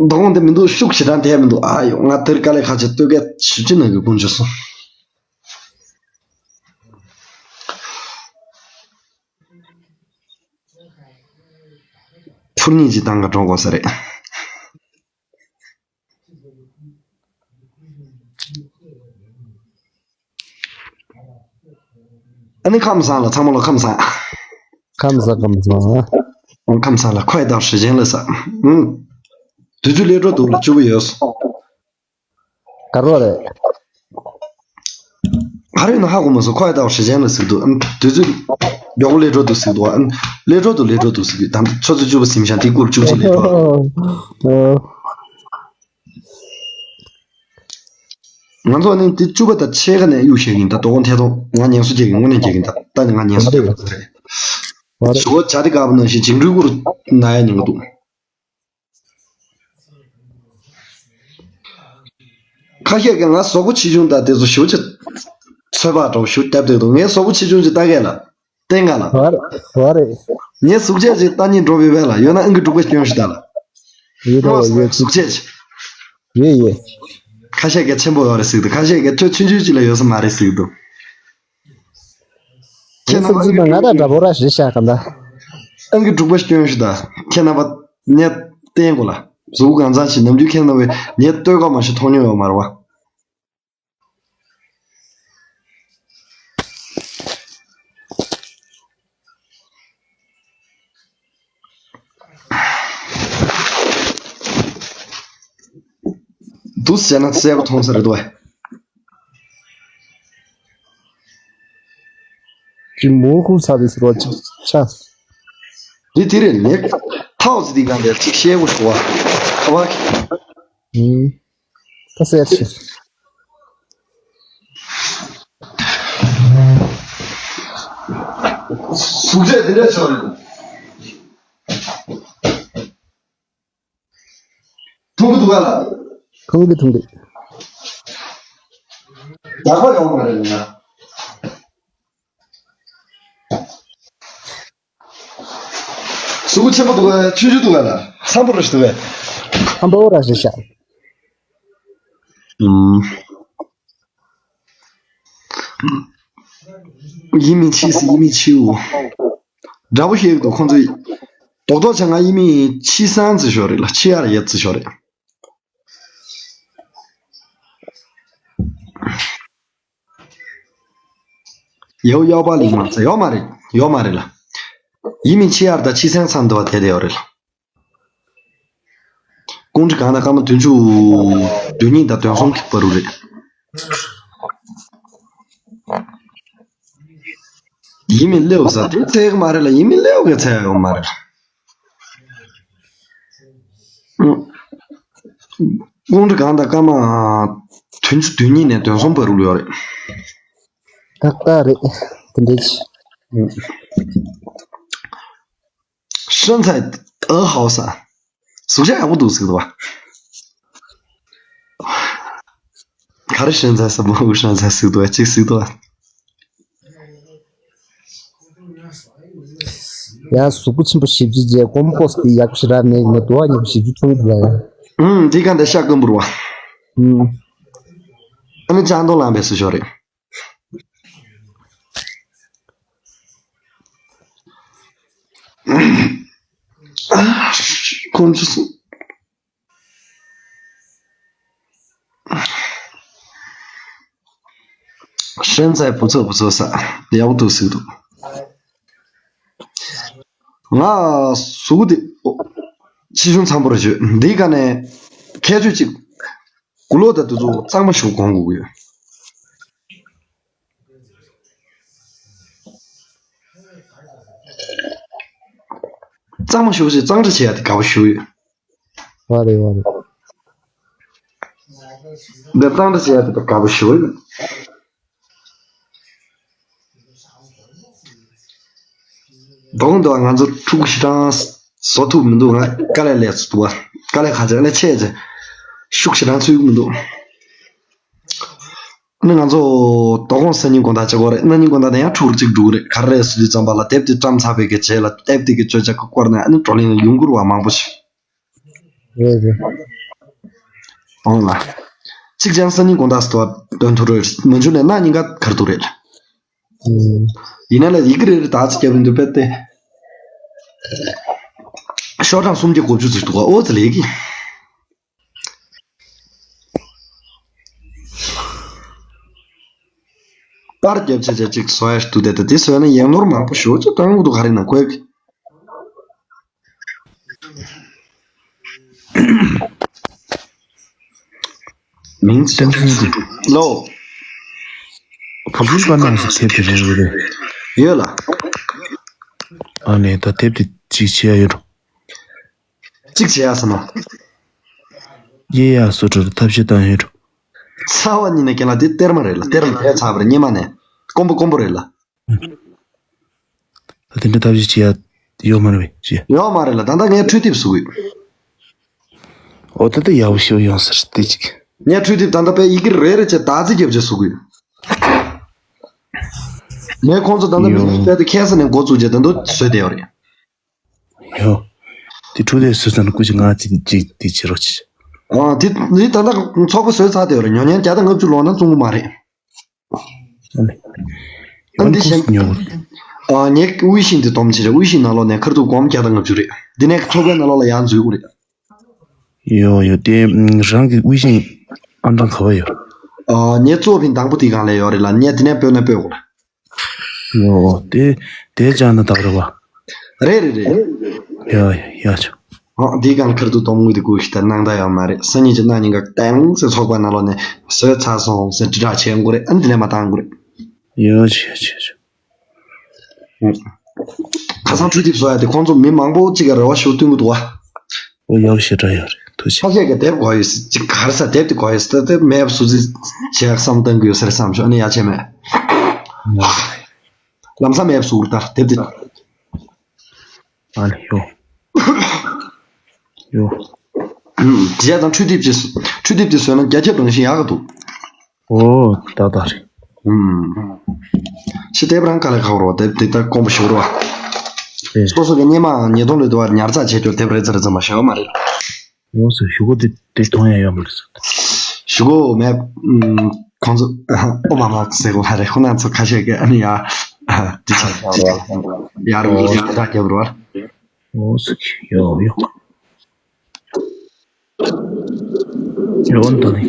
མདོ་དབང་དེ་མི་འདུག་ཤུགས་ཞེ་དྲག་དེ་མི་འདུག་ཨ་ཡོ་ང་དེར་དཀའ་ལས་ཁག་ཆེ་ལྟོས་གས་ཞུ་ཅི་ན་གི་དཀོན་མཆོག་གསུམ། ཕུར་གཉིས་ཀྱི་སྟངས་ཀ་གྲོངས་དགོས་ས་རེད། ཨ་ནི་ཁམས་བཟང་ལ་ཚང་མ་ལ་ཁམས་བཟང་། ཁམས་བཟང་ཁམས་བཟང་། ཨོ་ཁམས་བཟང་ལ་ཁོ་ཡི་དྭགས་ཧྲི་ཅན་ལ་ས། ཨུམ། དུས་ཚོད་ལས་འགྲོ་འདུག་ལ་བཅུ་པོ་ཡོད་སོ། ག་རེ་རེད། ཧ་རེ་ན་ཧ་གོ་མ་སོང་ཁོ་ཡི་དྭགས་ཧྲི་ཅན་ལ་ཟིག་འདུག་ཨུམ། དུས་ཚོད་མགྱོགས་པོ་ལས་འགྲོ་འདུག་ཟིག་འདུག་ཨུམ། ལས་འགྲོ་འདུག་ལས་འགྲོ་འདུག་ཟིག་དམ་ཆུ་ཚོད་བཅུ་པོ་ཟིན་ཤང་དེ་སྐོར་བཅུ་གཅིག་ལས་འགྲོ། ང་ཚོ་ནི་དེ་བཅུ་པ་དང་ཕྱེད་ཀ་ནས་གཡུག་བཤད་ཀྱིན་ད་དོ་དགོང་ཐད་ཐོག་ང་ངལ་གསོ་རྒྱག་གིན་དངོས་གནས་རྒྱག་གིན་ད་ད་ནི་ང་ངལ་གསོ་རྒྱག་གིན་ད་རེད། ཞོ་བྱ་དེ་དགའ་པོ་ནང་བཞིན་འཇིང་རུས་ཀུར་ན་ཡ་ཉིན་ག་འདུག་ཁ་ཤས་ཀྱིས་ང་གཟུགས་པོ་ཆེ་ཆུང་དང་དེ་ཚོ་ཞོ་བྱ་ཚོད་དཔག་འདྲ་བོ་ཞོ་རྒྱབ་བསྡད་འདུག་ངའི་གཟུགས་པོ་ཆེ་ཆུང་ཅིག་ལྟ་གས་ལ། བསྟན་ག་ལ། བ་རེད་བ་རེད། ངའི་གཟུགས་བྱད་ཅིག་ལྟ་སྙིང་འདོད་པའི་བས་ལ་ཡོད་ན་ཨང་ཀི་དྲུག་པ་སྐྱོན་ཞིག་ལྟ་ལ། ཡོད་དོ་ཡོད། གཟུགས་བྱད་ཅིག་ཡོད་ཡོད། ཁ་ཤས་ཀྱིས་ཆེན་པོ་ཡོད་རེད་ཟེར་གི་འདུག་ཁ་ཤས་ཀྱིས་ཁྱོད་ཆུང་ཆུང་ཅིག་ལ་ཡོད་ས་མ་རེད་ཟེར་གི་འདུག་ཁྱེད་རྣམ་པ་ང་ད་འདྲ་པོ་ར་ཞིག་བཞག་ག་འདའ། ཨང་ཀི་དྲུག་པ་སྐྱོན་ཞིག་ལྟ། ཁྱེད་རྣམ་པ་ངས་བསྟན་དགོས་ལ། གཟུགས་པོ་གང་ཚང་ཞིག་ནམ་རྒྱུན་ཁྱེད་རྣམ་པས་ངའི་ལྟོས་ག་མ་ཞིག་མཐོང་མྱོང་ཡོད་མ་རེད་བ། འདུག་སེ་བྱས་ན་གསལ་པོ་མཐོང་ས་རེད་དོ། ཅི་མོ་ཁུ་ས་དེ་ཟེར་བ་ཅིག་ཆ། འདི་དེ་རེད་ལེགས། ཐའོ་ཙི་དེ་གང་དེར་ཅིག་ཤེས་དགོས་ཤོག་བ། ཁ་བ། ཨུམ། ད་གསལ་ཆེ། གཟུགས་བྱད་འདི་འདྲ་ཆགས་རེད། ཐུང་གི་འདུག་ག་ལ། ཐུང་གི་ཐུང་གི། ཡག་པོ་ཡོང་མ་རེད་ན། གཟུགས་པོ་ཆེན་པོ་འདུག་ག་ཆུང་ཆུང་འདུག་ག་ལ་འཚམ་པོ་རེ་ཞིག་འདུག་ག་འཚམ་པོ་ར་ཞིག་ཤག་ཨུམ། ཡིན་མིན་ཕྱིས་སུ་ཡིན་མིན་ཕྱིའུ། འདྲ་པོ་ཞིག་འདུག་ཁོང་ཚོས། རྡོག་རྡོག་ཆ་ང་ཡིན་མིན་ཕྱིས་སང་ཙི་ཞོ་རེད་ལ་ཕྱི་ཡར་ཡེ་ཙི་ཞོ་རེད། ཡའོ་ཡའོ་པ་ལིང་མ་ཚ་ཡོད་མ་རེད། ཡོད་མ་རེད་ལ། ཡིན་མིན་ཕྱི་ཡར་དང་ཕྱི་སེང་ཚང་འདུ་བ་དེ་དེ་ཡོད་རེད་ལ། ཀུང་ཀྲི་གང་དང་སྐར་མ་བདུན་ཅུ་དོན་གཉིས་དང་དོན་གསུམ་གྱི་བར་དུ་རེད། ཡིན་མིན་སླེའུ་ས་དེ་ཚད་གི་མ་རེད་ལ། ཡིན་མིན་སླེའུ་གི་ཚད་ཡོད་མ་རེད། ཀུང་ཀྲི་གང་དང་སྐར་མ་བདུན་ཅུ་དོན་གཉིས་ནས་དོན་གསུམ་བར་དུ་ཡོད་རེད། ཏག་ཏག་རེད། དེ་འདྲ་ཅིག་ཧྲན་ཚའི་ཨ་ཧའོ་ས། གཟུགས་ཆག་ཡག་པོ་འདུག་ཟེར་གི་འདུག་བ། ག་རེ་ཧྲན་ཚའི་ས་མོ་ཧྲན་ཚའི་ཟེར་གི་འདུག་བ། གཅིག་ཟེར་གི་འདུག་བ། ཡ་གཟུགས་པོ་ཆེན་པོ་བཞི་བཅུ་བྱས་ཀོམ་པོ་སི་དེ་ཡག་པོ་ཞེ་དྲག་མེད་ན་དུ་བ་ཉི་ཤུ་བཞི་བཅུ་ཐུང་གི་ལ་ཡ། ཨུམ་འདི་ག་འདི་ཤ་སྐམ་པོ་རུ་བ། ཨུམ། ཨ་ནི་ཅང་དོ་ལངས་པའི་སུ་ཞོ་རེད། ཁོང་ཚོ་སུ། ཧྲན་ཚའི་བུ་ཚོ་བུ་ཚོ་ས་ཡག་པོ་འདུག་ཟེར་འདུག་ང་གཟུགས་དེ་ཆེ་ཆུང་འཚམ་པོ་རེ་བྱོས་འདིའི་སྒང་ནས་ཁྱད་ཆོས་གཅིག་གུ་ལོ་དང་དུ་ཚོ་གཙང་མ་ཞུ་གོང་གུ་ཡོད། གཙང་མ་ཞུ་ཞེས་གཙང་སྦྲ་བྱེད་ཡ་དེ་དགའ་པོ་ཞུ་ཡོད། བ་རེད་བ་རེད། འདི་གཙང་སྦྲ་བྱེད་ཡ་དེ་དགའ་པོ་ཞུ་ཡོད། དོག་འདུག་ང་ཚོ་ཕྲུ་གུ་ཞེ་དྲག་བཟོ་ཐུབ་མི་འདུག་ང་དཀའ་ལས་ལས་ཚུལ་འདུག་བ། དཀའ་ལས་ཁ་ཆག་ལས་ཆེ་ཆེ། ཤུགས་ཞེ་དྲག་ཚུད་ཀྱི་མི་འདུག་ཨ་ནི་ང་ཚོ་དོ་དགོང་སང་ཉིན་དགོང་དག་བྱེད་དགོས་རེད། གནངས་ཉིན་དགོང་དག་དེ་ཡང་ཕྲུ་གུ་གཅིག་འགྲོ་གི་རེད། ག་རེ་རེད་ཟེར་དུས་ཙམ་པ་ལ་དེབ་དེ་བཀྲམ་ཚར་བའི་གི་རྗེས་ལ་དེབ་དེ་གི་བརྗོད་བྱ་གི་སྐོར་ནས་ཨ་ནི་བགྲོ་གླེང་ཡོང་གི་རེད་བ། མང་པོ་ཞིག་རེད་རེད། འོང་ལ། གཅིག་ཀྱང་སང་ཉིན་དགོང་དག་སྟོར་དོན་ཐུ་རེད། མ་འཇུ་ནས་གནངས་ཉིན་ག་གར་ཐུག་རེད། ཡིན་ན་ལ་ཡི་གེ་རེ་རེ་དག་ཅིག་བརྒྱབ་ཡིན་འདུག་པས་ཏེ། ཤོག་གྲངས་སུམ་བརྒྱ་དགུ་བཅུ་ཙམ་འདུག་ག་ཨོ་ཙི་ལེགས་གི། པར་རྒྱབ་བྱས་བྱས་ཅིག་བཟོ་ཡ་ཞིག་འདུག་དེ་ད་དེ་བཟོས་ན་ཡིག་ནོར་མང་པོ་ཞེ་པོ་ཅིག་བཏང་གི་འདུག་ག་རེ་ན་ཁོས་གི། མིང་ཅན་ལོ། བུ་ཁུག་པ་ནང་སུ་ཐེབས་ཀྱི་རེད་རེད། ཡོད་ལ། ཨ་ནི་ད་དེབ་དེ་ཅིག་བྱེད་ཡ་ཡོད་འགྲོ། གཅིག་བྱེད་ཡ་ས་མ། ཡེ་ཡ་སོ་དྲུག་ཐབས་ཤེས་བཏང་ཡོད་འགྲོ། ཚ་བ་ཉིད་ནས་ཀྱང་ལ་དེ་གཏེར་མ་རེད་ལ། གཏེར་མ་དེ་ཚ་བ་རེད་སྙེ་མ་ནས། དཀོན་པོ་དཀོན་པོ་རེད་ལ། ད་དེ་འདྲ་ཐབས་ཤེས་བྱེད་ཡ་ཡོད་མ་རེད་པས་ཅི། ཡོད་མ་རེད་ལ། ད་ལྟ་ངས་འཕྲུལ་དེབ་བཟོ་གི་ཡོད། ཨོ་ད་ལྟ་ཡག་པོ་ཞིག་ཡོང་ཟེར་དེ་ཅིག་ངས་འཕྲུལ་དེབ་ད་ལྟ་དཔེ་ཡི་གེ་རེ་རེ་བྱས་དག་རྩིས་རྒྱབ་བྱས་བཟོ་གི་ཡོད། ངས་ཁོང་ཚོ་ད་ལྟ་མི་ཡོད། གཉིས་དཔེ་དེ་ཁ་སང་ནས་འགོ་བཙུགས་བྱས་ད་དུང་བཟོས་བསྡད་ཡོད་རེད། ཡོད། དེ་འཕྲུལ་དེབ་བཟོས་ཚར་ན་སྐུ་མཁྱེན་ང་ཅིག་ཅིག་དེ་བྱེད་རོགས་བྱེད། ཨ་དེ་དེ་ད་ལྟ་ཚོགས་པ་བཟོས་ཚར་བསྡད་ཡོད་རེད། ཉོ་མཁན་བརྒྱ་དང་ལྔ་བཅུ་ལོངས་ན་བཙོང་གི་མ་རེད། ཨ་ནི། ཨ་འདི་གཞན། ཉོ་དགོས། ཨ་ངའི་དབུལ་ཞིང་དེ་སྡོམ་བྱེད་རེད། དབུལ་ཞིང་ནང་ལོགས་ནས་ཁར་ཐུག་སྒོར་མོ་བརྒྱ་དང་ལྔ་བཅུ་རེད། འདི་ནས་ཚོགས་པའི་ནང་ལོགས་ལ་ཡར་འཛུལ་དགོས་རེད། ཡོ་ཡོ་དེ་རང་གི་དབུལ་ཞིང་ཨང་གྲངས་ག་པར་ཡོད། ཨ་ངའི་གཙོ་ཕིན་དང་པོ་དེ་གང་ལ་ཡོད་རེད་ལ། ངས་དེ་ནས་སྤོས་ན་སྤོས་དགོས་ལ། ཡོ་དེ་དེ་ཅང་ན་དག་རེད་བ། རེད་རེད་རེད། ཡ་ཡ་ཡ་ཆོ། ཨོ་འདི་གང་ཁར་དུ་སྡོམ་དངུལ་དེ་དགོས་ཤི་ད་སྣང་དག་ཡོད་མ་རེད། སང་ཉིན་གྱི་གནངས་ཉིན་ག་ཏན་ཟེར་ཚོགས་པ་ནང་ལོགས་ནས་བཟོས་ཚར་སོང་ཟེར་དྲིལ་བསྒྲགས་བྱེད་དགོས་རེད། ཨ་ནི་འདི་ནས་མ་བཏང་དགོས་རེད། ཡ་ཆོ་ཡ་ཆོ་ཡ་ཆོ། ཁ་སང་འཕྲུལ་དེབ་བཟོ་ཡ་དེ་ཁོང་ཚོ་མི་མང་པོ་གཅིག་ག་རེ་བ་ཞུ་བསྟུན་གི་འདུག་བ། ཨོ་ཡག་ཤེས་འདྲ་ཡོད་རེད་ཐུགས་རྗེ་ཆེ། ཕ་སྐད་ཀྱི་དེབ་གོ་ཡོད་ཟེར་ཅིག་ག་རེ་ཟེར་དེབ་དེ་གོ་ཡོད་ཟེར་དེབ་མེད་པ་སུ་ཟིག་བྱས་བསམ་བཏང་གི་ཡོད་ཟེར་བསམ་ཞོག་ཨ་ནི་ཡ་ཆེ་མེད། ལམ་སང་མེད་པ་སུ་ལྟར་དེབ་དེ། ཨ་ནི་ཡོ། ཡོ། ཨུམ། དེ་ཡ་དང་འཕྲུལ་དེབ་ཅེས་སུ། འཕྲུལ་དེབ་དེ་བཟོས་ན་རྒྱ་ཁྱབ་རང་བཞིན་ཡག་ག་འདུག་ཨོ་ད་ད་རེད། ཨུམ། ཤི་དེབ་རང་དཀའ་ལས་ཁག་རོ། དེབ་དེ་ལྟར་དཀོན་པོ་ཞིག་རོ། རེད། སོ་སོ་གི་སྙེ་མའང་ཉིས་སྟོང་ལོས་དུ་བར་ཉར་ཚགས་བྱས་ཀྱོ་དེབ་རེ་ཙམ་རེ་ཙམ་མ་ཞེ་བ་མ་རེད། ཡོངས་སུ་ཞུ་གོ་དེ་དེ་མཐོང་ཡ་ཡོད་མ་རེད་ཟེར། ཞུ་གོ་མེད། ཁོང་ཚོ་ཨོ་མ་མ་ཟེར་གོ་ཧ་རེ་ཁོ་ན་ཚོ་ཁ་ཤས་ཀྱི་ཨ་ནི་ཡ་དེ་ཆ་ཡ་རུ་ཡ་ད་རྒྱབ་རོ། ཨོ་སུ་ཡོ་ཡོ། ཡོ་འདི་ནི།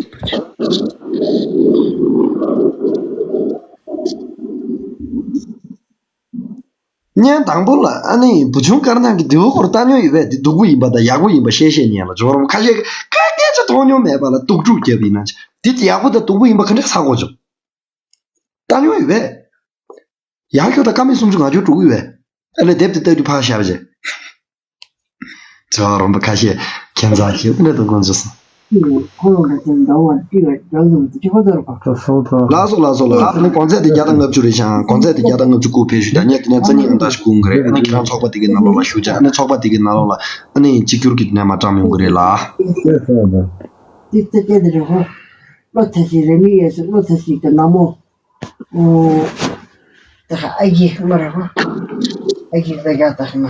བརྙན་དང་པོ་ལ་ཨ་ནི་བུ་ཆུང་དཀར་ནག་གི་དེའུ་སྐོར་བལྟ་མྱོང་ཡོད་པས། དེ་སྡུག་པོ་ཡིན་པ་དང་ཡག་པོ་ཡིན་པ་བཤད་བཤད་ཉན་ལ། ཇོ་རོམ་ཁ་ཤས་ཀྱིས་སྐད་ཆ་མཐོང་མྱོང་མེད་པ་ལ་སྡུག་སྒྲུག་བརྒྱབ་ཡིན་ན། དེ་ཡག་པོ་དང་སྡུག་པོ་ཡིན་པ་ག་འདྲ་ཚ་གོ་ཅོ། བལྟ་མྱོང་ཡོད་པས། ཡག་ཤོས་དང་ཀ་མད་སུམ་ཅུ་ང་ཅོ་དྲུག་ཡོད་པས། ཨ་ལས་དེབ་དེ་ལྟ་དུས་ཕར་བཞག་པ་བྱས། ཇོ་རོམ་པ་ཁ་ཤས་ཁྱད་མཚར་ཞིག་ཨ་ལས་དང་དགོངས་ཆོག་སོང་། ཁོང་ལ་དེ་འདྲ་བ་ཏི་བ་རྒྱག་ཡོང་དུ་ཅི་ཧོ་ཙར་པ། ལགས་སོ་ལགས་སོ་ལགས། ཨ་ནི་གོང་ཚད་དེ་བརྒྱ་དང་ལྔ་བཅུ་རེད་ཤག་གོང་ཚད་དེ་བརྒྱ་དང་ལྔ་བཅུ་སྐུ་ཕེབས་ཞུ། ད་ངས་དེ་ནས་རྩ་ཉིད་ཡང་དག་ཞིག་སྐུང་གི་རེད། ཨ་ནི་ཁྱེད་རང་ཚོགས་པ་དེ་གའི་ནང་ལོགས་ལ་ཞུ་བྱ། ཨ་ནི་ཚོགས་པ་དེ་གའི་ནང་ལོགས་ལ་ཨ་ནི་གཅིག་གྱུར་གྱི་ནས་མ་དྲངས་ཡོང་གི་རེད་ལ། ཏི་ཏི་ཏི་ཏི་རེད་ཧོ། བློ་ཐ་ཞིག་རེ་མི་ཡོད་སུ་བློ་ཐ་ཞིག་གི་ན་མོ། ཨོ། ད་ཁ་ཨ་ཡེ་མ་ར་ཧོ། ཨ་ཡེ་ད་ག་ད་ཁ་མ།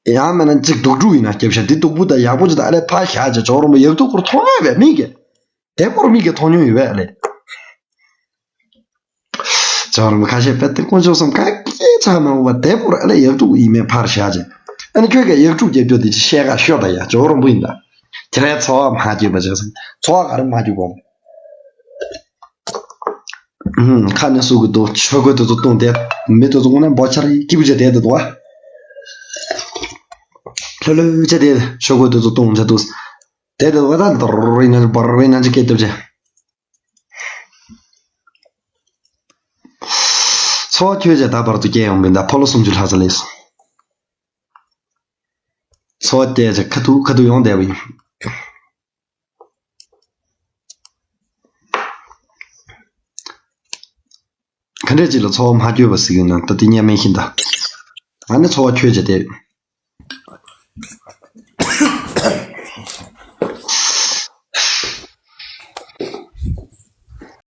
ཡང་མིན་ན་གཅིག་སྡུག་སྒྲུག་ཡིན་ན་སྐྱབས་ཤ་འདི་སྡུག་པོ་དང་ཡག་པོ་ཅིག་དང་ཨ་ལས་ཕར་བཞག་ཅིག་ཇོ་རོམ་པ་ཡག་སྡུག་སྐོར་མཐོང་མེད་པས་མིག་གིས། དེ་སྐོར་མིག་གིས་མཐོང་མྱོང་ཡོད་པས་ཨ་ལས། ཇོ་རོམ་པ་ཁ་ཤས་དཔེ་དེ་དཀོན་མཆོག་གསུམ་ག་གེ་ཆགས་མ་འོང་བ་དེ་སྐོར་ཨ་ལས་ཡག་སྡུག་ཡིན་མེད་ཕར་བཞག་ཅིག་ཨ་ནི་ཁྱོད་ཀྱིས་ཡག་སྡུག་རྒྱབ་རྒྱུ་དེ་ཅིག་བཤད་ག་ཤོད་ད་ཡ། ཇོ་རོམ་པ་ཡིན་ད། དེ་རིང་ཚོགས་པ་མ་བརྒྱུད་པ་བྱས་སོང་། ཚོགས་པ་ག་རེ་མ་བརྒྱུད་གོང་། ཁ་ནས་སུ་གི་འདུག་ཆོས་གོས་དེ་ཚོ་བཏུང་སྟེ། མི་དེ་ཚོ་དངོས་གནས་འབོ་ཆར་སྐྱིད་པོ་བྱས་བསྡད་འདུག་ཨ། ལྷོད་ལྷོད་བྱས་ཏེ་ཆོས་གོས་དེ་ཚོ་བཏུང་བྱས་འདུག་བསྡད་འདུག་ཨ། ད་རེ་ན་རེ་ན་ཅིག་སྐད་བརྡབ་བྱས། ཚོགས་ཁྱོད་ཀྱིས་ད་བར་དུ་སྐྱེལ་ཡོང་གི་འདུག་ཕོ་ལོ་སུམ་ཅུ་ལྷག་ཙམ་སླེབས་སོང་། ཚོགས་སྐྱེལ་བྱས་ཁ་ཐུག་ཁ་ཐུག་ཡོང་བསྡད་པ་ཡིན། ག་འདྲས་ཅིག་ལ་ཚོགས་མ་བསྐྱོད་པ་ཟེར་གྱི་ན་ད་དེ་ཉན་མེད་ཤིན་ད། ང་ནི་ཚོགས་ཁྱོད་བྱས་ཏེ།